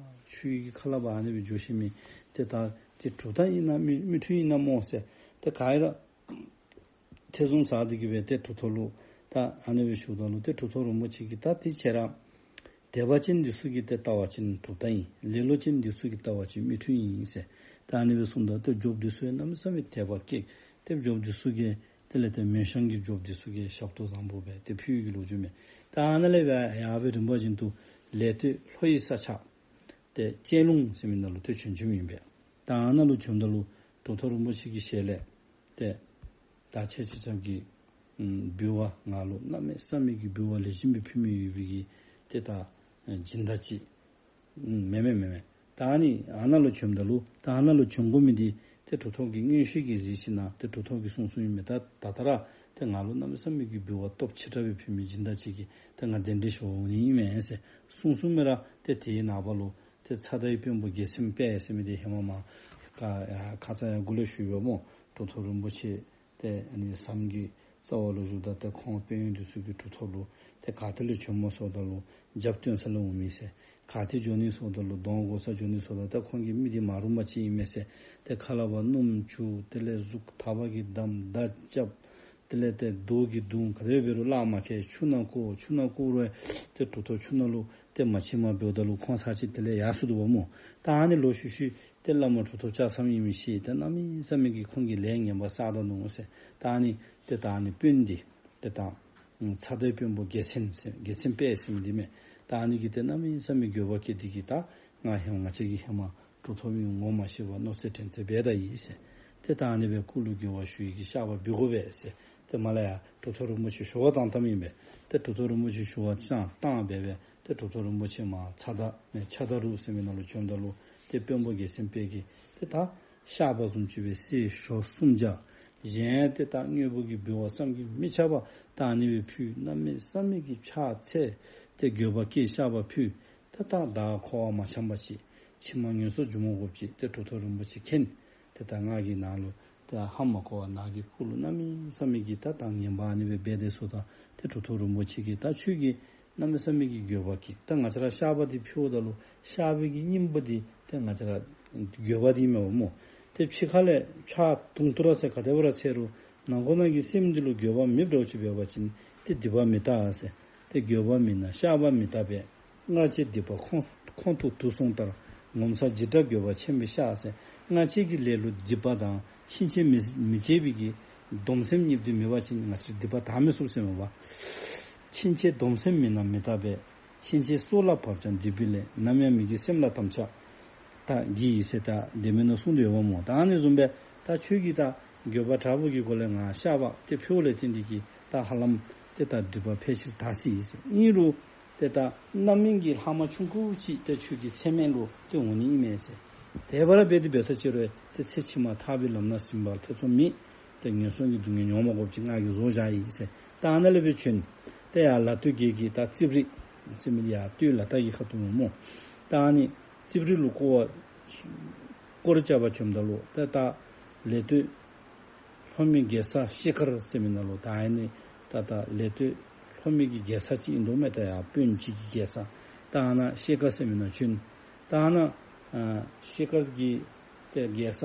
ཆུ་ཡི་གི་ཁ་ལས་ཕར་ཨ་ནི་སྦེ་འགྱོ་ཤེས་མི་ཏེ་ད་ཏེ་གྲུབ་རྟགས་ཨིན་ན་མིག་མིག་འཕྲུལ་ཨིན་ན་སྨོ་ཟེར་ཏེ་ག་ར་ཐེ་ཚོམ་ཟ་སྟེ་གིས་སྦེ་ཏེ་གྲུབ་ཐོབ་ལུ་ད་ཨ་ནི་སྦེ་ཞུཝ་ད་ལུ་ཏེ་གྲུབ་ཐོབ་རིན་པོ་ཆེ་གིས་ད་ཏེ་ཁྱེད་ར་དད་པ་ཅན་འདི་ཚུ་གིས་ཏེ་ལྟ་བ་ཅིན་གྲུབ་རྟགས་ཨིན། ལེ་ལོ་ཅན་འདི་ཚུ་གིས་ལྟ་བ་ཅིན་མིག་འཕྲུལ་ཨིན་ཟེར། ད་ཨ་ནི་སྦེ་གསུངམ་ད་ཏེ་འབྲོགཔ་འདི་ཚུ་ཡང་གནམ་མེད་ས་མེད་དད་པ་སྐྱེས། ཏེ་འབྲོགཔ་འདི་ཚུ་གིས་དེ་ལས་ཏེ་མོན་ཤང་གི་འབྲོགཔ་འདི་ཚུ་གིས་ཞབས་ཏོག་བཟང་པོ་སྦེ་ཏེ་ཕུལ་བའི་གི་ལོ་རྒྱུས་མས། ད་ཨ་ནཱ་ལས་སྦེ་ཡར་སྦེ་རིམ་པ་བཞིན་དུ་ལས་སྟོད་ལྷོ་ཡི་ས་ཆ་ཏེ་གཅན་ལུང་ཟེར་མི་ནང་ལུ་ཏེ་བྱོན་བྱོནམ་ཨིན་པས། ད་ཨ་ནཱ་ལུ་བྱོནམ་ད་ལུ་གྲུབ་ཐོབ་རིན་པོ་ཆེ་གི་ཞལ་ལས་ཏེ་ད་ཁྱེད་ཆ་ཁྱབ་ཀྱིས་ཨམ་འབུལ་བ་ང་ལུ་གནམ་མེད་ས་མེད་ཀྱི་འབུལ་བ་ལེགས་ཤོམ་སྦེ་ཕུལ་མི་ཡོད་པའི་གི་ཏེ་ད་ཨེ་སྦྱིན་བདག་ཅིག་ཨམ་མེན་མེན་མེན་མེན། ད་ཨ་ནི་ཨ་ནཱ་ལུ་བྱོནམ་ད་ལུ་ད་ཨ་ནཱ་ལུ་བྱོན་དགོ་མི་འདི་ཏེ་གྲུབ་ཐོབ་ཀྱིས་མངོན་ཤེས་ཀྱིས་གཟིགས་ཞིནམ་ཏེ་གྲུབ་ཐོབ་ཀྱིས་གསུངས་གསུངསམ་ཨིན་མས། ད་ད་ལྟོ་ར་ཏེ་ང་ལུ་གནམ་མེད་ས་མེད་ཀྱི་འབུལ་བ་སྟོབས་ཆེ་དྲགས་སྦེ་ཕུལ་མི་སྦྱིན་བདག་ཅིག་གིས་ཏེ་ང་གདན་འདྲེན་ཞུ་འོང་ནི་ཨིན་མས་ཟེར་གསུངས་གསུངསམ་ར་ཏེ་དེའི་ནངས་པ་ལུ་ཏེ་ཚ་དའི་དཔོན་པོ་རྒྱལ་མཚན་དཔལ་ཟེར་མི་འདི་ཧེ་མ་མར་ཁ་ཁ་ཙ་ཡང་གོང་ལུ་ཞུ་ཡི་སྨོ། གྲུབ་ཐོབ་རིན་པོ་ཆེ་ཏེ་ཨ་ནི་ཟམ་གྱི་རྩ་བ་ལུ་བཞུགསཔ་ད་ཏེ་ཁོང་དཔོན་གཡོག་འདི་ཚུ་གིས་གྲུབ་ཐོབ་ལུ་ཏེ་ག་ཏེ་ལས་བྱོནམ་སྨོ་ཟེརཝ་ད་ལུ་རྒྱབ་སྟོན་ས་ལས་འོང་མི་ཟེར། ག་ཏེ་འགྱོ་ནི་ཟེརཝ་ད་ལུ་གདོང་བསྒོར་ས་འགྱོ་ནི་ཟེརཝ་ད་ཏེ་ཁོང་གི་མི་འདི་མ་རུངམ་ཅིག་ཨིན་མས་ཟེར། ཏེ་ཁ་ལས་ཕར་སྣུམ་བྱུག། དེ་ལས་གཟུགས་ཐག་པ་གིས་བསྡམས། མདའ་རྐྱབ། དེ་ལས་ཏེ་རྡོ་གིས་བརྡུང་། ག་དེ་འབད་རུང་གླགས་མ་ཁེལ། ཆུ་ནང་བཀོ། ཆུ་ནང་བཀོ་རུང་ཏེ་གྲུབ་ཐོབ་ཆུ་ནང་ལུ་ཏེ་མ་ཕྱིནམ་འབདཝ་ད་ལུ་ཁོང་ཚར་གཅིག་དེ་ལས་ཡར་སོང་འདུག་པ་སྨོ། ད་ཨ་ནི་ལོག་ཤུལ་ཤུལ་ཏེ་བླ་མ་གྲུབ་ཐོབ་ལྕགས་ཟམ་ཨིན་མི་ཤེས། ཏེ་གནམ་མེད་ས་མེད་ཀྱི་ཁོང་གིས་ལས་ངན་པ་བསགས་ད་ནུག་ཟེར། ད་ཨ་ནི་ཏེ་ད་ཨ་ནི་དཔོན་འདི་ཏེ་ད་ཚ་དའི་དཔོན་པོ་རྒྱལ་མཚན་ཟེར་རྒྱལ་མཚན་དཔལ་ཟེར་མི་འདི་མས། ད་ཨ་ནི་གིས་ཏེ་གནམ་མེད་ས་མེད་འགྱོད་པ་སྐྱེས་ཏེ་གིས་ད་ང་ཧེ་མ་ང་བཅས་ཀྱིས་ཧེ་མ་གྲུབ་ཐོབ་ཨིནམ་ངོ་མ་ཤེས་པར་གནོད་འཚེ་འདྲེན་འཚེ་འབད་ད་ཡི་ཟེར། ཏེ་ད་ཨ་ནི་སྦེ་སྐུ་ལུ་འགྱོད་པ་ཞུ་ཡི་གི་བཤགས་པ་འབུལ་དགོ་པས་ཟེར། ཏེ་མར་ལས་ཡར་གྲུབ་ཐོབ་རིན་པོ་ཆེ་ཞུ་བར་བཏང་བཏངམ་ཨིན་པས། ཏེ་གྲུབ་ཐོབ་རིན་པོ་ཆེ་ཞུ་བར་བཏང་བཏང་སྦེ་སྦེ་ཏེ་གྲུབ་ཐོབ་རིན་པོ་ཆེ་མར་ཚ་དའི་ཕྱག་དར་རུ་ཟེར་མི་ནང་ལུ་བྱོནམ་ད་ལུ་ཏེ་དཔོན་པོ་རྒྱལ་མཚན་དཔལ་གྱིས་ཏེ་ད་བཤགས་པ་བཟུམ་ཅིག་སྦེ་གསེར་ཞོ་སུམ་བརྒྱ། གཞན་ཏེ་ད་དངོས་པོ་གི་འབུལ་བ་བསམ་གྱིས་མི་ཁྱབ་པ་ད་ཨ་ནི་སྦེ་ཕུལ། གནམ་མེད་ས་མེད་ཀྱི་ཕྱག་འཚལ། ཏེ་འགྱོད་པ་སྐྱེས་བཤགས་པ་ཕུལ། ཏེ་ད་བདག་འཁོར་བ་མ་འཁྱམས་པ་ཅིག། ཕྱི་མ་ངན་སོང་སྒྱུ་མ་དགོཔ་ཅིག། ཏེ་གྲུབ་ཐོབ་རིན་པོ་ཆེ་མཁྱེན། ཏེ་ད་ང་གིས་ནཱ་ལུ་ད་ཧ་མ་གོ་བར་ནཱ་གི་སྐུ་ལུ་གནམ་མེད་ས་མེད་ཀྱི་ད་ད་ངན་པ་ཨ་ནི་སྦེ་འབད་དེ་ཟེརཝ་ད་ཏེ་གྲུབ་ཐོབ་རིན་པོ་ཆེ་གིས་ད་ཁྱོད་ཀྱིས་ གནམ་མེད་ས་མེད་ཀྱི་འགྱོད་པ་སྐྱེ། ད་ང་བཅས་ར་བཤགས་པ་འདི་ཕུལཝ་ད་ལུ་བཤགས་པའི་གི་སྙིང་པོ་འདི་ཏེ་ང་བཅས་ར་འགྱོད་པ་འདི་མས་པ་སྨོ། ཏེ་ཕྱི་ཁ་ལས་ཕྱག་དུང་དུ་ར་ཟེར་ག་དེ་སྦེ་ར་འཚལ་རུང་ནང་ཁོག་ནང་གི་སེམས་འདི་ལུ་འགྱོད་པ་མེདཔ་འདྲཝ་ཅིག་འབད་བ་ཅིན་ཏེ་སྡིག་པ་མི་དག་ཟེར། ཏེ་འགྱོད་པ་མེད་ན་བཤགས་པ་མི་དག་པས། སྔར་བྱས་སྡིག་པ་ཁོང་ཁོང་དུ་དུག་སོང་ལྟར། ངོ་མཚར་འཇིགས་སྐྲག་འགྱོད་པ་ཆེན་པོས་བཤགས་ཟེར། སྔར་བྱས་ཀྱི་ལས་ལུ་སྡིག་པ་དང་ཕྱིན་ཆད་མི་མི་བྱེད་པའི་གི་སྡོམ་སེམས་གཉིས་འདི་མེད་པ་ཅིན་ང་བཅས་སྡིག་པ་དག་མི་ཚུགས་ཟེར་མས་པ། ཕྱིན་ཆད་སྡོམ་སེམས་མེད་ན་མི་དག་པས། ཕྱིན་ཆད་སྲོག་ལ་བབ་ཀྱང་སྡིག་པའི་ལས། ནམ་ཡང་མི་བགྱིད་སེམས་ལ་དམ་བཅའ་དག་བགྱི་ཡི་ཟེར་ད་དེ་མེན་ན་གསུངས་ཏེ་ཡོདཔ་སྨོ། ད་ཨ་ནི་བཟུམ་སྦེ་ད་ཁྱོད་ཀྱིས་ད་འགྱོད་པ་དྲག་པོ་གི་སྒོ་ལས་ང་བཤགས་པ་ཏེ་ཕུལཝ་ལས་བརྟེན་ཏེ་གིས་ད་ཧ་ལམ་ཏེ་ད་སྡིག་པ་ཕལ་ཆེར་དག་སོ་ཡི་ཟེར། ཨིན་རུང་ཏེ་ད་རྣམ་སྨིན་གྱི་ལྷག་མ་ཆུང་ཀུ་ཅིག་ཏེ་ཁྱོད་ཀྱི་ཚེ་སྨད་ལུ་ཏེ་འོང་ནི་ཨིན་མས་ཟེར། དེ་སྦེ་ར་འབད་དེ་འབད་ས་ཅིག་རུང་ཏེ་ཚེ་ཕྱི་མ་ཐར་པའི་ལམ་སྣ་ཟིན་པར་ཐེ་ཚོམ་མེད། ཏེ་ངན་སོང་གི་སྡུག་བསྔལ་མྱོང་མ་དགོཔ་ཅིག་ང་གིས་བཟོ་བཞག་ཡི་ཟེར། ད་ཨ་ནཱ་ལས་སྦེ་བྱོན། ཏེ་ཡར་ལ་སྟོད་རྒྱལ་གྱི་ད་རྩིབས་རི་ཟེར་མི་ཡར་སྟོད་ལ་དྭགས་ཀྱི་ཁ་ཐུག་སྨོ། ད་ཨ་ནི་རྩིབས་རི་ལུ་སྐོར་བ་སྐོར་ར་རྐྱབ་པར་བྱོནམ་ད་ལུ་ཏེ་ད་ལ་སྟོད་ལྷོ་མོན་རྒྱལ་ས་ཤེལ་དཀར་ཟེར་མི་ནང་ལུ་ད་ཨ་ནི་ད་ད་ལ་སྟོད་ལྷོ་མོན་གྱི་རྒྱལ་ས་ཅིག་ཨིན་དོ་མས། ད་ཡར་དཔོན་ཅིག་གི་རྒྱལ་ས། ད་ཨ་ནཱ་ཤེལ་དཀར་ཟེར་མི་ནང་བྱོན། ད་ཨ་ནཱ་ཨ་ཤེལ་དཀར་གྱི་ཏེ་རྒྱལ་ས་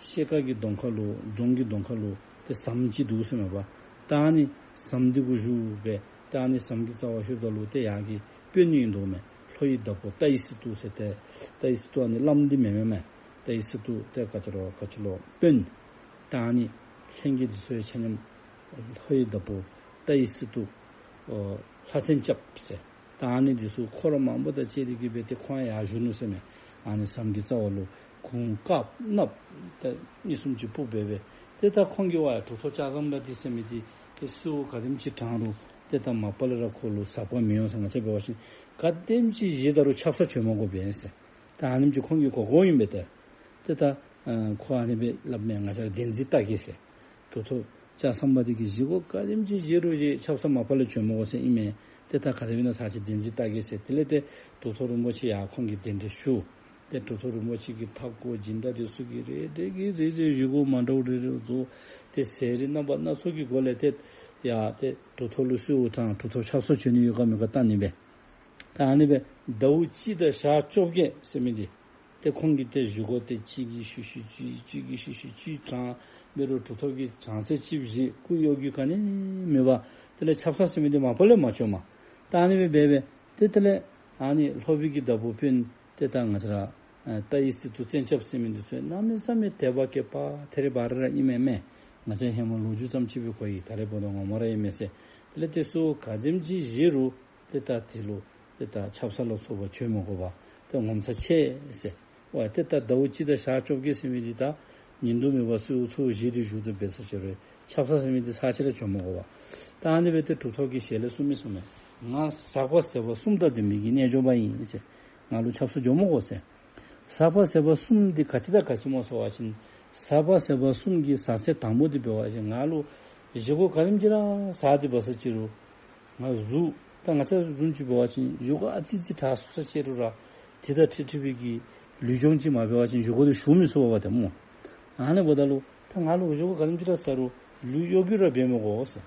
ཤེལ་དཀར་གྱི་གདོང་ཁ་ལུ་རྫོང་གི་གདོང་ཁ་ལུ་ཏེ་ཟམ་ཅིག་འདུག་ཟེར་མས་པ། ད་ཨ་ནི་ཟམ་འདི་གུ་བཞུགས་སྦེ་ད་ཨ་ནི་ཟམ་གྱི་རྩ་བར་ལྷོདཔ་ད་ལུ་ཏེ་ཡར་གྱི་དཔོན་ཨིན་དོ་མས། ལྷོ་ཡི་བདག་པོ་ཏཱའི་སི་ཏུ་ཟེར། ཏེ་ཏཱའི་སི་ཏུ་ཨ་ནི་བླམ་འདི་མེན་མས་མས། ཏཱའི་སི་ཏུ་ཏེ་ག་ཅི་ལོ་ག་ཅི་ལོ་དཔོན། ད་ཨ་ནི་ལྷན་རྒྱས་འདི་ཚུ་ཡང་ཆ་མཉམ་ལྷོ་ཡི་བདག་པོ་ཏཱའི་སི་ཏུ་ཨོ་ལྷ་བཙན་སྐྱབས་ཟེར། ད་ཨ་ནི་འདི་ཚུ་འཁོར་མང་པོ་དང་བཅས་ཏེ་གིས་སྦེ་ཏེ་ཁོང་ཡར་བཞུགས་ནུག་ཟེར་མས། ཨ་ནི་ཟམ་གྱི་རྩ་བ་ལུ་གུར་དཀརཔོ་གནགཔོ་ཏེ་གཉིས་གསུམ་ཅིག་ཕུབ་སྦེ་སྦེ། ཏེ་ད་ཁོང་གིས་ཝའི་གྲུབ་ཐོབ་ལྕགས་ཟམ་པ་འདི་ཟེར་མི་འདི་ཏེ་གསོལཝ་ག་དེམ་ཅིག་དྲང་རུང་ཏེ་ད་མ་པ་ལས་ར་ཁོ་ལུ་ཟག་པ་མི་འོང་ཟེར། ང་བཅས་འབད་བ་ཅིན་ག་དེམ་ཅིག་བཞེས་ད་རུང་ཆབ་གསང་བྱོན་མ་དགོ་པས་ཟེར། ད་ཨ་ནེམ་ཅིག་ཁོང་གིས་གོ་གོཝ་ཨིན་པས་ཏེ། ཏེ་ད་ཨ་ཁོ་ཨ་ནི་སྦེ་སླབ་མས། ང་བཅས་ར་བདེན་རྫུན་བལྟ་གེ་ཟེར། གྲུབ་ཐོབ་ལྕགས་ཟམ་པ་འདི་གིས་བཞེས་སྒོ་ག་དེམ་ཅིག་བཞེས་རུང་བཞེས་ཆབ་གསང་མ་པ་ལས་བྱོན་མ་དགོ་ཟེར་ཨིན་མས། ཏེ་ད་ག་དེ་སྦེ་ཨིན་ན་ཚར་ཅིག་བདེན་རྫུན་བལྟ་གེ་ཟེར། དེ་ལས་ཏེ་གྲུབ་ཐོབ་རིན་པོ་ཆེ་ཡར་ཁོང་གི་གདན་འདྲེན་ཞུ། ཏེ་གྲུབ་ཐོབ་རིན་པོ་ཆེ་གིས་ཐབ་ཀོ་སྦྱིན་བདག་འདི་ཚུ་གིས་རེ་རེ་གིས་རེ་རེ་བཞེས་སྒོ་མ་འདྲཝ་རེ་རེ་བཟོ། ཏེ་ཟས་རིགས་རྣམ་པ་སྣ་ཚོགས་ཀྱི་སྒོ་ལས་ཏེ་ཡར་ཏེ་གྲུབ་ཐོབ་ལུ་གསོལཝ་དྲང་། གྲུབ་ཐོབ་ཆབ་གསང་བྱོན་ནི་ཡོད་ག་མེད་ག་བལྟ་ནི་སྦེ། ད་ཨ་ནི་སྦེ་ཟླཝ་གཅིག་དང་ཞག་བཅོ་བརྒྱད་ཟེར་མི་འདི་ཏེ་ཁོང་གིས་ཏེ་བཞེས་སྒོ་ཏེ་གཅིག་གིས་ཤུལ་ཤུལ་གཅིག་གཅིག་གིས་ཤུལ་ཤུལ་གཅིག་དྲང་། འབད་རུང་གྲུབ་ཐོབ་ཀྱིས་དྲང་ཚད་ཅིག་བཞེས། སྐུ་གཡོ་འགུལ་ག་ནི་མེད་པར། དེ་ལས་ཆབ་གསང་ཟེར་མི་འདི་མ་པ་ལས་མ་བྱོནམ། ད་ཨ་ནི་སྦེ་འབད་སྦེ་ཏེ་དེ་ལས་ཨ་ནི་ལྷོ་པའི་གི་བདག་པོ་དཔོན་ཏེ་ད་ང་བཅས་ར་ཨ་ཏཱའི་སི་ཏུ་བཙན་སྐྱབས་ཟེར་མི་འདི་ཚུ་གནམ་མེད་ས་མེད་དད་པ་སྐྱེས་པ་ཐད་རི་བ་རི་ར་ཨིན་མས་མས། ང་བཅས་ཧེ་མ་ལོ་རྒྱུས་ཙམ་ཅིག་སྦེ་གོ་ཡི། ད་རེས་འབདཝ་ད་ངོ་མ་ར་ཨིན་མས་ཟེར། དེ་ལས་ཏེ་གསོལཝ་ག་དེམ་ཅིག་བཞེས་རུང་ཏེ་ད་དེ་ལུ་ཏེ་ད་ཆབ་གསང་ལ་སོགས་པ་བྱོན་མ་དགོ་པར་ཏེ་ངོ་མཚར་ཆེ་ཟེར། ཝའི་ཏེ་ད་ཟླཝ་གཅིག་དང་ཞག་བཅོ་བརྒྱད་ཟེར་མི་འདི་ད་ཉིན་དུ་མེད་པར་གསོལཝ་ཚུ་བཞེས་ཏེ་བཞུགས་ཏེ་འབད་ས་ཅིག་རུང་ཆབ་གསང་ཟེར་མི་འདི་ཚར་ཅིག་ར་བྱོན་མ་དགོ་པར། ད་ཨ་ནི་སྦེ་ཏེ་གྲུབ་ཐོབ་ཀྱི་ཞལ་ལས་གསུངས་མི་གསུངས་མས། ང་ཟག་པ་ཟད་པ་གསུམ་དང་ལྡན་པའི་གི་རྣལ་འབྱོར་པ་ཨིན་ཟེར། ང་ལུ་ཆབ་གསང་འགྱོ་མ་དགོ་ཟེར། ཟག་པ་ཟད་པ་གསུམ་འདི་ག་ཅི་དང་ག་ཅི་སྨོ་ཟེར་བ་ཅིན་ཟག་པ་ཟད་པ་གསུམ་གྱི་ཟག་ཟད་དང་པོ་འདི་འབད་བ་ཅིན་ང་ལུ་བཞེས་སྒོ་ག་དེམ་ཅིག་ར་བཟའ་སྟེ་འབད་ས་ཅིག་རུང་ང་གཟུགས་ད་ང་བཅས་བཟུམ་ཅིག་འབད་བ་ཅིན་བཞེས་སྒོ་ཨ་ཙི་ཅིག་དྲག་སོང་ས་ཅིག་རུང་ར་དེ་དང་འཁྲིལ་འཁྲིལ་བའི་གི་ལུས་སྦྱོང་ཅིག་མ་འབད་བ་ཅིན་བཞེས་སྒོ་འདི་ཞུ་མི་ཚུགས་པས་ཏེ་སྨོ། ཨ་ནི་འབདཝ་ད་ལུ་ད་ང་ལུ་བཞེས་སྒོ་ག་དེམ་ཅིག་ར་བཟའ་རུང་ལུས་གཡོ་འགུལ་ར་འབད་མི་དགོ་ཟེར།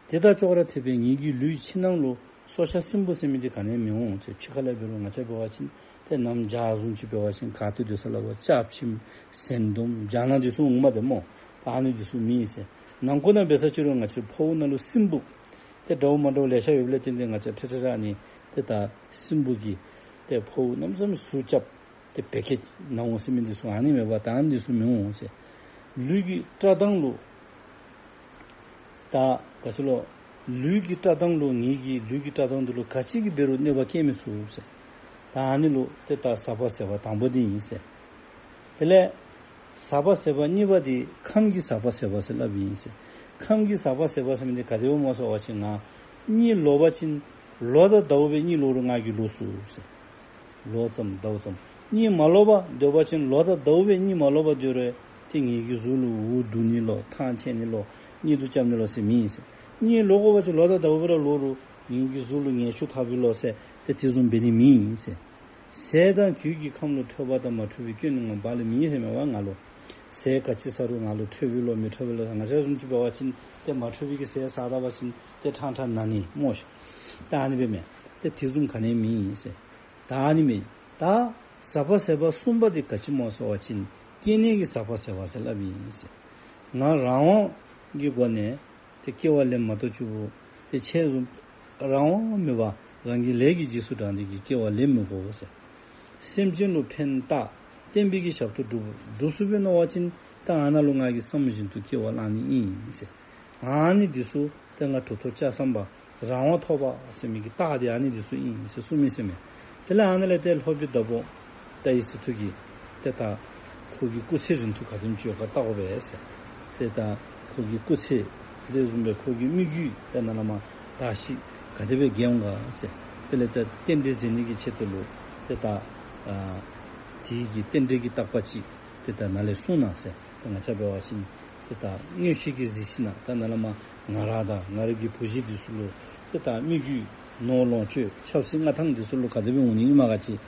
དེ་དང་ཅོག་ར་འཐདཔ་སྦེ་ངེའི་གི་ལུས་ཕྱི་ནང་ལུ་སྲོག་ཆགས་སྲིན་འབུ་ཟེར་མི་འདི་ག་ནི་ཡང་མི་འོང་ཟེར། ཕྱི་ཁ་ལས་འབད་རུང་ང་བཅས་འབད་བ་ཅིན་ཏེ་གནམ་བྱཱར་བཟུམ་ཅིག་འབད་བ་ཅིན་ག་ཏེ་སྡོད་ས་ལུ་བ་ལྕགས་ཕྱེ་སེན་སྡོམ་བྱཱར་ནག་འདི་ཚུ་འོང་མས་ཏེ་སྨོ། ད་ཨ་ནི་འདི་ཚུ་མེད་ཟེར། ནང་འཁོད་ནང་འབད་ས་ཅིག་རུང་ང་བཅས་ཕོཝ་ནང་ལུ་སྲིན་འབུ་ཏེ་འདྲཝ་མ་འདྲཝ་ལེ་ཤ་ཡོདཔ་ལས་བརྟེན་ཏེ་ང་བཅས་འཕྲལ་འཕྲལ་ར་ཨ་ནི་ཏེ་ད་སྲིན་འབུ་གིས་ཏེ་ཕོཝ་གནམ་མེད་ས་མེད་ཟུག་རྐྱབ། ཏེ་བད་ཀན་ན་འོང་ཟེར་མི་འདི་ཚུ་ཨ་ནི་མེད་པར་ད་ཨ་ནི་འདི་ཚུ་མི་འོང་ཟེར། ལུས་ཀྱི་བཀྲག་མདངས་ལུ་ད་ག་ཅི་ལོ། ལུས་ཀྱི་བཀྲག་མདངས་ལུ་ངེའི་གི་ལུས་ཀྱི་བཀྲག་མདངས་འདི་ལུ་ག་ཅི་གིས་འབད་རུང་གནོད་པ་བཀལ་མི་ཚུགས་ཟེར། ད་ཨ་ནི་ལུ་ཏེ་ད་ཟག་པ་ཟད་པ་དང་པོ་འདི་ཨིན་ཟེར། དེ་ལས་ཟག་པ་ཟད་པ་གཉིས་པ་འདི་ཁམས་ཀྱི་ཟག་པ་ཟད་པ་ཟེར་སླབ་ཨིན་ཟེར། ཁམས་ཀྱི་ཟག་པ་ཟད་པ་ཟེར་མི་འདི་ག་དེ་སྦེ་སྨོ་ཟེར་བ་ཅིན་ང་གཉིད་ལོག་པ་ཅིན་ལོ་དང་ཟླཝ་སྦེ་གཉིད་ལོག་རུང་ང་གིས་ལོག་ཚུགས་ཟེར། ལོ་ཙམ་ཟླཝ་ཙམ་གཉིད་མ་ལོག་པར་སྡོད་པ་ཅིན་ལོ་དང་ཟླཝ་སྦེ་གཉིད་མ་ལོག་པར་སྡོད་རུང་ཏེ་ངེའི་གི་གཟུགས་ལུ་འུ་སྡུག་ནི་ལོ་ཐང་ཆད་ནི་ལོ་གཉིད་དུ་རྐྱབ་ནི་ལོ་ཟེར་མེད་ཟེར། གཉིད་ལོག་དགོ་པ་ཅིན་ལོ་དང་ཟླཝ་སྦེ་ར་ལོག་རུང་ངེའི་གི་གཟུགས་ལུ་ངལ་ཆུ་ཐལ་བའི་ལོ་ཟེར་ཏེ་དེ་བཟུམ་འབད་ནི་མེད་ཟེར། ཟས་དང་གོས་ཀྱི་ཁམས་ལུ་འཕྲོད་པ་དང་མ་འཕྲོད་པའི་སྐྱོན་ནི་ངོ་མ་ལུ་མེད་ཟེར་མས་པ། ང་ལུ་ཟས་ག་ཅི་ཟ་རུང་ང་ལུ་འཕྲོད་པའི་ལོ་མི་འཕྲོད་པའི་ལོ་ང་བཅས་བཟུམ་ཅིག་འབད་བ་ཅིན་ཏེ་མ་འཕྲོད་པའི་གི་ཟས་ཟ་ད་པ་ཅིན་ཏེ་ཕྲང་ཕྲང་ན་ནི་སྨོ་ཤིག། ད་ཨ་ནི་སྦེ་མས། ཏེ་དེ་བཟུམ་ག་ནི་མེད་ཟེར། ད་ཨ་ནི་མས། ད་ཟག་པ་ཟད་པ་གསུམ་པ་འདི་ག་ཅི་སྨོ་ཟེར་བ་ཅིན་སྐྱེ་གནས་ཀྱི་ཟག་པ་ཟད་པ་ཟེར་སླབ་ཨིན་ཟེར། ང་རང་དབང་གི་སྒོ་ནས་ཏེ་སྐྱེ་བ་ལེན་མ་གཏོགས་ཅིག་པོ་ཏེ་ཁྱེད་བཟུམ་རང་དབང་མེད་པར་རང་གི་ལས་ཀྱི་རྗེས་སུ་འབྲངས་ཏེ་གིས་སྐྱེ་བ་ལེན་མི་དགོ་ཟེར། སེམས་ཅན་ལུ་ཕན་བཏགས་བསྟན་པའི་གི་ཞབས་ཏོག་སྒྲུབ་སྒྲུབ་ཚུགས་པས་མནོ་བ་ཅིན་ད་ཨ་ནཱ་ལུ་ང་གིས་བསམ་བཞིན་དུ་སྐྱེ་བ་བླངས་ནི་ཨིན་ཟེར། ཨ་ནི་འདི་ཚུ་ཏེ་ང་གྲུབ་ཐོབ་ལྕགས་ཟམ་པ་རང་དབང་ཐོབ་པ་ཟེར་མི་གི་རྟགས་འདི་ཨ་ནི་འདི་ཚུ་ཨིན་ཟེར་གསུངས་མི་ཟེར་མས། དེ་ལས་ཨ་ནཱ་ལས་ཏེ་ལྷོ་པའི་བདག་པོ་ཏཱའི་སི་ཏུ་གིས་ཏེ་ད་ཁོ་གི་སྐུ་ཚེ་རིང་ཐུང་ག་དེམ་ཅིག་ཡོད་ག་བལྟ་དགོ་པས་ཟེར། ཏེ་ད་ཁོ་གི་སྐུ་ཚེ་དེ་བཟུམ་སྦེ་ཁོ་གི་མི་རྒྱུད་ཏེ་ནཱ་ལས་མར་དར་ཞིང་ག་དེ་སྦེ་རྒྱས་འོང་ག་ཟེར། དེ་ལས་ཏེ་རྟེན་འབྲེལ་མཛད་ནི་གི་ཆེད་དུ་ལུ་ཏེ་ད་ཨ་དེ་གི་རྟེན་འབྲེལ་གྱི་བརྟག་པ་ཅིག་ཏེ་ད་ནཱ་ལས་གསུངས་གནང་ཟེར། ཏེ་ང་བཅས་འབད་བ་ཅིན་ཏེ་ད་མངོན་ཤེས་ཀྱིས་གཟིགས་ཞིན་ན་ད་ནཱ་ལས་མར་ང་ར་དང་ང་རའི་གི་བུ་གཞི་འདི་ཚུ་ལུ་ཏེ་ད་མི་རྒྱུད་ནོར་ལོངས་སྤྱོད་ཆབ་སྲིད་མངའ་ཐང་འདི་ཚུ་ལུ་ག་དེ་སྦེ་འོང་ནི་ཨིནམ་ག་ཅིག་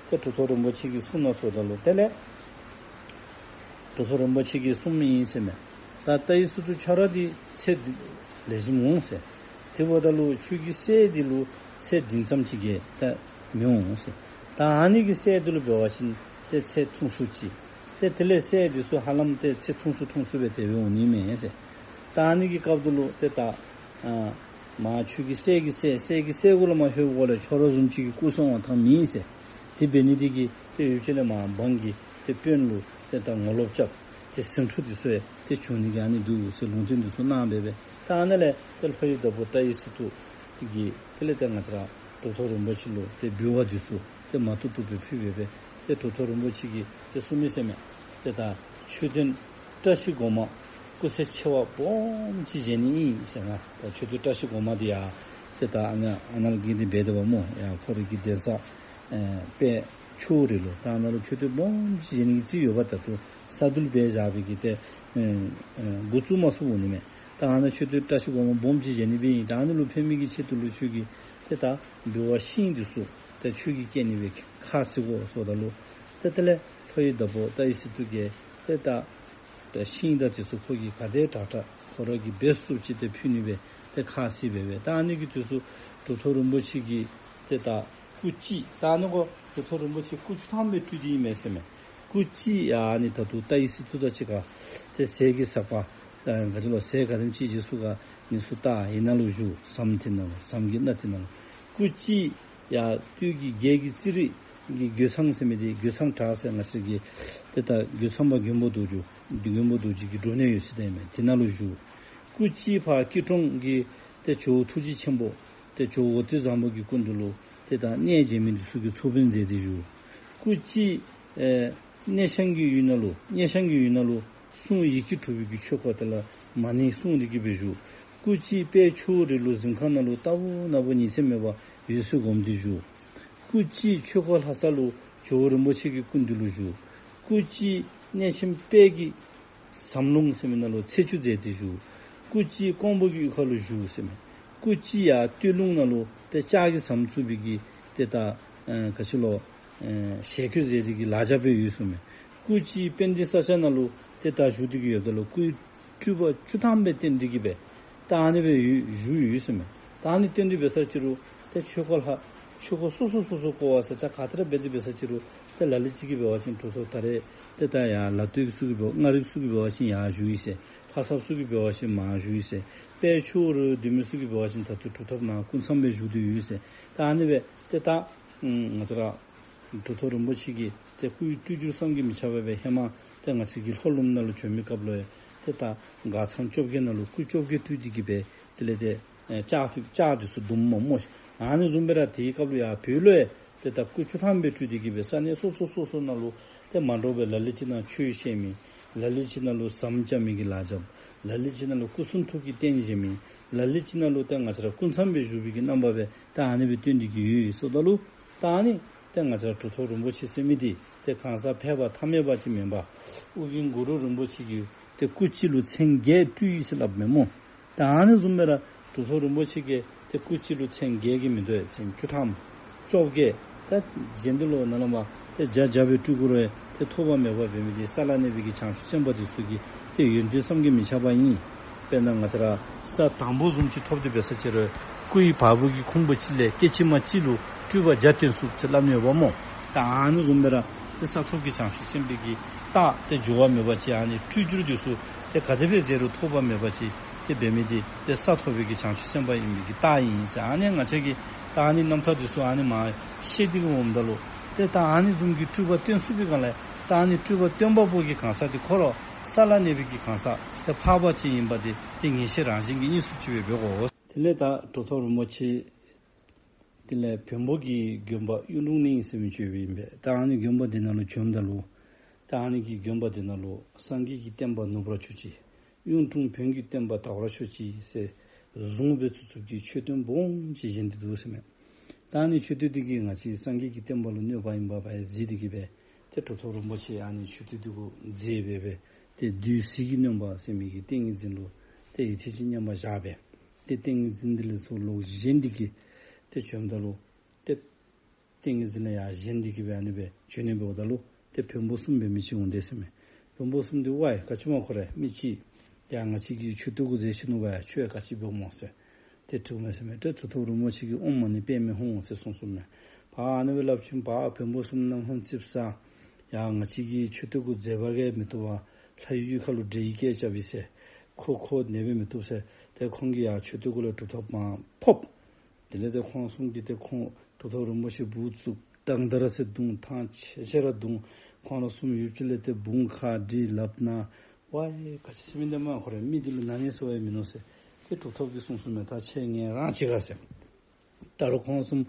ཏེ་གྲུབ་ཐོབ་རིན་པོ་ཆེ་གིས་གསུངས་གནང་སོངམ་ད་ལུ་དེ་ལས་གྲུབ་ཐོབ་རིན་པོ་ཆེ་གིས་གསུངས་མི་ཨིན་ཟེར་མས། ད་ཏཱའི་སི་ཏུ་ཁྱོད་ར་འདི་ཚེ་འདི་ལེགས་ཤོམ་འོང་ཟེར། དེ་འབདཝ་ད་ལུ་ཁྱོད་ཀྱི་སྲས་འདི་ལུ་ཚེ་འབྲིང་ཙམ་ཅིག་གིས་ད་མི་འོང་ཟེར། ད་ཨ་ནི་གི་སྲས་འདི་ལུ་འབད་བ་ཅིན་ཏེ་ཚེ་ཐུང་སུ་ཅིག་ཏེ་དེ་ལས་སྲས་འདི་ཚུ་ཧ་ལམ་ཏེ་ཚེ་ཐུང་སུ་ཐུང་སུ་སྦེ་དེ་སྦེ་འོང་ནི་མས་ཟེར། ད་ཨ་ནི་གི་སྐབས་འདི་ལུ་ཏེ་ད་ཨ་མར་ཁྱོད་ཀྱི་སྲས་ཀྱི་སྲས་སྲས་ཀྱི་སྲས་གུ་ལས་མར་ལྷོད་དགོ་ལས་ཁྱོད་ར་བཟུམ་ཅིག་གི་སྐུ་སྲུང་བ་ཐང་མེད་ཟེར། དེ་འབད་ནི་འདི་གིས་ཏེ་ཡུལ་ཕྱོགས་ལས་མར་འབངས་ཀྱིས་ཏེ་དཔོན་ལུ་ཏེ་ད་ངོ་ལོག་རྐྱབ་སྟེ་ཟིང་འཁྲུག་འདི་ཚུ་ཡང་ཏེ་བྱུང་ནི་གི་ཨ་ནི་འདུག་ཟེར་ལུང་བསྟན་འདི་ཚུ་གནང་སྦེ་སྦེ། ད་ཨ་ནཱ་ལས་ཏེ་ལྷོ་ཡི་བདག་པོ་ཏཱའི་སི་ཏུ་གིས་དེ་ལས་ཏེ་ང་བཅས་ར་གྲུབ་ཐོབ་རིན་པོ་ཆེ་ལུ་ཏེ་འབུལ་བ་འདི་ཚུ་ཏེ་མ་ཐུབ་ཐུབ་སྦེ་ཕུལ་སྦེ་སྦེ་ཏེ་གྲུབ་ཐོབ་རིན་པོ་ཆེ་གིས་ཏེ་གསུངས་མི་ཟེར་མས། ཏེ་ད་མཆོད་རྟེན་བཀྲ་ཤིས་སྒོ་མང་སྐུ་ཚེ་ཆེ་བ་སྦོམ་ཅིག་བཞེངས་ནི་ཨིན་ཟེར་ང་། ད་མཆོད་རྟེན་བཀྲ་ཤིས་སྒོ་མང་འདི་ཡང་ཏེ་ད་ཨ་ནཱ་ཨ་ནཱ་ལུ་གི་འདི་འབད་དེ་བ་སྨོ། ཡང་ཁོ་རའི་གི་གདན་ས་ཨེ་དཔལ་ཆུ་བོ་རི་ལུ་ད་ཨ་ནཱ་ལུ་མཆོད་རྟེན་སྦོམ་ཅིག་བཞེངས་ནི་གི་རྩིས་ཡོདཔ་ད་ལྟོ་ས་འདུལ་འབད་བཞག་པའི་གི་ཏེ་ཨེ་ཨེ་འགོ་བཙུགས་མ་ཚུགསཔ་འོང་ནི་མས། ད་ཨ་ནཱ་མཆོད་རྟེན་བཀྲ་ཤིས་སྒོ་མང་སྦོམ་ཅིག་བཞེངས་ནི་སྦེ་ཨིན། ད་ཨ་ནཱ་ལུ་ཕན་མི་གི་ཆེད་དུ་ལུ་ཁྱོད་ཀྱིས་ཏེ་ད་འབུལ་བ་ཤིང་འདི་ཚུ་ད་ཁྱོད་ཀྱིས་བཀལ་ནི་སྦེ་ཁ་བཟེད་དགོ་ཟེརཝ་ད་ལུ་ཏེ་དེ་ལས་ལྷོ་ཡི་བདག་པོ་ཏཱའི་སི་ཏུ་གིས་ཏེ་ད་ད་ཤིང་དང་འདི་ཚུ་ཁོ་གིས་ག་དེ་དྲག་དྲག་ཁོ་ར་གིས་འབད་ཚུགསཔ་ཅིག་ཏེ་ཕུལ་ནི་སྦེ་ཏེ་ཁ་བཟེད་སྦེ་སྦེ། ད་ཨ་ནི་གི་དུས་སུ་གྲུབ་ཐོབ་རིན་པོ་ཆེ་གིས་ཏེ་ད་སྐུ་གཅིག་ད་ཨ་ནི་གུ་གྲུབ་ཐོབ་རིན་པོ་ཆེ་སྐུ་བཅུ་ཐམ་སྦེ་སྤྲུལ་ཏེ་ཨིན་མས་ཟེར་མས། སྐུ་གཅིག་ཡང་ཨ་ནི་ད་ལྟོ་ཏཱའི་སི་ཏུ་དང་གཅིག་ཁར་ཏེ་ཟས་ཀྱི་ཟག་པ་ད་ག་ཅི་ལོ་ཟས་ག་དེམ་ཅིག་བཞེས་ཚུགས་ག་ནི་ཚུ་བལྟ། ཡི་ནང་ལུ་བཞུགས། ཟམ་འདི་ནང་ལུ་ཟམ་གྱི་སྣ་འདི་ནང་ལུ་སྐུ་གཅིག་ཡང་སྟོད་ཀྱི་རྒྱལ་གྱི་རྩིས་རིག་གི་རྒོད་ཚང་ཟེར་མི་འདི་རྒོད་ཚང་བྲག་ཟེར་ང་བཅས་ཀྱི་ཏེ་ད་རྒོད་ཚང་པ་མགོན་པོ་རྡོ་རྗེ་མགོན་པོ་རྡོ་རྗེ་གི་སྒྲུབ་གནས་ཡོད་ས་འདི་ཨིན་མས། འདི་ནང་ལུ་བཞུགས། སྐུ་གཅིག་ཕར་སྐྱིད་གྲོང་གི་ཏེ་ཇོ་བོ་ཐུགས་རྗེ་ཆེན་པོ་ཏེ་ཇོ་བོ་ཏི་བཟང་པོ་གི་སྐུ་མདུན་ལུ་ཏེ་ད་གནས་མཇལ་མི་འདི་ཚུ་གིས་ཚོགས་དཔོན་མཛད་དེ་བཞུགས། སྐུ་གཅིག་ཨེ་གནས་ཤང་གི་ཡུལ་ནང་ལུ་གནས་ཤང་གི་ཡུལ་ནང་ལུ་གསུང་ཡི་གེ་དྲུག་པའི་གི་ཆོས་འཁོར་དེ་ལས་མ་ཎི་གསུང་སྟེ་གི་སྦེ་བཞུགས། སྐུ་གཅིག་དཔལ་ཆུ་བོ་རི་ལུ་གཟིམ་ཁང་ནང་ལུ་ལྟ་བུ་ན་བུ་ཉིན་མཚན་མེད་པར་འོད་གསལ་སྒོམ་སྟེ་བཞུགས། སྐུ་གཅིག་ཆོས་འཁོར་ལྷ་ས་ལུ་ཇོ་བོ་རིན་པོ་ཆེ་གི་སྐུ་མདུན་ལུ་བཞུགས། སྐུ་གཅིག་གནས་ཆེན་དཔལ་གྱི་ཟམ་ལུང་ཟེར་མི་ནང་ལུ་ཚེས་བཅུ་མཛད་དེ་བཞུགས། སྐུ་གཅིག་ཀོང་པོ་གི་གཡུས་ཁ་ལུ་བཞུགས་ཟེར་མས། སྐུ་གཅིག་ཡར་སྟོད་ལུང་ནང་ལུ་ཏེ་ལྕགས་ཀྱི་ཟམ་བཙུགས་པའི་གི་ཏེ་ད་ཨེ་ག་ཅི་ལོ་ཨེ་ཞལ་བཀོད་མཛད་དེ་གི་ལག་ཆ་སྦེ་ཡོད་ཟེར་མས། སྐུ་གཅིག་དཔལ་ལྡན་ས་སྐྱ་ནང་ལུ་ཏེ་ད་བཞུགས་ཏེ་གི་ཡོདཔ་ད་ལུ་སྐུའི་སྤྲུལ་པ་བཅུ་ཐམ་སྦེ་བསྟན་ཏེ་གི་སྦེ་ད་ཨ་ནི་སྦེ་ཡོད་བཞུགས་ཡོད་ཟེར་མས། ད་ཨ་ནི་བསྟན་ཏེ་འབད་ས་ཅི་རུང་ཏེ་ཆོས་འཁོར་ལྷ་ཆོས་འཁོར་སོ་སོ་སོ་སོ་བསྐོར་བ་ཟེར་ད་ག་ཏེ་ར་འབད་དེ་འབད་ས་ཅི་རུང་ཏེ་ལ་ལུ་ཅིག་གིས་འབད་བ་ཅིན་གྲུབ་ཐོབ་ད་རེས་ཏེ་ད་ཡར་ལ་སྟོད་ཀྱི་ཚུ་གིས་འབད་མངའ་རིས་ཚུ་གིས་འབད་བ་ཅིན་ཡར་བཞུགས་ཡི་ཟེར། ལྷ་ས་ཚུ་གིས་འབད་བ་ཅིན་མར་བཞུགས་ཡི་ཟེར། དཔལ་ཆུ་བོ་རི་སྡོད་མི་ཚུ་གིས་འབད་བ་ཅིན་ད་ལྟོ་གྲུབ་ཐོབ་ནཱ་སྐུ་མཚམས་སྦེ་བཞུགས་ཏེ་ཡོད་ཟེར། ད་ཨ་ནི་སྦེ་ཏེ་ད་ང་བཅས་ར་གྲུབ་ཐོབ་རིན་པོ་ཆེ་གི་ཏེ་སྐུའི་སྤྲུལ་བསྒྱུར་བསམ་གྱིས་མི་ཁྱབ་པ་སྦེ་ཧེ་མ་ཏེ་ང་བཅས་ཀྱི་ལྷོ་ལུངམ་ནང་ལུ་བྱོན་མི་སྐབས་ལུ་ཡང་ཏེ་ད་མགར་ཚང་བཅོ་བརྒྱད་ནང་ལུ་སྐུ་བཅོ་བརྒྱད་སྤྲུལ་ཏེ་གི་སྦེ་དེ་ལས་ཏེ་ཨེ་ལྕགས་ཀྱི་ལྕགས་འདི་ཚུ་བརྡུངམ་སྨོ་སྨོ། ཨ་ནི་བཟུམ་སྦེ་ར་དེའི་སྐབས་ལུ་ཡང་བོད་ལུ་ཡང་ཏེ་ད་སྐུ་བཅུ་ཐམ་སྦེ་སྤྲུལ་ཏེ་གི་སྦེ་ས་གནས་སོ་སོ་སོ་སོ་ནང་ལུ་ཏེ་མ་འདྲཝ་སྦེ་ལ་ལུ་ཅིག་ནང་ཆོས་བཤད་མི་ལ་ལུ་ཅིག་ནང་ལུ་ཟམ་རྐྱབ་མི་གི་ལཱ་རྐྱབ། ལ་ལུ་ཅིག་ནང་ལུ་སྐུ་གསུང་ཐུགས་ཀྱི་རྟེན་བཞེངས་མི། ལ་ལུ་ཅིག་ནང་ལུ་ཏེ་ང་བཅས་ར་སྐུ་མཚམས་སྦེ་བཞུགས་པའི་གི་རྣམ་པ་སྦེ་ད་ཨ་ནི་སྦེ་སྟོན་ཏེ་གི་ཡོད་ཟེརཝ་ད་ལུ་ད་ཨ་ནི་ཏེ་ང་བཅས་ར་གྲུབ་ཐོབ་རིན་པོ་ཆེ་ཟེར་མི་འདི་ཏེ་གང་ཟག་ཕལ་པ་ཐ་མལ་པ་ཅིག་མེན་པར་ཨོ་རྒྱན་གུ་རུ་རིན་པོ་ཆེ་གི་ཏེ་སྐུ་གཅིག་ལུ་མཚན་བརྒྱད་སྤྲུལ་ཡི་ཟེར་སླབ་མས་སྨོ། ད་ཨ་ནི་བཟུམ་སྦེ་ར་གྲུབ་ཐོབ་རིན་པོ་ཆེ་གིས་ཏེ་སྐུ་གཅིག་ལུ་མཚན་བརྒྱད་ཀྱིས་མི་དོ་མཚན་བཅུ་ཐམ་བཅོ་བརྒྱད། ད་རྗེ་འདི་ལུ་ནཱ་ལས་མར་ཏེ་བརྒྱ་བརྒྱ་སྦེ་སྤྲུལ་དགོ་རུང་ཏེ་ཐོགས་པ་མེད་པ་འབད་མི་འདི་ས་ལ་གནས་པའི་གི་བྱང་ཆུབ་སེམས་དཔའ་འདི་ཚུ་གི་ཏེ་ཡོན་ཏན་བསམ་གྱིས་མི་ཁྱབ་པ་ཨིན། དཔེར་ན་ང་བཅས་ར་ས་དང་པོ་བཟུམ་ཅིག་ཐོབ་སྟེ་འབད་ས་ཅི་རུང་ སྐུ་ཡི་བ་སྤུ་གི་ཁུང་བུ་གཅིག་ལས་སྐད་ཅིག་མ་གཅིག་ལུ་སྤྲུལ་པ་བརྒྱ་སྟོན་ཚུགས་ཟེར་སླབ་ནི་ཡོདཔ་སྨོ། ད་ཨ་ནི་བཟུམ་སྦེ་ར་ཏེ་ས་ཐོབ་ཀྱི་བྱང་ཆུབ་སེམས་དཔའི་གི་རྟགས་ཏེ་འགྱུར་བ་མེད་པ་ཅིག་ཨ་ནི་སྤྲུལ་བསྒྱུར་འདི་ཚུ་ཏེ་ག་དེ་སྦེ་མཛད་རུང་ཐོགས་པ་མེད་པ་ཅིག་ཏེ་འབད་མི་འདི་ཏེ་ས་ཐོབ་པའི་གི་བྱང་ཆུབ་སེམས་དཔའ་ཨིན་པའི་གི་རྟགས་ཨིན་ཟེར། ཨ་ནི་ང་བཅས་ཀྱིས་ད་ཨ་ནི་རྣམ་ཐར་འདི་ཚུ་ཨ་ནི་མར་བཤད་དེ་གི་འོངམ་ད་ལུ་ཏེ་ད་ཨ་ནི་བཟུམ་གྱི་སྤྲུལ་པ་སྟོན་ཚུགས་པའི་སྒང་ལས་ད་ཨ་ནི་སྤྲུལ་པ་སྟོན་པ་པོ་གི་གང་ཟག་འདི་ཁོ་ར་ས་ལ་གནས་པའི་གི་གང་ཟག་ཏེ་འཕགས་པ་ཅིག་ཨིན་པ་འདི་ཏེ་ངེས་ཤེས་རང་བཞིན་གྱིས་རྙེད་ཚུགསཔ་ཅིག་སྦེ་འབད་དགོ། དེ་ལས་ད་གྲུབ་ཐོབ་རིན་པོ་ཆེ་དེ་ལས་བོན་པོ་གི་དགོན་པ་གཡུང་དྲུང་གླིང་ཟེར་མི་ཅིག་ཡོདཔ་ཨིན་པས། ད་ཨ་ནི་དགོན་པ་འདི་ནང་ལུ་བྱོནམ་ད་ལུ་ད་ཨ་ནི་གི་དགོན་པ་འདི་ནང་ལུ་སངས་རྒྱས་ཀྱི་བསྟན་པ་ནུབ་པར་གྱུར་ཅིག། གཡུང་དྲུང་བོན་གྱི་བསྟན་པ་དར་བར་ཤོག་ཅིག་ཟེར་གཟུངས་སྦེ་བཙུགས་བཙུགསཔ་གི་མཆོད་རྟེན་སྦོམ་ཅིག་བཞེངས་ཏེ་འདུག་ཟེར་མས། ད་ཨ་ནི་མཆོད་རྟེན་འདི་གིས་ང་བཅས་སངས་རྒྱས་ཀྱི་བསྟན་པ་ལུ་གནོད་པ་ཨིནམ་སྦེ་གཟིགས་ཏེ་གི་སྦེ་ཏེ་གྲུབ་ཐོབ་རིན་པོ་ཆེ་ཨ་ནི་མཆོད་རྟེན་འདི་གུ་མཛད་སྦེ་སྦེ་ཏེ་བདུད་ཟིལ་གྱིས་གནོན་པ་ཟེར་མི་གི་ཏིང་ངེ་འཛིན་ལུ་ཏེ་ཡུད་ཐེངས་ཅིག་མཉམ་པར་བཞག་སྦེ་ཏེ་ཏིང་ངེ་འཛིན་འདི་ལས་ཚུར་ལོག་བཞེངས་ཏེ་གི་ཏེ་བྱོནམ་ད་ལུ་ཏེ་ཏིང་ངེ་འཛིན་ལས་ཡར་བཞེངས་ཏེ་གི་སྦེ་ཨ་ནི་སྦེ་བྱོན་ནི་འབདཝ་ད་ལུ་ཏེ་བོན་པོ་གསུམ་འབད་མི་ཅིག་འོང་དེས་ཟེར་མས། བོན་པོ་གསུམ་འདི་ཝའི་ག་ཅི་སྨོ་ཁོ་ར་མི་ཅིག་ཡར་ང་བཅས་ཀྱི་མཆོད་རྟེན་གུ་མཛད་ཞིནམ་ལས་ཁྱོད་ག་ཅི་འབདཝ་སྨོ་ཟེར་ཏེ་དྲིཝ་མས་ཟེར་མས། ཏེ་གྲུབ་ཐོབ་རིན་པོ་ཆེ་གིས་ཨོཾ་མ་ཎི་པདྨེ་ཧཱུྃ་ཟེར་གསུངས་གསུངསམ་མས། ཕར་ཨ་ནི་སྦེ་སླབ་ཞིནམ་ཕར་བོན་པོ་གསུམ་རྣམ་ལྷན་ཙིགཔ་ཟ། ཡར་ང་བཅས་ཀྱི་མཆོད་རྟེན་གུ་མཛད་པ་གིས་མི་བཏུབ་པར་ལྷ་ཡུལ་གྱི་ཁ་ལུ་འདྲེ་ཡི་སྐད་རྐྱབ་ཡི་ཟེར། ཁོ་ཁོ་ནེ་སྦེ་མི་བཏུབ་ཟེར། ཏེ་ཁོང་གིས་ཡར་མཆོད་རྟེན་གུ་ལས་གྲུབ་ཐོབ་མར་ཕབ། དེ་ལས་ཏེ་ཁོང་གསུམ་གྱིས་ཏེ་ཁོང་གྲུབ་ཐོབ་རིན་པོ་ཆེ་སྦུག་བཙུགས་དང་དར་ཟེར་བརྡུང་ཐང་ཆད་ཆད་ར་བརྡུང་། ཁོང་ར་གསུམ་ཡུདཔ་ཅིག་ལས་ཏེ་བུང་ཁ་བསྒྲིལ་ལགཔ་ན་ཝའི་ག་ཅི་ཟེར་མི་འདི་སྨོ་ཁོ་ར་མི་འདི་ལུ་ན་ནི་ཟེར་བ་ཡང་མིན་ནུག་ཟེར། ཏེ་གྲུབ་ཐོབ་ཀྱིས་གསུངས་གསུངསམ་མས། ད་ཁྱེད་ངལ་རངས་ཅི་ག་ཟེར། ད་རུང་ཁོང་གསུམ་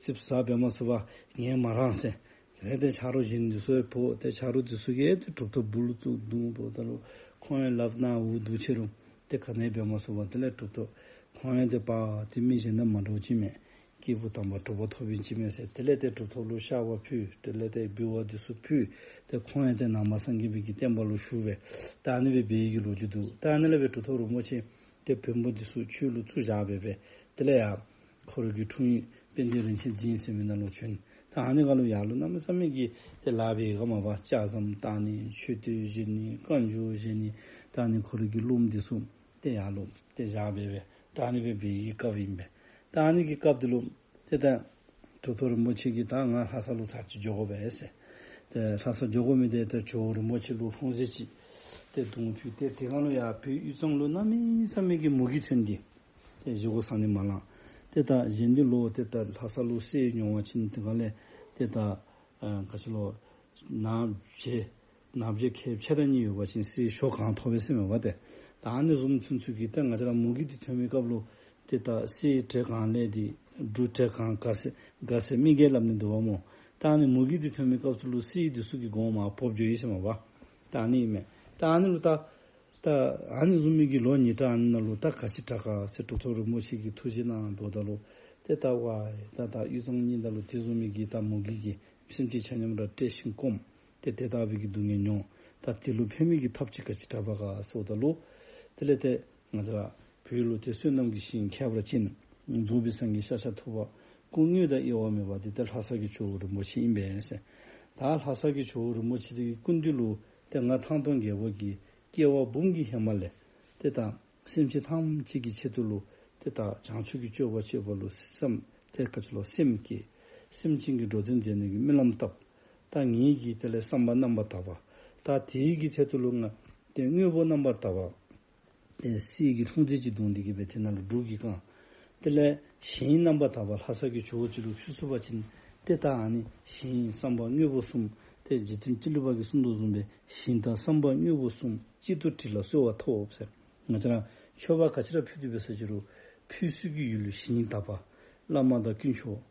ཙིགཔ་ཟ་འབད་མ་ཚུགས་པར་ངལ་མ་རངས་ཟེར། དེ་ལས་ཏེ་ཆ་རོགས་གཞན་འདི་ཚུ་ཡང་འབོ། ཏེ་ཆ་རོགས་འདི་ཚུ་གིས་ཏེ་གྲུབ་ཐོབ་སྦུག་ལུ་བཙུགས་བརྡུང་འབདཝ་ད་ལུ་ཁོང་ཡང་ལགཔ་ན་འུ་སྡུག་ཆེ་རུང་ཏེ་ག་ནི་འབད་མ་ཚུགས་པར་དེ་ལས་གྲུབ་ཐོབ་ཁོང་ཡང་ཏེ་པ་ཏེ་མི་གཞན་དང་མ་འདྲཝ་ཅིག་མས། སྐྱེས་བུ་དམ་པ་གྲུབ་པ་ཐོབ་ཨིན་ཅིག་མས་ཟེར། དེ་ལས་ཏེ་གྲུབ་ཐོབ་ལུ་བཤགས་པ་ཕུལ། དེ་ལས་ཏེ་འབུལ་བ་འདི་ཚུ་ཕུལ། ཏེ་ཁོང་ཡང་ཏེ་ནང་པ་སངས་རྒྱས་པའི་གི་བསྟན་པ་ལུ་ཞུགས་སྦེ་ད་ཨ་ནི་སྦེ་འབད་ཡི་གི་ལོ་རྒྱུས་འདུག། ད་ཨ་ནི་ལས་སྦེ་གྲུབ་ཐོབ་རིན་པོ་ཆེ་ཏེ་བོན་པོ་འདི་ཚུ་ཆོས་ལུ་བཙུགས་བཞག་སྦེ་སྦེ་དེ་ལས་ཡར་ཁོ་ར་གི་འཁྲུངས་ཡུལ་དཔལ་ལྡན་རིན་ཆེན་སྡིངས་ཟེར་མི་ནང་ལུ་བྱོན། ད་ཨ་ནི་ཁར་ལུ་ཡར་ལུ་གནམ་མེད་ས་མེད་ཀྱི་ཏེ་ལཱ་འབད་ག་མ་པ་ལྕགས་ཟམ་བཏང་ནི་མཆོད་རྟེན་བཞེངས་ནི་བཀའ་འགྱུར་བཞེངས་ནི་ད་ཨ་ནི་ཁོ་ར་གི་སློབམ་འདི་ཚུ་ཏེ་ཡར་ལུ་ཏེ་བཞག་སྦེ་སྦེ་ད་ཨ་ནི་སྦེ་འབད་ཡི་གི་སྐབས་ཨིན་པས། ད་ཨ་ནི་གི་སྐབས་འདི་ལུ་ཏེ་ད་གྲུབ་ཐོབ་རིན་པོ་ཆེ་གིས་ད་ང་ལྷ་ས་ལུ་ཚར་གཅིག་འགྱོ་དགོ་པས་ཟེར། ཏེ་ལྷ་ས་འགྱོ་དགོ་མི་འདི་ཏེ་ཇོ་བོ་རིན་པོ་ཆེ་ལུ་ལྷུང་བཟེད་ཅིག་ཏེ་བརྡུང་ཕུལ། ཏེ་དེ་སྒང་ལུ་ཡར་བོད་དབུས་གཙང་ལུ་གནམ་མེད་ས་མེད་ཀྱི་མུ་གེ་ཐོན་ཏེ་ཏེ་བཞེས་སྒོ་བཟའ་ནི་མ་ལང་། ཏེ་ད་གཞན་འདི་ལུ་ཏེ་ད་ལྷ་ས་ལུ་གསེར་ཉོ་བ་ཅིན་དེ་སྒང་ལས་ཏེ་ད་ཨ་ག་ཅི་ལོ་ནག་བྱེ་ནག་བྱེ་ཁལ་ཕྱེད་དང་གཉིས་ཡོད་པ་ཅིན་གསེར་ཞོ་གང་ཐོབ་པས་ཟེར་མས་པ་ཏེ། ད་ཨ་ནི་བཟུམ་ཚུན་ཚོད་ཀྱི་ཏེ་ང་བཅས་ར་མུ་གེ་འདི་ཐོན་མི་སྐབས་ལུ་ཏེ་ད་གསེར་བྲེ་གང་ལས་ཏེ་འབྲུ་བྲེ་གང་དགའ་ཟེར་དགའ་ཟེར་མི་གིས་སླབ་ནི་འདུག་པ་སྨོ། ད་ཨ་ནི་མུ་གེ་འདི་ཐོན་མི་སྐབས་སུ་ལུ་གསེར་འདི་ཚུ་གི་གོང་མར་ཕབ་འགྱོ་ཡི་ཟེར་མས་པ། ད་ཨ་ནི་ཨིན་མས། ད་ཨ་ནི་ལུ་ད་ད་ཨ་ནི་བཟུམ་མའི་གི་ལོ་ཉིས་གྲངས་ཨ་ནི་ནང་ལུ་ད་ག་ཅི་དྲག་ག་ཟེར་གྲུབ་ཐོབ་རིན་པོ་ཆེ་གིས་ཐུགས་བཞེད་གནང་འབདཝ་ད་ལུ་ཏེ་ད་ཝའི་ད་ད་དབུས་གཙང་གཉིས་ད་ལུ་དེ་བཟུམ་མའི་གི་ད་མུ་གེ་གི་སེམས་ཅན་ཆ་མཉམ་ར་བཀྲེས་ཤིང་སྐོམ། ཏེ་དེ་ལྟ་བུའི་གི་སྡུག་བསྔལ་མྱོང་། ད་དེ་ལུ་ཕན་མི་གི་ཐབས་ཅིག་ག་ཅི་དྲག་པ་ག་ཟེརཝ་ད་ལུ་དེ་ལས་ཏེ་ང་བཅས་ར་བོད་ལུ་ཏེ་བསོད་ནམས་ཀྱི་ཞིང་ཁྱད་པར་ཅན་རྫོགས་པའི་སངས་རྒྱས་ཤཱཀྱ་ཐུབ་པ་སྐུ་དངོས་དང་དབྱེ་བ་མེད་པ་འདི་ཏེ་ལྷ་ས་གི་ཇོ་བོ་རིན་པོ་ཆེ་ཨིན་པས་ཟེར། ད་ལྷ་ས་གི་ཇོ་བོ་རིན་པོ་ཆེ་འདི་གི་སྐུ་མདུན་ལུ་ཏེ་ང་ཐང་སྟོང་རྒྱལ་པོ་གིས་སྐྱེ་བ་འབུམ་གྱི་ཧེ་མ་ལས་ཏེ་ད་སེམས་ཅན་ཐམས་ཅད་ཀྱི་ཆེད་དུ་ལུ་ཏེ་ད་བྱང་ཆུབ་ཀྱི་སྤྱོད་པ་སྤྱོད་པ་ལུ་སེམས་ཏེ་ག་ཅི་ལོ་སེམས་བསྐྱེད། སེམས་ཅན་གྱི་འགྲོ་དོན་མཛད་ནི་གི་སྨོན་ལམ་བཏབ། ད་ངེ་གི་དེ་ལས་བསམ་པ་རྣམ་པར་དག་པ། ད་དེའི་གི་ཆེད་དུ་ལུ་ང་ཏེ་དངོས་པོ་རྣམ་པར་དག་པ་ཏེ་གསེར་གྱི་ལྷུང་བཟེད་ཅིག་བརྡུང་སྟེ་གི་སྦེ་དེ་ནང་ལུ་འབྲུ་གིས་བཀང་། དེ་ལས་ཞིང་རྣམ་པར་དག་པ་ལྷ་ས་གི་ཇོ་བོ་རྗེ་ལུ་ཕུལ་ཚུགས་པ་ཅིན་ཏེ་ད་ཨ་ནི་ཞིང་བསམ་པ་དངོས་པོ་གསུམ་ཏེ་རྗེ་བཙུན་ཏི་ལོ་པ་གིས་གསུངས་དོ་བཟུམ་སྦེ་ཞིང་དང་བསམ་པ་དངོས་པོ་གསུམ་གཅིག་ཏུ་དྲིལ་ལ་གསོལ་བ་ཐོབ་ཟེར། ང་བཅས་ར་མཆོད་པ་ག་ཅི་ར་ཕུལ་ཏེ་འབད་ས་ཅི་རུང་ཕུལ་ཚུལ་གྱི་ཡུལ་ལུ་ཞིང་དག་པ་བླ་མ་དང་དཀོན་མཆོག།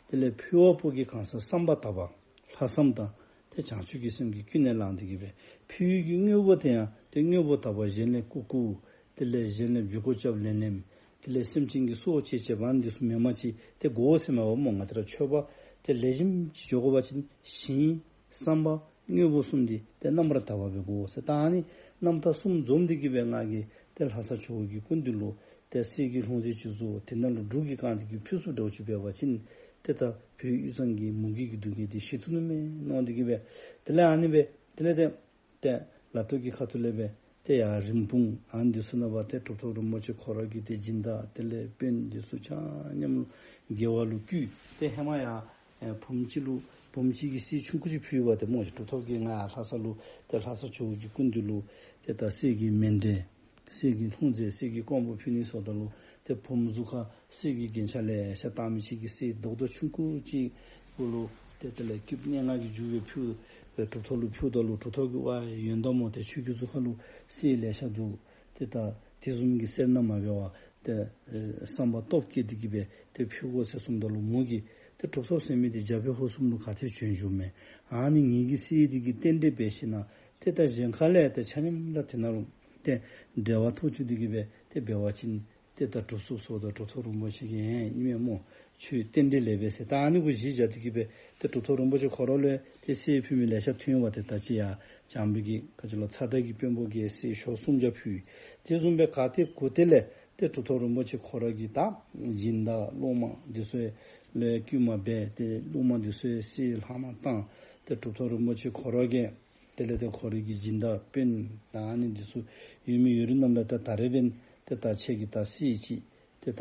དེ་ལས་ཕུལ་བ་པོ་གི་གང་ཟག་བསམ་པ་དག་པ་ལྷག་བསམ་དང་ཏེ་བྱང་ཆུབ་ཀྱི་སེམས་ཀྱིས་ཀུན་ནས་བསླངས་ཏེ་གི་སྦེ་ཕུལ་གྱི་དངོས་པོ་དེ་ཡང་ཏེ་དངོས་པོ་དག་པ་གཞན་ལས་བཀུག་བཀུག། དེ་ལས་གཞན་ལས་འབུལ་དགོ་རྐྱབ་ལེན་ལེན། དེ་ལས་སེམས་ཅན་གྱི་སྲོག་བཅད་བཅདཔ་འདི་ཚུ་མེནམ་ཅིག་ཏེ་དགོ་ཟེར་མས་པ་སྨོ། ང་བཅས་ར་མཆོད་པ་ཏེ་ལེགས་ཤོམ་ཅིག་འགྱོ་དགོ་པ་ཅིན་ཞིང་བསམ་པ་དངོས་པོ་གསུམ་འདི་ཏེ་རྣམ་པར་དག་པ་སྦེ་དགོ་ཟེར། ད་ཨ་ནི་རྣམ་ཐར་གསུམ་འཛོམས་ཏེ་གི་སྦེ་ང་གིས་ཏེ་ལྷ་ས་ཇོ་བོ་གི་སྐུ་མདུན་ལུ་ཏེ་གསེར་གྱི་ལྷུང་བཟེད་ཅིག་བཟོ། དེ་ནང་ལུ་འབྲུ་གིས་བཀང་སྟེ་གི་ཕུལ་ཚུགསཔ་འདྲཝ་ཅིག་འབད་བ་ཅིན་ཏེ་ད་བོད་དབུས་གཙང་གི་མུ་གེ་གི་སྡུག་བསྔལ་འདི་ཞི་ཚུགས་ནི་མས་མནོ་སྟེ་གི་སྦེ་དེ་ལས་ཨ་ནི་སྦེ་དེ་ལས་ཏེ་ཏེ་ལ་སྟོད་ཀྱི་ཁ་ཐུག་ལས་སྦེ་ ཏེ་ཡར་རིན་སྤུངས་ཨ་ནི་འདི་ཚུ་ནང་འབད་ཏེ་གྲུབ་ཐོབ་རིན་པོ་ཆེ་ཁོ་ར་གི་ཏེ་སྦྱིན་བདག་དེ་ལས་དཔོན་འདི་ཚུ་ཆ་མཉམ་ལུ་དགེ་བ་ལུ་བསྐུལ། ཏེ་ཧེ་མ་ཡར་ཨེ་བུམོ་ཅིག་ལུ་བུམོ་ཅིག་གིས་གསེར་ཆུང་ཀུ་ཅིག་ཕུལ་བ་ཏེ་སྨོ། གྲུབ་ཐོབ་ཀྱིས་ང་ལྷ་ས་ལུ་ཏེ་ལྷ་ས་ཇོ་བོ་གི་སྐུ་མདུན་ལུ་ཏེ་ད་གསེར་གྱི་མཎྜལ་གསེར་གྱི་ལྷུང་བཟེད་གསེར་གྱི་ཀོང་བུ་ཕུལ་ནི་ཟེརཝ་ད་ལུ་ཏེ་བུམོ་གཟུགས་ཁར་གསེར་གྱི་རྒྱན་ཆ་ལེ་ཤ་བཏགས་མི་ཅིག་གིས་གསེར་རྡོག་རྡོག་ཆུང་ཀུ་ཅིག་གུ་ལུ་ཏེ་དེ་ལས་སྐུདཔ་སྙན་ངག་གི་རྒྱུ་སྦེ་ཕུལ་སྦེ་གྲུབ་ཐོབ་ལུ་ཕུལཝ་ད་ལུ་གྲུབ་ཐོབ་ཀྱིས་ཝའི་ཡོན་བདག་མོ་ཏེ་ཁྱོད་ཀྱི་གཟུགས་ཁར་ལུ་གསེར་ལེ་ཤ་འདུག། ཏེ་ད་དེ་བཟུམ་གྱི་གསེར་སྣ་མ་འབད་བར་ཏེ་ཨེ་བསམ་པ་སྟོབས་བསྐྱེད་དེ་གིས་སྦེ་ཏེ་ཕུལ་དགོ་ཟེར་གསུངམ་ད་ལུ་མོ་གིས་ཏེ་གྲུབ་ཐོབ་ཟེར་མི་འདི་རྒྱ་བོད་ཧོར་གསུམ་ལུ་ག་ཏེ་བྱོན་བྱོནམ་མས། ཨ་ནི་ངེ་གི་གསེར་འདི་གིས་རྟེན་འབྲེལ་འབད་ཞིན་ན་ཏེ་ད་གཞན་ཁ་ལས་ཏེ་ཆ་མཉམ་ར་དེ་ནང་ལུ་ཏེ་འབྲེལ་བ་ཐོགས་བཅུག་སྟེ་གིས་སྦེ་ཏེ་འབད་བ་ཅིན་ཏེ་ད་གྲུབ་ཚུགས་ཟེརཝ་ད་གྲུབ་ཐོབ་རིན་པོ་ཆེ་གིས་ཨེ་ཨིན་མས་སྨོ། ཁྱོད་རྟེན་འབྲེལ་ལེགས་པས་ཟེར། ད་ཨ་ནི་གུ་གཞི་བཞག་སྟེ་གིས་སྦེ་ཏེ་གྲུབ་ཐོབ་རིན་པོ་ཆེ་ཁོ་ར་ལུ་ཏེ་གསེར་ཕུལ་མི་ལེ་ཤ་ཐོན་པ་ཏེ་ད་ཅི་ཡར་བྱམས་པའི་གི་ག་ཅི་ལོ་ཚ་དར་གྱི་དཔོན་པོ་གིས་གསེར་ཞོ་སུམ་བརྒྱ་ཕུལ། དེ་བཟུམ་སྦེ་ག་ཏེ་གོ་ཏེ་ལས་ཏེ་གྲུབ་ཐོབ་རིན་པོ་ཆེ་ཁོ་ར་གི་ད་སྦྱིན་བདག་སློབ་མ་འདི་ཚུ་ལས་བསྐུལ་མ་འབད་ཏེ་སློབ་མ་འདི་ཚུ་གསེར་ལྷག་མ་བཏང་། ཏེ་གྲུབ་ཐོབ་རིན་པོ་ཆེ་ཁོ་ར་གིས་དེ་ལས་ཏེ་ཁོ་རའི་གི་སྦྱིན་བདག་དཔོན་ད་ཨ་ནི་འདི་ཚུ་ཡོད་མི་ཡོད་རིགས་རྣམས་ལུ་ད་ད་རེས་འབདན་ཏེ་ད་ཁྱེད་ཀྱིས་ད་གསེར་ཅིག་ཏེ་ད་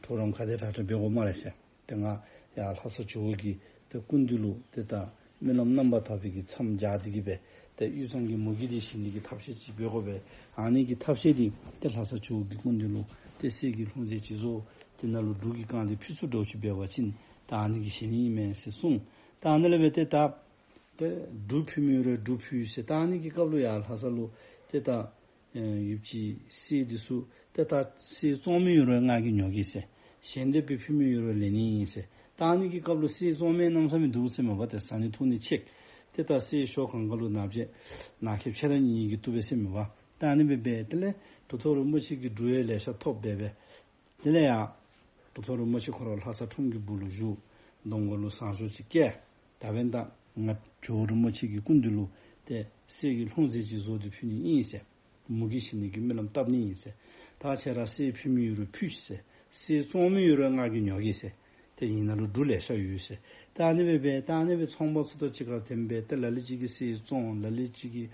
གྲོགས་རམ་ག་དེ་དྲག་དྲག་འབད་དགོ་སྨ་རེ་ཟེར། ཏེ་ང་ཡར་ལྷ་ས་ཇོ་བོ་གི་ཏེ་སྐུ་མདུན་ལུ་ཏེ་ད་སྨོན་ལམ་རྣམ་པར་དག་པའི་གི་མཚམས་སྦྱར་ཏེ་གིས་སྦེ་ཏེ་དབུས་གཙང་གི་མུ་གེ་འདི་ཞི་ནི་གི་ཐབས་ཤེས་ཅིག་འབད་དགོ་པས། ཨ་ནི་གི་ཐབས་ཤེས་འདི་ཏེ་ལྷ་ས་ཇོ་བོ་གི་སྐུ་མདུན་ལུ་ཏེ་གསེར་གྱི་ལྷུང་བཟེད་ཅིག་བཟོ། དེ་ནང་ལུ་འབྲུ་གིས་བཀང་སྟེ་ཕུལ་ཚུགསཔ་འདྲཝ་ཅིག་འབད་བ་ཅིན་ད་ཨ་ནི་གིས་ཞི་ནི་ཨིན་མས་ཟེར་གསུངས། ད་ཨ་ནི་ལས་འབད་ཏེ་ད་ཏེ་འབྲུ་ཕུལ་མི་ཡོད་རུང་འབྲུ་ཕུལ་ཟེར། ད་ཨ་ནི་གི་སྐབས་ལུ་ཡར་ལྷ་ས་ལུ་ཏེ་ད་ཨེ་ཡོདཔ་ཅིག་གསེར་འདི་ཚུ་ཏེ་ད་གསེར་བཙོང་མི་ཡོད་རུང་ང་གིས་ཉོ་གེ་ཟེར། གཞན་དེ་སྦེ་ཕུལ་མི་ཡོད་རུང་ལེན་ནི་ཨིན་ཟེར། ད་ཨ་ནི་གི་སྐབས་ལུ་གསེར་བཙོང་མི་གནམ་མེད་ས་མེད་འདུག་ཟེར་མས་པ། ཏེ་བཟའ་ནི་འཐུང་ནི་ཆེ། ཏེ་ད་གསེར་ཞོ་གང་ག་ལུ་ནག་བྱི་ནག་ཁེབས་ཆེ་ར་ཉིད་ཀྱིས་བཏུབ་པས་ཟེར་མས་པ། ད་ཨ་ནི་སྦེ་འབད་དེ་ལས་གྲུབ་ཐོབ་རིན་པོ་ཆེ་གིས་འབྲུ་ཡང་ལེ་ཤ་ཐོབ་སྦེ་འབད། དེ་ལས་ཡར་གྲུབ་ཐོབ་རིན་པོ་ཆེ་ཁོ་ར་ལྷ་ས་ཁྲོམ་གྱི་སྦུག་ལུ་བཞུགས། གདོང་ཁ་ལུ་ཟངས་གཞོང་ཅིག་བཀལ། ད་འབདན་ད་ང་ཇོ་བོ་རིན་པོ་ཆེ་གི་སྐུ་མདུན་ལུ་ཏེ་གསེར་གྱི་ལྷུང་བཟེད་ཅིག་བཟོ་སྟེ་ཕུལ་ནི་ཨིན་ཟེར། མུ་གེ་ཞི་ནི་གི་སྨོན་ལམ་བཏབ་ནི་ཨིན་ཟེར། ད་ཁྱེད་ར་གསེར་ཕུལ་མི་ཡོད་རུང་ཕུལ་ཤིག་ཟེར། གསེར་བཙོང་མི་ཡོད་རུང་ང་གིས་ཉོ་གེ་ཟེར། ཏེ་ཨ་ནཱ་ལུ་འབྲུ་ལེ་ཤ་ཡོད་ཟེར། ད་ཨ་ནི་སྦེ་འབད་ད་ཨ་ནི་སྦེ་ཚོང་པ་ཚུ་དང་གཅིག་ཁར་འཐེན་སྦེ་ཏེ་ལ་ལུ་ཅིག་གིས་གསེར་བཙོང་། ལ་ལུ་ཅིག་གིས་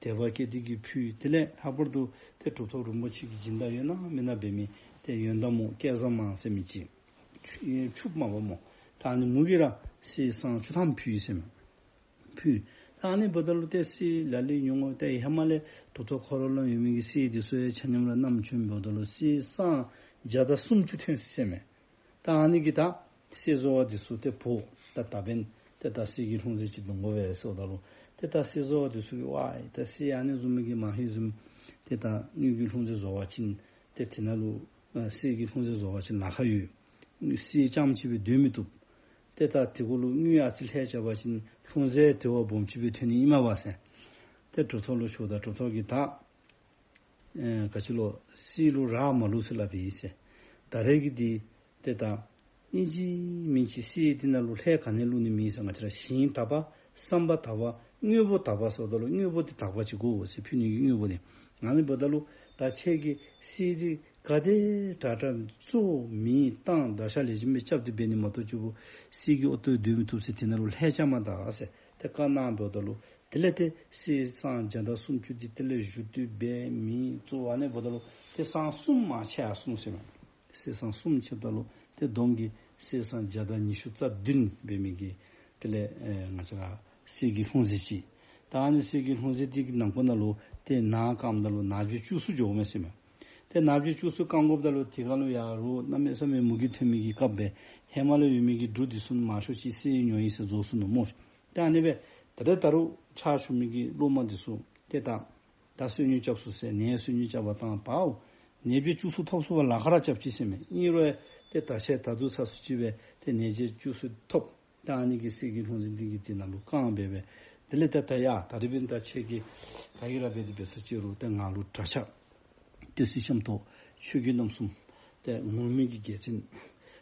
དད་པ་བསྐྱེད་དེ་གིས་ཕུལ། དེ་ལས་ལྷག་པར་དུ་ཏེ་གྲུབ་ཐོབ་རིན་པོ་ཆེ་གི་སྦྱིན་བདག་ཡོད་ན་མེད་ན་འབད་མི་ཏེ་ཡོན་བདག་མོ་སྐལ་བཟང་མ་ཟེར་མི་ཅིག་ཕྱུགཔོ་མས་པ་སྨོ། ད་ཨ་ནི་མོ་གིས་ར་གསེར་སྲང་བཅུ་ཐམ་ཕུལ་ཟེར་མས། ཕུལ། ད་ཨ་ནི་འབདཝ་ད་ལུ་ཏེ་གསེར་ལ་ལུ་ཉུང་ངུ་ཏེ་ཧེ་མ་ལས་གྲུབ་ཐོབ་ཁོ་ར་ལུ་ཡོད་མི་གི་གསེར་འདི་ཚུ་ཡང་ཆ་མཉམ་ར་བསྣམས་བྱོནམ་འབདཝ་ད་ལུ་གསེར་སྲང་བརྒྱ་དང་སུམ་ཅུ་ཐོན་ཟེར་མས། ད་ཨ་ནི་གིས་ད་གསེར་བཟོ་བ་འདི་ཚུ་ཏེ་འབོ། ད་ད་འབདན་ཏེ་ད་གསེར་གྱི་ལྷུང་བཟེད་ཅིག་འདོན་དགོ་པས་ཟེརཝ་ད་ལུ་ཏེ་ད་གསེར་བཟོ་བ་འདི་ཚུ་གིས་ཝའི་ད་གསེར་ཨ་ནི་བཟུམ་མའི་གི་མ་ཧེ་བཟུམ་ཏེ་ད་དངུལ་གྱི་ལྷུང་བཟེད་བཟོ་བ་ཅིན་ཏེ་དེ་ནང་ལུ་ཨ་གསེར་གྱི་ལྷུང་བཟེད་བཟོ་བ་ཅིན་ལཱ་ཁག་ཡོད། གསེར་རྐྱངམ་ཅིག་སྦེ་སྡོད་མི་བཏུབ། ཏེ་ད་དེ་གུ་ལུ་དངུལ་ཨ་ཙི་ལྷད་རྐྱབ་པ་ཅིན་ལྷུང་བཟེད་དེ་བ་སྦོམ་ཅིག་སྦེ་ཐོན་ནི་ཨིན་མས་པ་ཟེར། ཏེ་གྲུབ་ཐོབ་ལུ་ཞུཝ་ད་གྲུབ་ཐོབ་ཀྱིས་ད་ཨེ་ག་ཅི་ལོ་གསེར་ལུ་རག་མ་ལུས་ཟེར་སླབ་ཨིན་ཟེར། ད་རེས་ཀྱི་འདི་ཏེ་ད་ཨིན་ཅི་མིན་ཅི་གསེར་འདི་ནང་ལུ་ལྷད་ག་ནི་བླུག་ནི་མེད་ཟེར། ང་བཅས་ར་ཞིང་དག་པ་བསམ་པ་དག་པ་དངོས་པོ་དག་པ་ཟེརཝ་ད་ལུ་དངོས་པོ་འདི་དག་པ་ཅིག་དགོ་ཟེར། ཕུལ་ནི་གི་དངོས་པོ་འདི། ཨ་ནི་འབདཝ་ད་ལུ་ད་ཁྱེད་ཀྱིས་གསེར་འདི་ག་དེ་དྲག་དྲག་བཙོ་མེ་བཏང་བརྡར་ཤ་ལེགས་ཤོམ་སྦེ་རྐྱབ་སྟེ་འབད་ནི་མ་གཏོགས་ཅིག་པོ་གསེར་གྱི་ཨོ་ཏོ་སྡོད་མི་བཏུབ་ཟེར། དེ་ནང་ལུ་ལྷད་རྐྱབ་མ་ད་ཟེར་ཏེ་བཀའ་གནངམ་འབདཝ་ད་ལུ་དེ་ལས་ཏེ་གསེར་སྲང་བརྒྱ་དང་སུམ་ཅུ་འདི་དེ་ལས་བཞུ་སྟེ་འབད་མེ་བཙོ། ཨ་ནི་འབདཝ་ད་ལུ་ཏེ་སྲང་གསུམ་མ་ཆད་ཡར་སོང་ཟེར་མས། གསེར་སྲང་གསུམ་ཆདཔ་ད་ལུ་ཏེ་བསྡོམས་ཀྱིས་གསེར་སྲང་བརྒྱ་དང་ཉི་ཤུ་རྩ་བདུན་འབད་མི་གི་དེ་ལས་ཨེ་ང་བཅས་ར་གསེར་གྱི་ལྷུང་བཟེད་ཅིག། ད་ཨ་ནི་གསེར་གྱི་ལྷུང་བཟེད་འདི་གི་ནང་ཁོག་ནང་ལུ་ཏེ་ནཱ་བཀངམ་ད་ལུ་ནག་བྱི་བཅུ་གསུམ་འགྱོཝ་མས་ཟེར་མས། ཏེ་ནག་བྱི་བཅུ་གསུམ་བཀང་དགོཔ་ད་ལུ་དེ་ཁར་ལུ་ཡར་རོགས་གནམ་མེད་ས་མེད་མུ་གེ་ཐོན་མི་གི་སྐབས་སྦེ་ཧེ་མ་ལུ་ཡོད་མི་གི་འབྲུ་འདི་ཚུ་མང་ཤོས་ཅིག་གསེར་ཉོ་ཡི་ཟེར་རྫོགས་སོ་ནུག་སྨོ། ཏེ་ཨ་ནི་སྦེ་ད་ལྟོ་ད་རུང་ཕྱག་ཞུ་མི་གི་སློབ་མ་འདི་ཚུ་ཏེ་ད་ད་སོན་ཉུལ་རྐྱབ་སོང་ཟེར། ནས་སོན་ཉུལ་རྐྱབ་པ་དང་པའོ་ནས་བྱི་བཅུ་གསུམ་ཐོབ་སོང་བ་ལཱ་ཁག་ར་རྐྱབ་ཅི་ཟེར་མས། ཨིན་རུང་ཏེ་ད་ཆད་ད་དུས་ཚོད་སུ་ཅིག་སྦེ་ཏེ་ནས་བྱི་བཅུ་གསུམ་ཐོབ། ད་ཨ་ནི་གི་གསེར་གྱི་ལྷུང་བཟེད་འདི་གི་དེ་ནང་ལུ་བཀང་སྦེ་སྦེ་དེ་ལས་ད་ད་ཡ་ད་རིས་འབདན་ད་ཁྱེད་ཀྱིས་ག་གིས་ར་འབད་དེ་འབད་ས་ཅི་རུང་ཏེ་ང་ལུ་གྲྭ་ཆས་བསྟན་སྲིད་ཤམ་ཐབས་ཆོས་གོས་རྣམ་གསུམ་ཏེ་ངུར་སྨྲིག་གི་རྒྱལ་མཚན་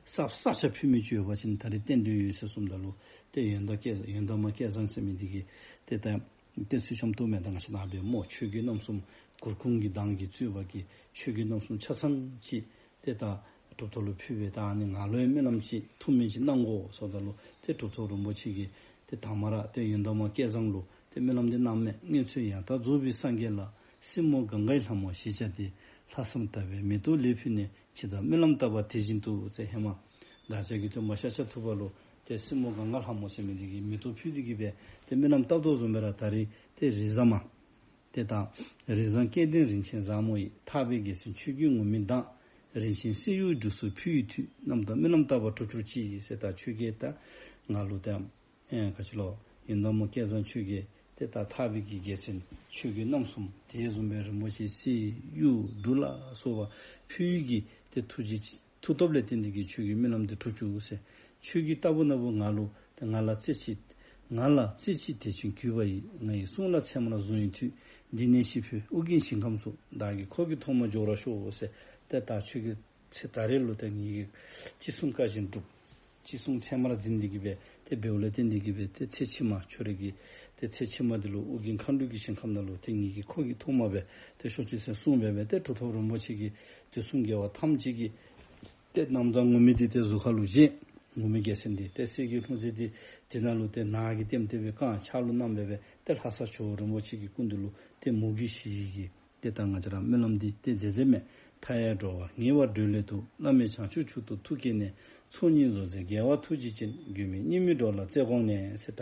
གསརཔ་གསརཔ་ཆ་ཕུལ་མི་ཅིག་ཡོད་པ་ཅིན་ད་རིས་རྟེན་འབྲེལ་ཡོད་ཟེར་གསུངམ་ད་ལུ་ཏེ་ཡོན་བདག་སྐལ་ཡོན་བདག་མ་སྐལ་བཟང་ཟེར་མི་འདི་གིས་ཏེ་ད་བསྟན་སྲིད་ཤམ་ཐབས་མེན་ད་ང་བཅས་ནཱ་འབད་སྨོ། ཆོས་གོས་རྣམ་གསུམ་གུར་གུམ་གྱི་མདངས་ཀྱིས་གཙོས་པ་གི་ཆོས་གོས་རྣམ་གསུམ་ཆ་ཚང་ཅིག་ཏེ་ད་གྲུབ་ཐོབ་ལུ་ཕུལ་སྦེ་ད་ཨ་ནི་ང་ལུ་ཡང་སྨོན་ལམ་ཅིག་ཐུགས་སྨོན་ཅིག་གནང་དགོ་ཟེརཝ་ད་ལུ་ཏེ་གྲུབ་ཐོབ་རིན་པོ་ཆེ་གིས་ཏེ་དང་པ་ར་ཏེ་ཡོན་བདག་མ་སྐལ་བཟང་ལུ་ཏེ་སྨོན་ལམ་འདི་གནངམ་མས། སྔོན་ཚེ་ཡང་དག་རྫོགས་པའི་སངས་རྒྱས་ལ། སྲིན་མོ་གངྒཱའི་ལྷ་མོ་ཞེས་བྱ་སྟེ། ལྷག་བསམ་དག་པས་མེ་ཏོག་ལེགས་ཕུལ་ནས། ཇི་ལྟར་སྨོན་ལམ་བཏབ་པ་དེ་བཞིན་དུ། ཟེར་ཧེ་མ་བདག་ཅག་གི་སྟོན་པ་ཤཱཀྱ་ཐུབ་པ་ལུ་ཏེ་སྲིན་མོ་གངྒཱ་ལྷ་མོ་ཟེར་མི་འདི་གིས་མེ་ཏོག་ཕུལ་ཏེ་གིས་སྦེ་ཏེ་སྨོན་ལམ་བཏབ་དོ་བཟུམ་སྦེ་ར་ད་རིས་ཏེ་རི་བཟང་མ་ཏེ་ད་རི་བཟང་སྐལ་ལྡན་རིན་ཆེན་བཟང་མོ་ཡིས། ཐར་པའི་རྒྱལ་མཚན་ཆོས་ཀྱི་ངུར་སྨྲིག་དང་། རིན་ཆེན་གསེར་གཡུ་འབྲུ་གསུམ་ཕུལ་བའི་མཐུས། རྣམ་དག་སྨོན་ལམ་བཏབ་པ་གྲུབ་གྱུར་ཅིག། ཟེར་ད་ཁྱོད་ཀྱིས་ད་ང་ལུ་ཏེ་ཨེ་ག་ཅི་ལོ་ཡོན་བདག་མོ་སྐལ་བཟང་ཁྱོད་ཀྱིས་ཏེ་ད་ཐར་པའི་གི་རྒྱལ་མཚན་ཆོས་གོས་རྣམ་གསུམ་དེ་བཟུམ་སྦེ་རིན་པོ་ཆེ་གསེར་གཡུ་འབྲུ་ལ་སོགས་པ་ཕུལ་བའི་གི་ཏེ་ཐུགས་རྗེ་མཐུ་སྟོབས་ལས་བརྟེན་ཏེ་གིས་ཁྱོད་ཀྱི་སྨོན་ལམ་འདི་གྲུབ་བཅུག་ཟེར། ཁྱོད་ཀྱིས་རྟག་བུ་ན་བུ་ང་ལུ་ཏེ་ང་ལ་རྩེ་གཅིག་ང་ལ་རྩེ་གཅིག་དད་ཅིང་གུས་པ་ཡིས། ང་ཡི་གསུང་ལ་ཚད་མར་བཟུང་བའི་མཐུས། འདི་ནས་ཤི་འཕོས་ཨོ་རྒྱན་ཞིང་ཁམས་སུ། བདག་གི་འཁོར་གྱི་ཐོག་མར་འབྱོར་བར་ཤོག་ཟེར། ཏེ་ད་ཁྱོད་ཀྱིས་ཚེ་ད་རེས་ལུ་ཏེ་ངེ་གི་ཅི་གསུང་བཀའ་བཞིན་སྒྲུབ། ཅི་གསུང་ཚད་མར་འཛིན་ཏེ་གིས་སྦེ་ཏེ་འབདཝ་ལས་བརྟེན་ཏེ་གིས་སྦེ་ཏེ་ཚེ་ཕྱི་མ་ཁྱོད་རའི་གི་ཏེ་ཚེ་ཕྱི་མ་འདི་ལུ་ཨོ་རྒྱན་མཁའ་འགྲོ་གི་ཞིང་ཁམས་ནང་ལུ་ཏེ་ངེ་གི་འཁོར་གྱི་ཐོག་མ་སྦེ་ཏེ་ཤོག་ཅིག་ཟེར་གསུངས་སྦེ་སྦེ་ཏེ་གྲུབ་ཐོབ་རིན་པོ་ཆེ་གིས་དུས་གསུམ་རྒྱལ་བ་ཐམས་ཅད་ཀྱི་ཏེ་རྣམ་བཟང་ངུར་སྨྲིག་འདི་ཏེ་གཟུགས་ཁ་ལུ་བཞེས། ངུར་སྨྲིག་རྒྱལ་མཚན་འདི་ཏེ་གསེར་གྱི་ལྷུང་བཟེད་འདི་དེ་ནང་ལུ་ཏེ་ནགས་ཀྱི་ལྟེམ་སྟེ་སྦེ་བཀང་ཕྱག་ལུ་བསྣམས་སྦེ་སྦེ་ཏེ་ལྷ་ས་ཇོ་བོ་རིན་པོ་ཆེ་གི་སྐུ་མདུན་ལུ་ཏེ་མུ་གེ་ཞི་བའི་གི་ཏེ་ད་ང་བཅས་ར་སྨོན་ལམ་འདི་ཏེ་མཛད་མཛདཔ་མས། མཐའ་ཡས་འགྲོ་བ་ངེས་པར་སྒྲོལ་སླད་དུ། བླ་མེད་བྱང་ཆུབ་མཆོག་ཏུ་ཐུགས་བསྐྱེད་ནས། ཚོགས་གཉིས་རྫོགས་མཛད་རྒྱལ་བ་ཐུགས་རྗེ་ཅན། མགོན་མེད་གཉིས་མེད་འགྲོ་ལ་བརྩེར་དགོངས་ནས། ཟེར་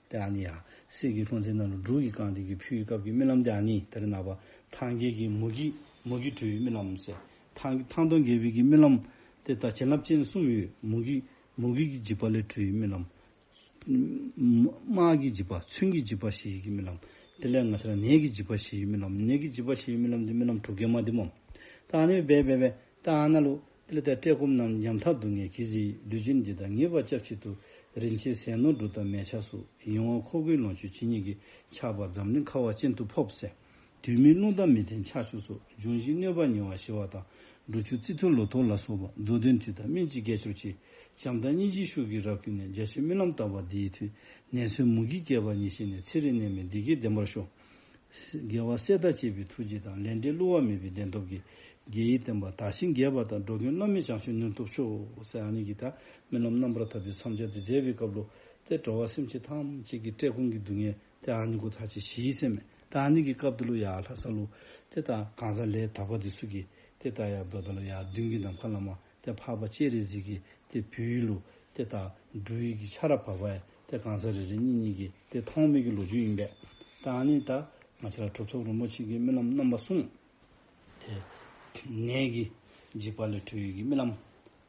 ད་ཨ་ནི་ཡ་གསེར་གྱི་ལྷུང་བཟེད་ནང་ལུ་འབྲུ་གིས་བཀང་སྟེ་གིས་ཕུལ་བའི་སྐབས་ཀྱི་སྨོན་ལམ་འདི་ཨ་ནི་ད་རེས་ནངས་པ་ཐང་རྒྱལ་གྱི་མུ་གེ་མུ་གེ་གྲོལ་བའི་སྨོན་ལམ་ཟེར། ཐང་ཐང་སྟོང་རྒྱལ་པོའི་གི་སྨོན་ལམ་ཏེ་ད་བྱིན་རླབས་ཅན་གསུམ་ཡོད། མུ་གེ་མུ་གེ་གི་འཇིགས་པ་ལས་གྲོལ་བའི་སྨོན་ལམ། དམག་གི་འཇིགས་པ་མཚོན་གྱི་འཇིགས་པ་ཞི་བའི་གི་སྨོན་ལམ། དེ་ལས་ང་བཅས་ར་ནད་ཀྱི་འཇིགས་པ་ཞི་བའི་སྨོན་ལམ། ནད་ཀྱི་འཇིགས་པ་ཞི་བའི་སྨོན་ལམ་འདི་སྨོན་ལམ་དྲུག་བརྒྱ་མ་འདི་སྨོ། ད་ཨ་ནི་སྦེ་སྦེ་སྦེ་ད་ཨ་ནཱ་ལུ་དེ་ལས་ཏེ་བཀྲེས་སྐོམ་རྣམས་ཉམ་ཐག་སྡུག་བསྔལ་གྱིས་གཟིར། ལུས་ཅན་འདི་དག་ངེས་པར་སྐྱབས་ཆེད་དུ། རིན་ཆེན་ཟས་ནོར་འབྲུ་དང་མལ་ཆ་སོགས། ཡིད་འོང་མཁོ་དགུའི་ལོངས་སྤྱོད་ཇི་སྙེད་ཀྱིས། ཆགས་པ་འཛམ་གླིང་ཁ་བ་ཅན་དུ་ཕོབ་ཟེར། དུས་མིན་རླུང་དང་མི་མཐུན་ཆར་ཆུ་སོགས། འབྱུང་བཞིའི་གནོད་པ་ཉེ་བར་ཞི་བ་དང་། འབྲུ་ཆུ་རྩི་ཐུལ་ལོ་ཐོག་ལ་སོགས་པ། རྫོགས་ལྡན་དུས་དང་སྨིན་ཅིང་རྒྱས་གྱུར་ཅིག། བྱམས་དང་སྙིང་རྗེའི་ཤུགས་ཀྱིས་རབ་བསྐུལ་ནས། རྒྱ་ཆེའི་སྨོན་ལམ་བཏབ་པ་འདི་ཡི་མཐུས། ནད་མཚོན་མུ་གེའི་བསྐལ་པ་ཉེན་ཞི་ནས། ཚེ་རིང་ནད་མེད་བདེ་སྐྱིད་ལྡན་པར་ཤོག། རྒྱལ་བ་སྲས་དང་བཅས་པའི་ཐུགས་རྗེ་དང་། ལས་འབྲས་བསླུ་བ་མེད་པའི་བདེན་སྟོབས་ཀྱིས། རྒྱལ་བའི་བསྟན་པ་དར་ཞིང་རྒྱས་པ་དང་། འགྲོ་མགོན་བླ་མེད་བྱང་ཆུབ་མྱུར་ཐོབ་ཤོག། ཟེར་ཨ་ནི་གི་ད་སྨོན་ལམ་རྣམ་པར་དག་པའི་མཚམས་སྦྱར་འདི་མཛད་པའི་སྐབས་ལུ་ཏེ་འགྲོ་བ་སེམས་ཅན་ཐམས་ཅད་ཀྱི་བཀྲེས་སྐོམ་གྱི་སྡུག་བསྔལ་ཏེ་ཨ་ནི་གུ་ཐག་ཆོད་ཞི་ཟེར་མས། ད་ཨ་ནི་གི་སྐབས་འདི་ལུ་ཡར་ལྷ་ས་ལུ་ཏེ་ད་གང་ཟག་ལས་དག་པ་འདི་ཚུ་གིས་ཏེ་ད་ཡར་འབདཝ་ད་ལུ་ཡར་མདུན་གྱི་ནམ་མཁའ་ལས་མར་ཏེ་འཕགས་པ་སྤྱན་རས་གཟིགས་ཀྱི་ཏེ་བོད་ཡུལ་ལུ་ཏེ་ད་འབྲུག་ཡུལ་གྱི་ཆར་པ་བབས་པ་ཏེ་གང་ཟག་རེ་རེ་གཉིས་གཉིས་ཀྱིས་ཏེ་མཐོང་མི་གི་ལོ་རྒྱུས་ཨིན་པས། ད་ཨ་ནི་ད་ང་བཅས་ར་གྲུབ་ཐོབ་རིན་པོ་ཆེ་གི་སྨོན་ལམ་རྣམ་པ་གསུམ། ཏེ་ནད་ཀྱི་འཇིགས་པ་ལས་གྲོལ་བའི་གི་སྨོན་ལམ།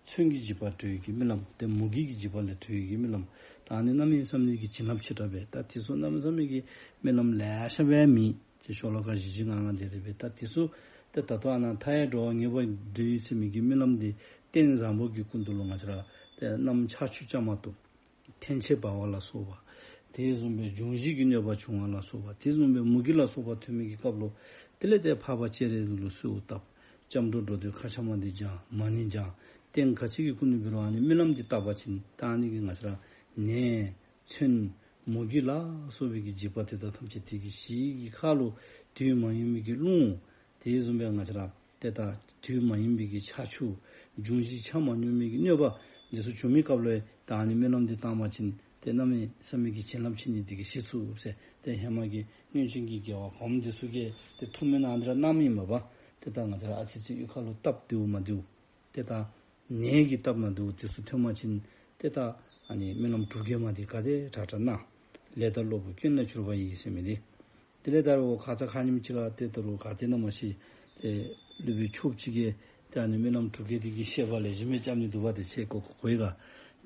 མཚོན་གྱི་འཇིགས་པ་གྲོལ་བའི་གི་སྨོན་ལམ། ཏེ་མུ་གེ་གི་འཇིགས་པ་ལས་གྲོལ་བའི་གི་སྨོན་ལམ། ད་ཨ་ནི་གནམ་མེད་ས་མེད་ཀྱི་བྱིན་རླབས་ཆེ་དྲགས་པས། ད་དེ་ཚུ་གནམ་མེད་ས་མེད་ཀྱི་སྨོན་ལམ་ལེ་ཤ་སྦེ་མེད། ཏེ་ཤོ་ལོ་ཀ་བཞི་བཞི་ལྔ་ལྔ་དེ་རེ་བས། ད་དེ་ཚུ་ཏེ་ད་ལྟོ་ཨ་ནཱ་མཐའ་ཡས་འགྲོ་བ་ངེས་པར་སྒྲོལ་ཟེར་མི་གི་སྨོན་ལམ་འདི་རྟེན་བཟང་པོ་གི་སྐུ་མདུན་ལུ་ང་བཅས་ར་ཏེ་གནམ་ཆར་ཆུ་རྐྱབ་མ་བཏུབ། ཐན་ཕྱེད་འབར་བ་ལ་སོགས་པ། དེ་བཟུམ་སྦེ་འབྱུང་བཞི་གི་གནོད་པ་བྱུང་བ་ལ་སོགས་པ། དེ་བཟུམ་སྦེ་མུ་གེ་ལ་སོགས་པ་ཐོན་མི་གི་སྐབས་ལུ་དེ་ལས་ཏེ་འཕགས་པ་སྤྱན་རས་གཟིགས་ལུ་གསོལཝ་བཏབ། སྐྱབས་འགྲོ་འགྲོ་དོན་མཁའ་ཁྱབ་མ་འདི་བགྱང་། མ་ཎི་བགྱང་། རྟེན་ག་ཅི་གི་སྐུ་མདུན་འབད་རུང་ཨ་ནི་སྨོན་ལམ་འདི་བཏབ་པ་ཅིན་ད་ཨ་ནི་གིས་ང་བཅས་ར་ནད་མཚོན་མུ་གེ་ལ་སོགས་པའི་གི་འཇིགས་པ་དེ་དག་ཐམས་ཅད་དེ་གིས་ཞི་བའི་གི་ཁར་ལུ་དུས་མ་ཡིན་མི་གི་རླུང་དེ་བཟུམ་སྦེ་ང་བཅས་ར་ཏེ་ད་དུས་མ་ཡིན་པའི་གི་ཆར་ཆུ་འབྱུང་བཞི་ཆ་མ་སྙོམས་མི་གི་གནོད་པ་འདི་ཚུ་བྱུང་མི་སྐབས་ལུ་ད་ཨ་ནི་སྨོན་ལམ་འདི་བཏབ་པ་ཅིན་ཏེ་གནམ་མེད་ས་མེད་ཀྱི་བྱིན་རླབས་ཆེ་ནི་དེ་གིས་ཞི་ཚུགས་ཟེར། ཏེ་ཧེ་མ་གི་སྔོན་བྱོན་གྱི་རྒྱལ་བ་གོངམ་འདི་ཚུ་གིས་ཏེ་ཐུགས་སྨོན་ཨ་ནི་ར་གནངམ་ཨིན་མས་པ། ཏེ་ད་ང་བཅས་ར་ཨ་ཙི་ཙི་གཡུས་ཁ་ལུ་སྟབས་བདེཝ་མ་བདེཝ་ཏེ་ད་ནད་ཀྱི་སྟབས་མ་བདེཝ་དེ་ཚུ་ཐོན་པ་ཅིན་ཏེ་ད་ཨ་ནི་སྨོན་ལམ་དྲུག་བརྒྱ་མ་འདི་ག་དེ་དྲག་དྲག་གནང་། ལས་དང་གློ་བུར་རྐྱེན་ལས་གྱུར་པ་ཡིས་ཟེར་མི་འདི། དེ་ལས་ད་རུང་ཁ་ཙ་ཁ་ཉིནམ་ཅིག་ཁར་ཏེ་ད་རུང་ག་ཏེ་ན་མ་ཤེས་ཏེ་སློབ་དཔོན་ཕྱུགཔོ་ཅིག་གིས་ཏེ་ཨ་ནི་སྨོན་ལམ་དྲུག་བརྒྱ་འདི་གི་བཤད་པ་ལེགས་ཤོམ་སྦེ་རྐྱབ་ནི་འདུག་པ། ཏེ་ཁྱེད་གོ་གོ་གོ་ཡི་ག།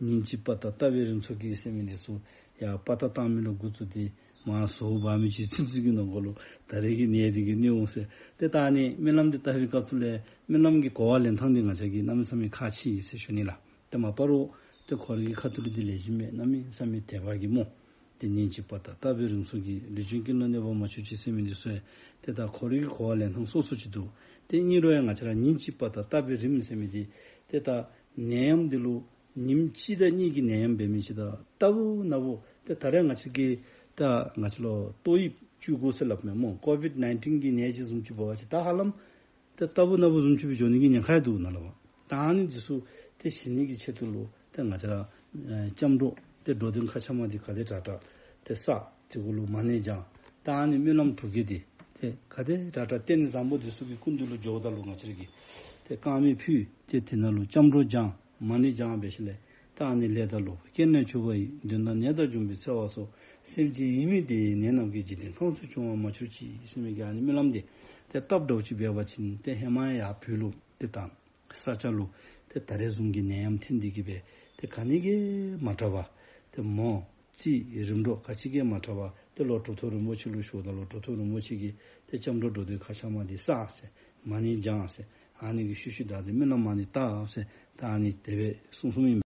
ཉིན་གཅིག་པ་དང་རྟ་བབས་རིམ་གསུམ་གྱིས་ཟེར་མི་འདི་ཚུ་ཡར་དཔའ་རྟགས་བཏང་མི་ལུ་འགོ་བཙུགས་ཏེ་མར་ཟོག་འབག་མི་ཅིག་ཚུན་ཚོད་ཀྱི་ནང་འཁོད་ལུ་ད་རེས་ཀྱི་ནད་འདི་གིས་གནོད་འོང་ཟེར། ཏེ་ད་ཨ་ནི་སྨོན་ལམ་འདི་བཏབ་པའི་སྐབས་སུ་ལས་སྨོན་ལམ་གྱི་གོ་བ་ལེན་ཐངས་འདི་ང་བཅས་ཀྱིས་གནམ་མེད་ས་མེད་ཁག་ཆེ་ཡི་ཟེར་ཞུ་ནི་ལགས། ཏེ་མ་པ་རུང་ཏེ་ཁོ་རའི་གི་ཁ་ཐུག་ལས་འདི་ལེགས་ཤོམ་སྦེ་གནམ་མེད་ས་མེད་དད་པ་གིས་སྨོ། ཏེ་ཉིན་གཅིག་པ་དང་རྟ་བབས་རིམ་གསུམ་གྱིས་ལུས་ཅན་རྐྱེན་ལས་གནོད་པ་མ་བྱུང་ཅིག་ཟེར་མི་འདི་ཚུ་ཡང་ཏེ་ད་ཁོ་རའི་གི་གོ་བ་ལེན་ཐངས་སོ་སོ་ཅིག་འདུག། ཏེ་ཨིན་རུང་ཡང་ང་བཅས་ར་ཉིན་གཅིག་པ་དང་རྟ་བབས་རིམ་ཟེར་མི་འདི་ཏེ་ད་ནད་ཡམས་འདི་ལུ་ཉིནམ་གཅིག་དང་གཉིས་ཀྱི་ནད་ཡམས་འབད་མི་ཅིག་དང་རྟག་བུ་ན་བུ་ཏེ་ད་རེས་ང་བཅས་ཀྱི་ད་ང་བཅས་ལུ་ཏོག་དབྱིབས་བཅུ་དགུ་ཟེར་སླབ་མས་སྨོ། ཀོ་བིཌ་ནའིན་ཊིན་གྱི་ནད་ཅིག་བཟུམ་ཅིག་འབད་བ་ཅིན་ད་ཧ་ལམ་ཏེ་རྟག་བུ་ན་བུ་བཟུམ་ཅིག་སྦེ་འགྱོ་ནི་གི་ཉེན་ཁ་ཡང་འདུག་ན་ལགས་པ། ད་ཨ་ནི་འདི་ཚུ་ཏེ་ཞི་ནི་གི་ཆེད་དུ་ལུ་ཏེ་ང་བཅས་ར་ཨེ་སྐྱབས་འགྲོ་ཏེ་འགྲོ་དོན་མཁའ་ཁྱབ་མ་འདི་ག་དེ་དྲག་དྲག་ཏེ་བསགས། དེ་གུ་ལུ་མ་ཎི་བགྱང་། ད་ཨ་ནི་སྨོན་ལམ་དྲུག་བརྒྱ་འདི་ ཏེ་ག་དེ་དྲག་དྲག་རྟེན་བཟང་པོ་འདི་ཚུ་གི་སྐུ་མདུན་ལུ་འགྱོཝ་ད་ལུ་ང་བཅས་ར་གིས་ཏེ་དཀར་མེ་ཕུལ། ཏེ་དེ་ནང་ལུ་སྐྱབས་འགྲོ་བགྱང་མ་ཎི་བགྱང་འབད་ཞིནམ་ལས་ད་ཨ་ནི་ལས་དང་ལོ་སྐྱེ་གནས་མཆོད་པ་ཡི། གདོན་དང་ནད་དང་འབྱུང་པོའི་འཚེ་བ་སོགས། སེམས་ཅན་ཡིད་མི་བདེ་བའི་ནད་རྣམས་ཀྱིས། འཇིག་རྟེན་ཁམས་སུ་འབྱུང་བར་མ་གྱུར་ཅིག་ཟེར་མི་གི་ཨ་ནི་སྨོན་ལམ་འདི་ཏེ་བཏབ་འདྲཝ་ཅིག་འབད་བ་ཅིན་ཏེ་ཧེ་མ་ཡང་བོད་ལུ་ཏེ་ད་ས་སྐྱ་ལུ་ཏེ་ད་རེས་བཟུམ་གྱི་ནད་ཡམས་ཐོན་ཏེ་གིས་སྦེ་ཏེ་ག་ནི་གིས་མ་དྲག་པར་ཏེ་མོ་རྩིས་རིམ་གྲོ་ག་ཅི་གིས་མ་དྲག་པར་ཏེ་ལོག་གྲུབ་ཐོབ་རིན་པོ་ཆེ་ལུ་ཞུཝ་ད་ལུ་གྲུབ་ཐོབ་རིན་པོ་ཆེ་གིས་ཏེ་སྐྱབས་འགྲོ་འགྲོ་དོན་མཁའ་ཁྱབ་མ་འདི་བསགས་ཟེར། མ་ཎི་བགྱང་ཟེར། ཨ་ནི་གི་ཤུལ་ཤུལ་བདའ་སྟེ་སྨོན་ལམ་མ་ཎི་བཏབ་ཟེར། ད་ཨ་ནི་དེ་སྦེ་གསུངས་གསུངསམ་ཨིན།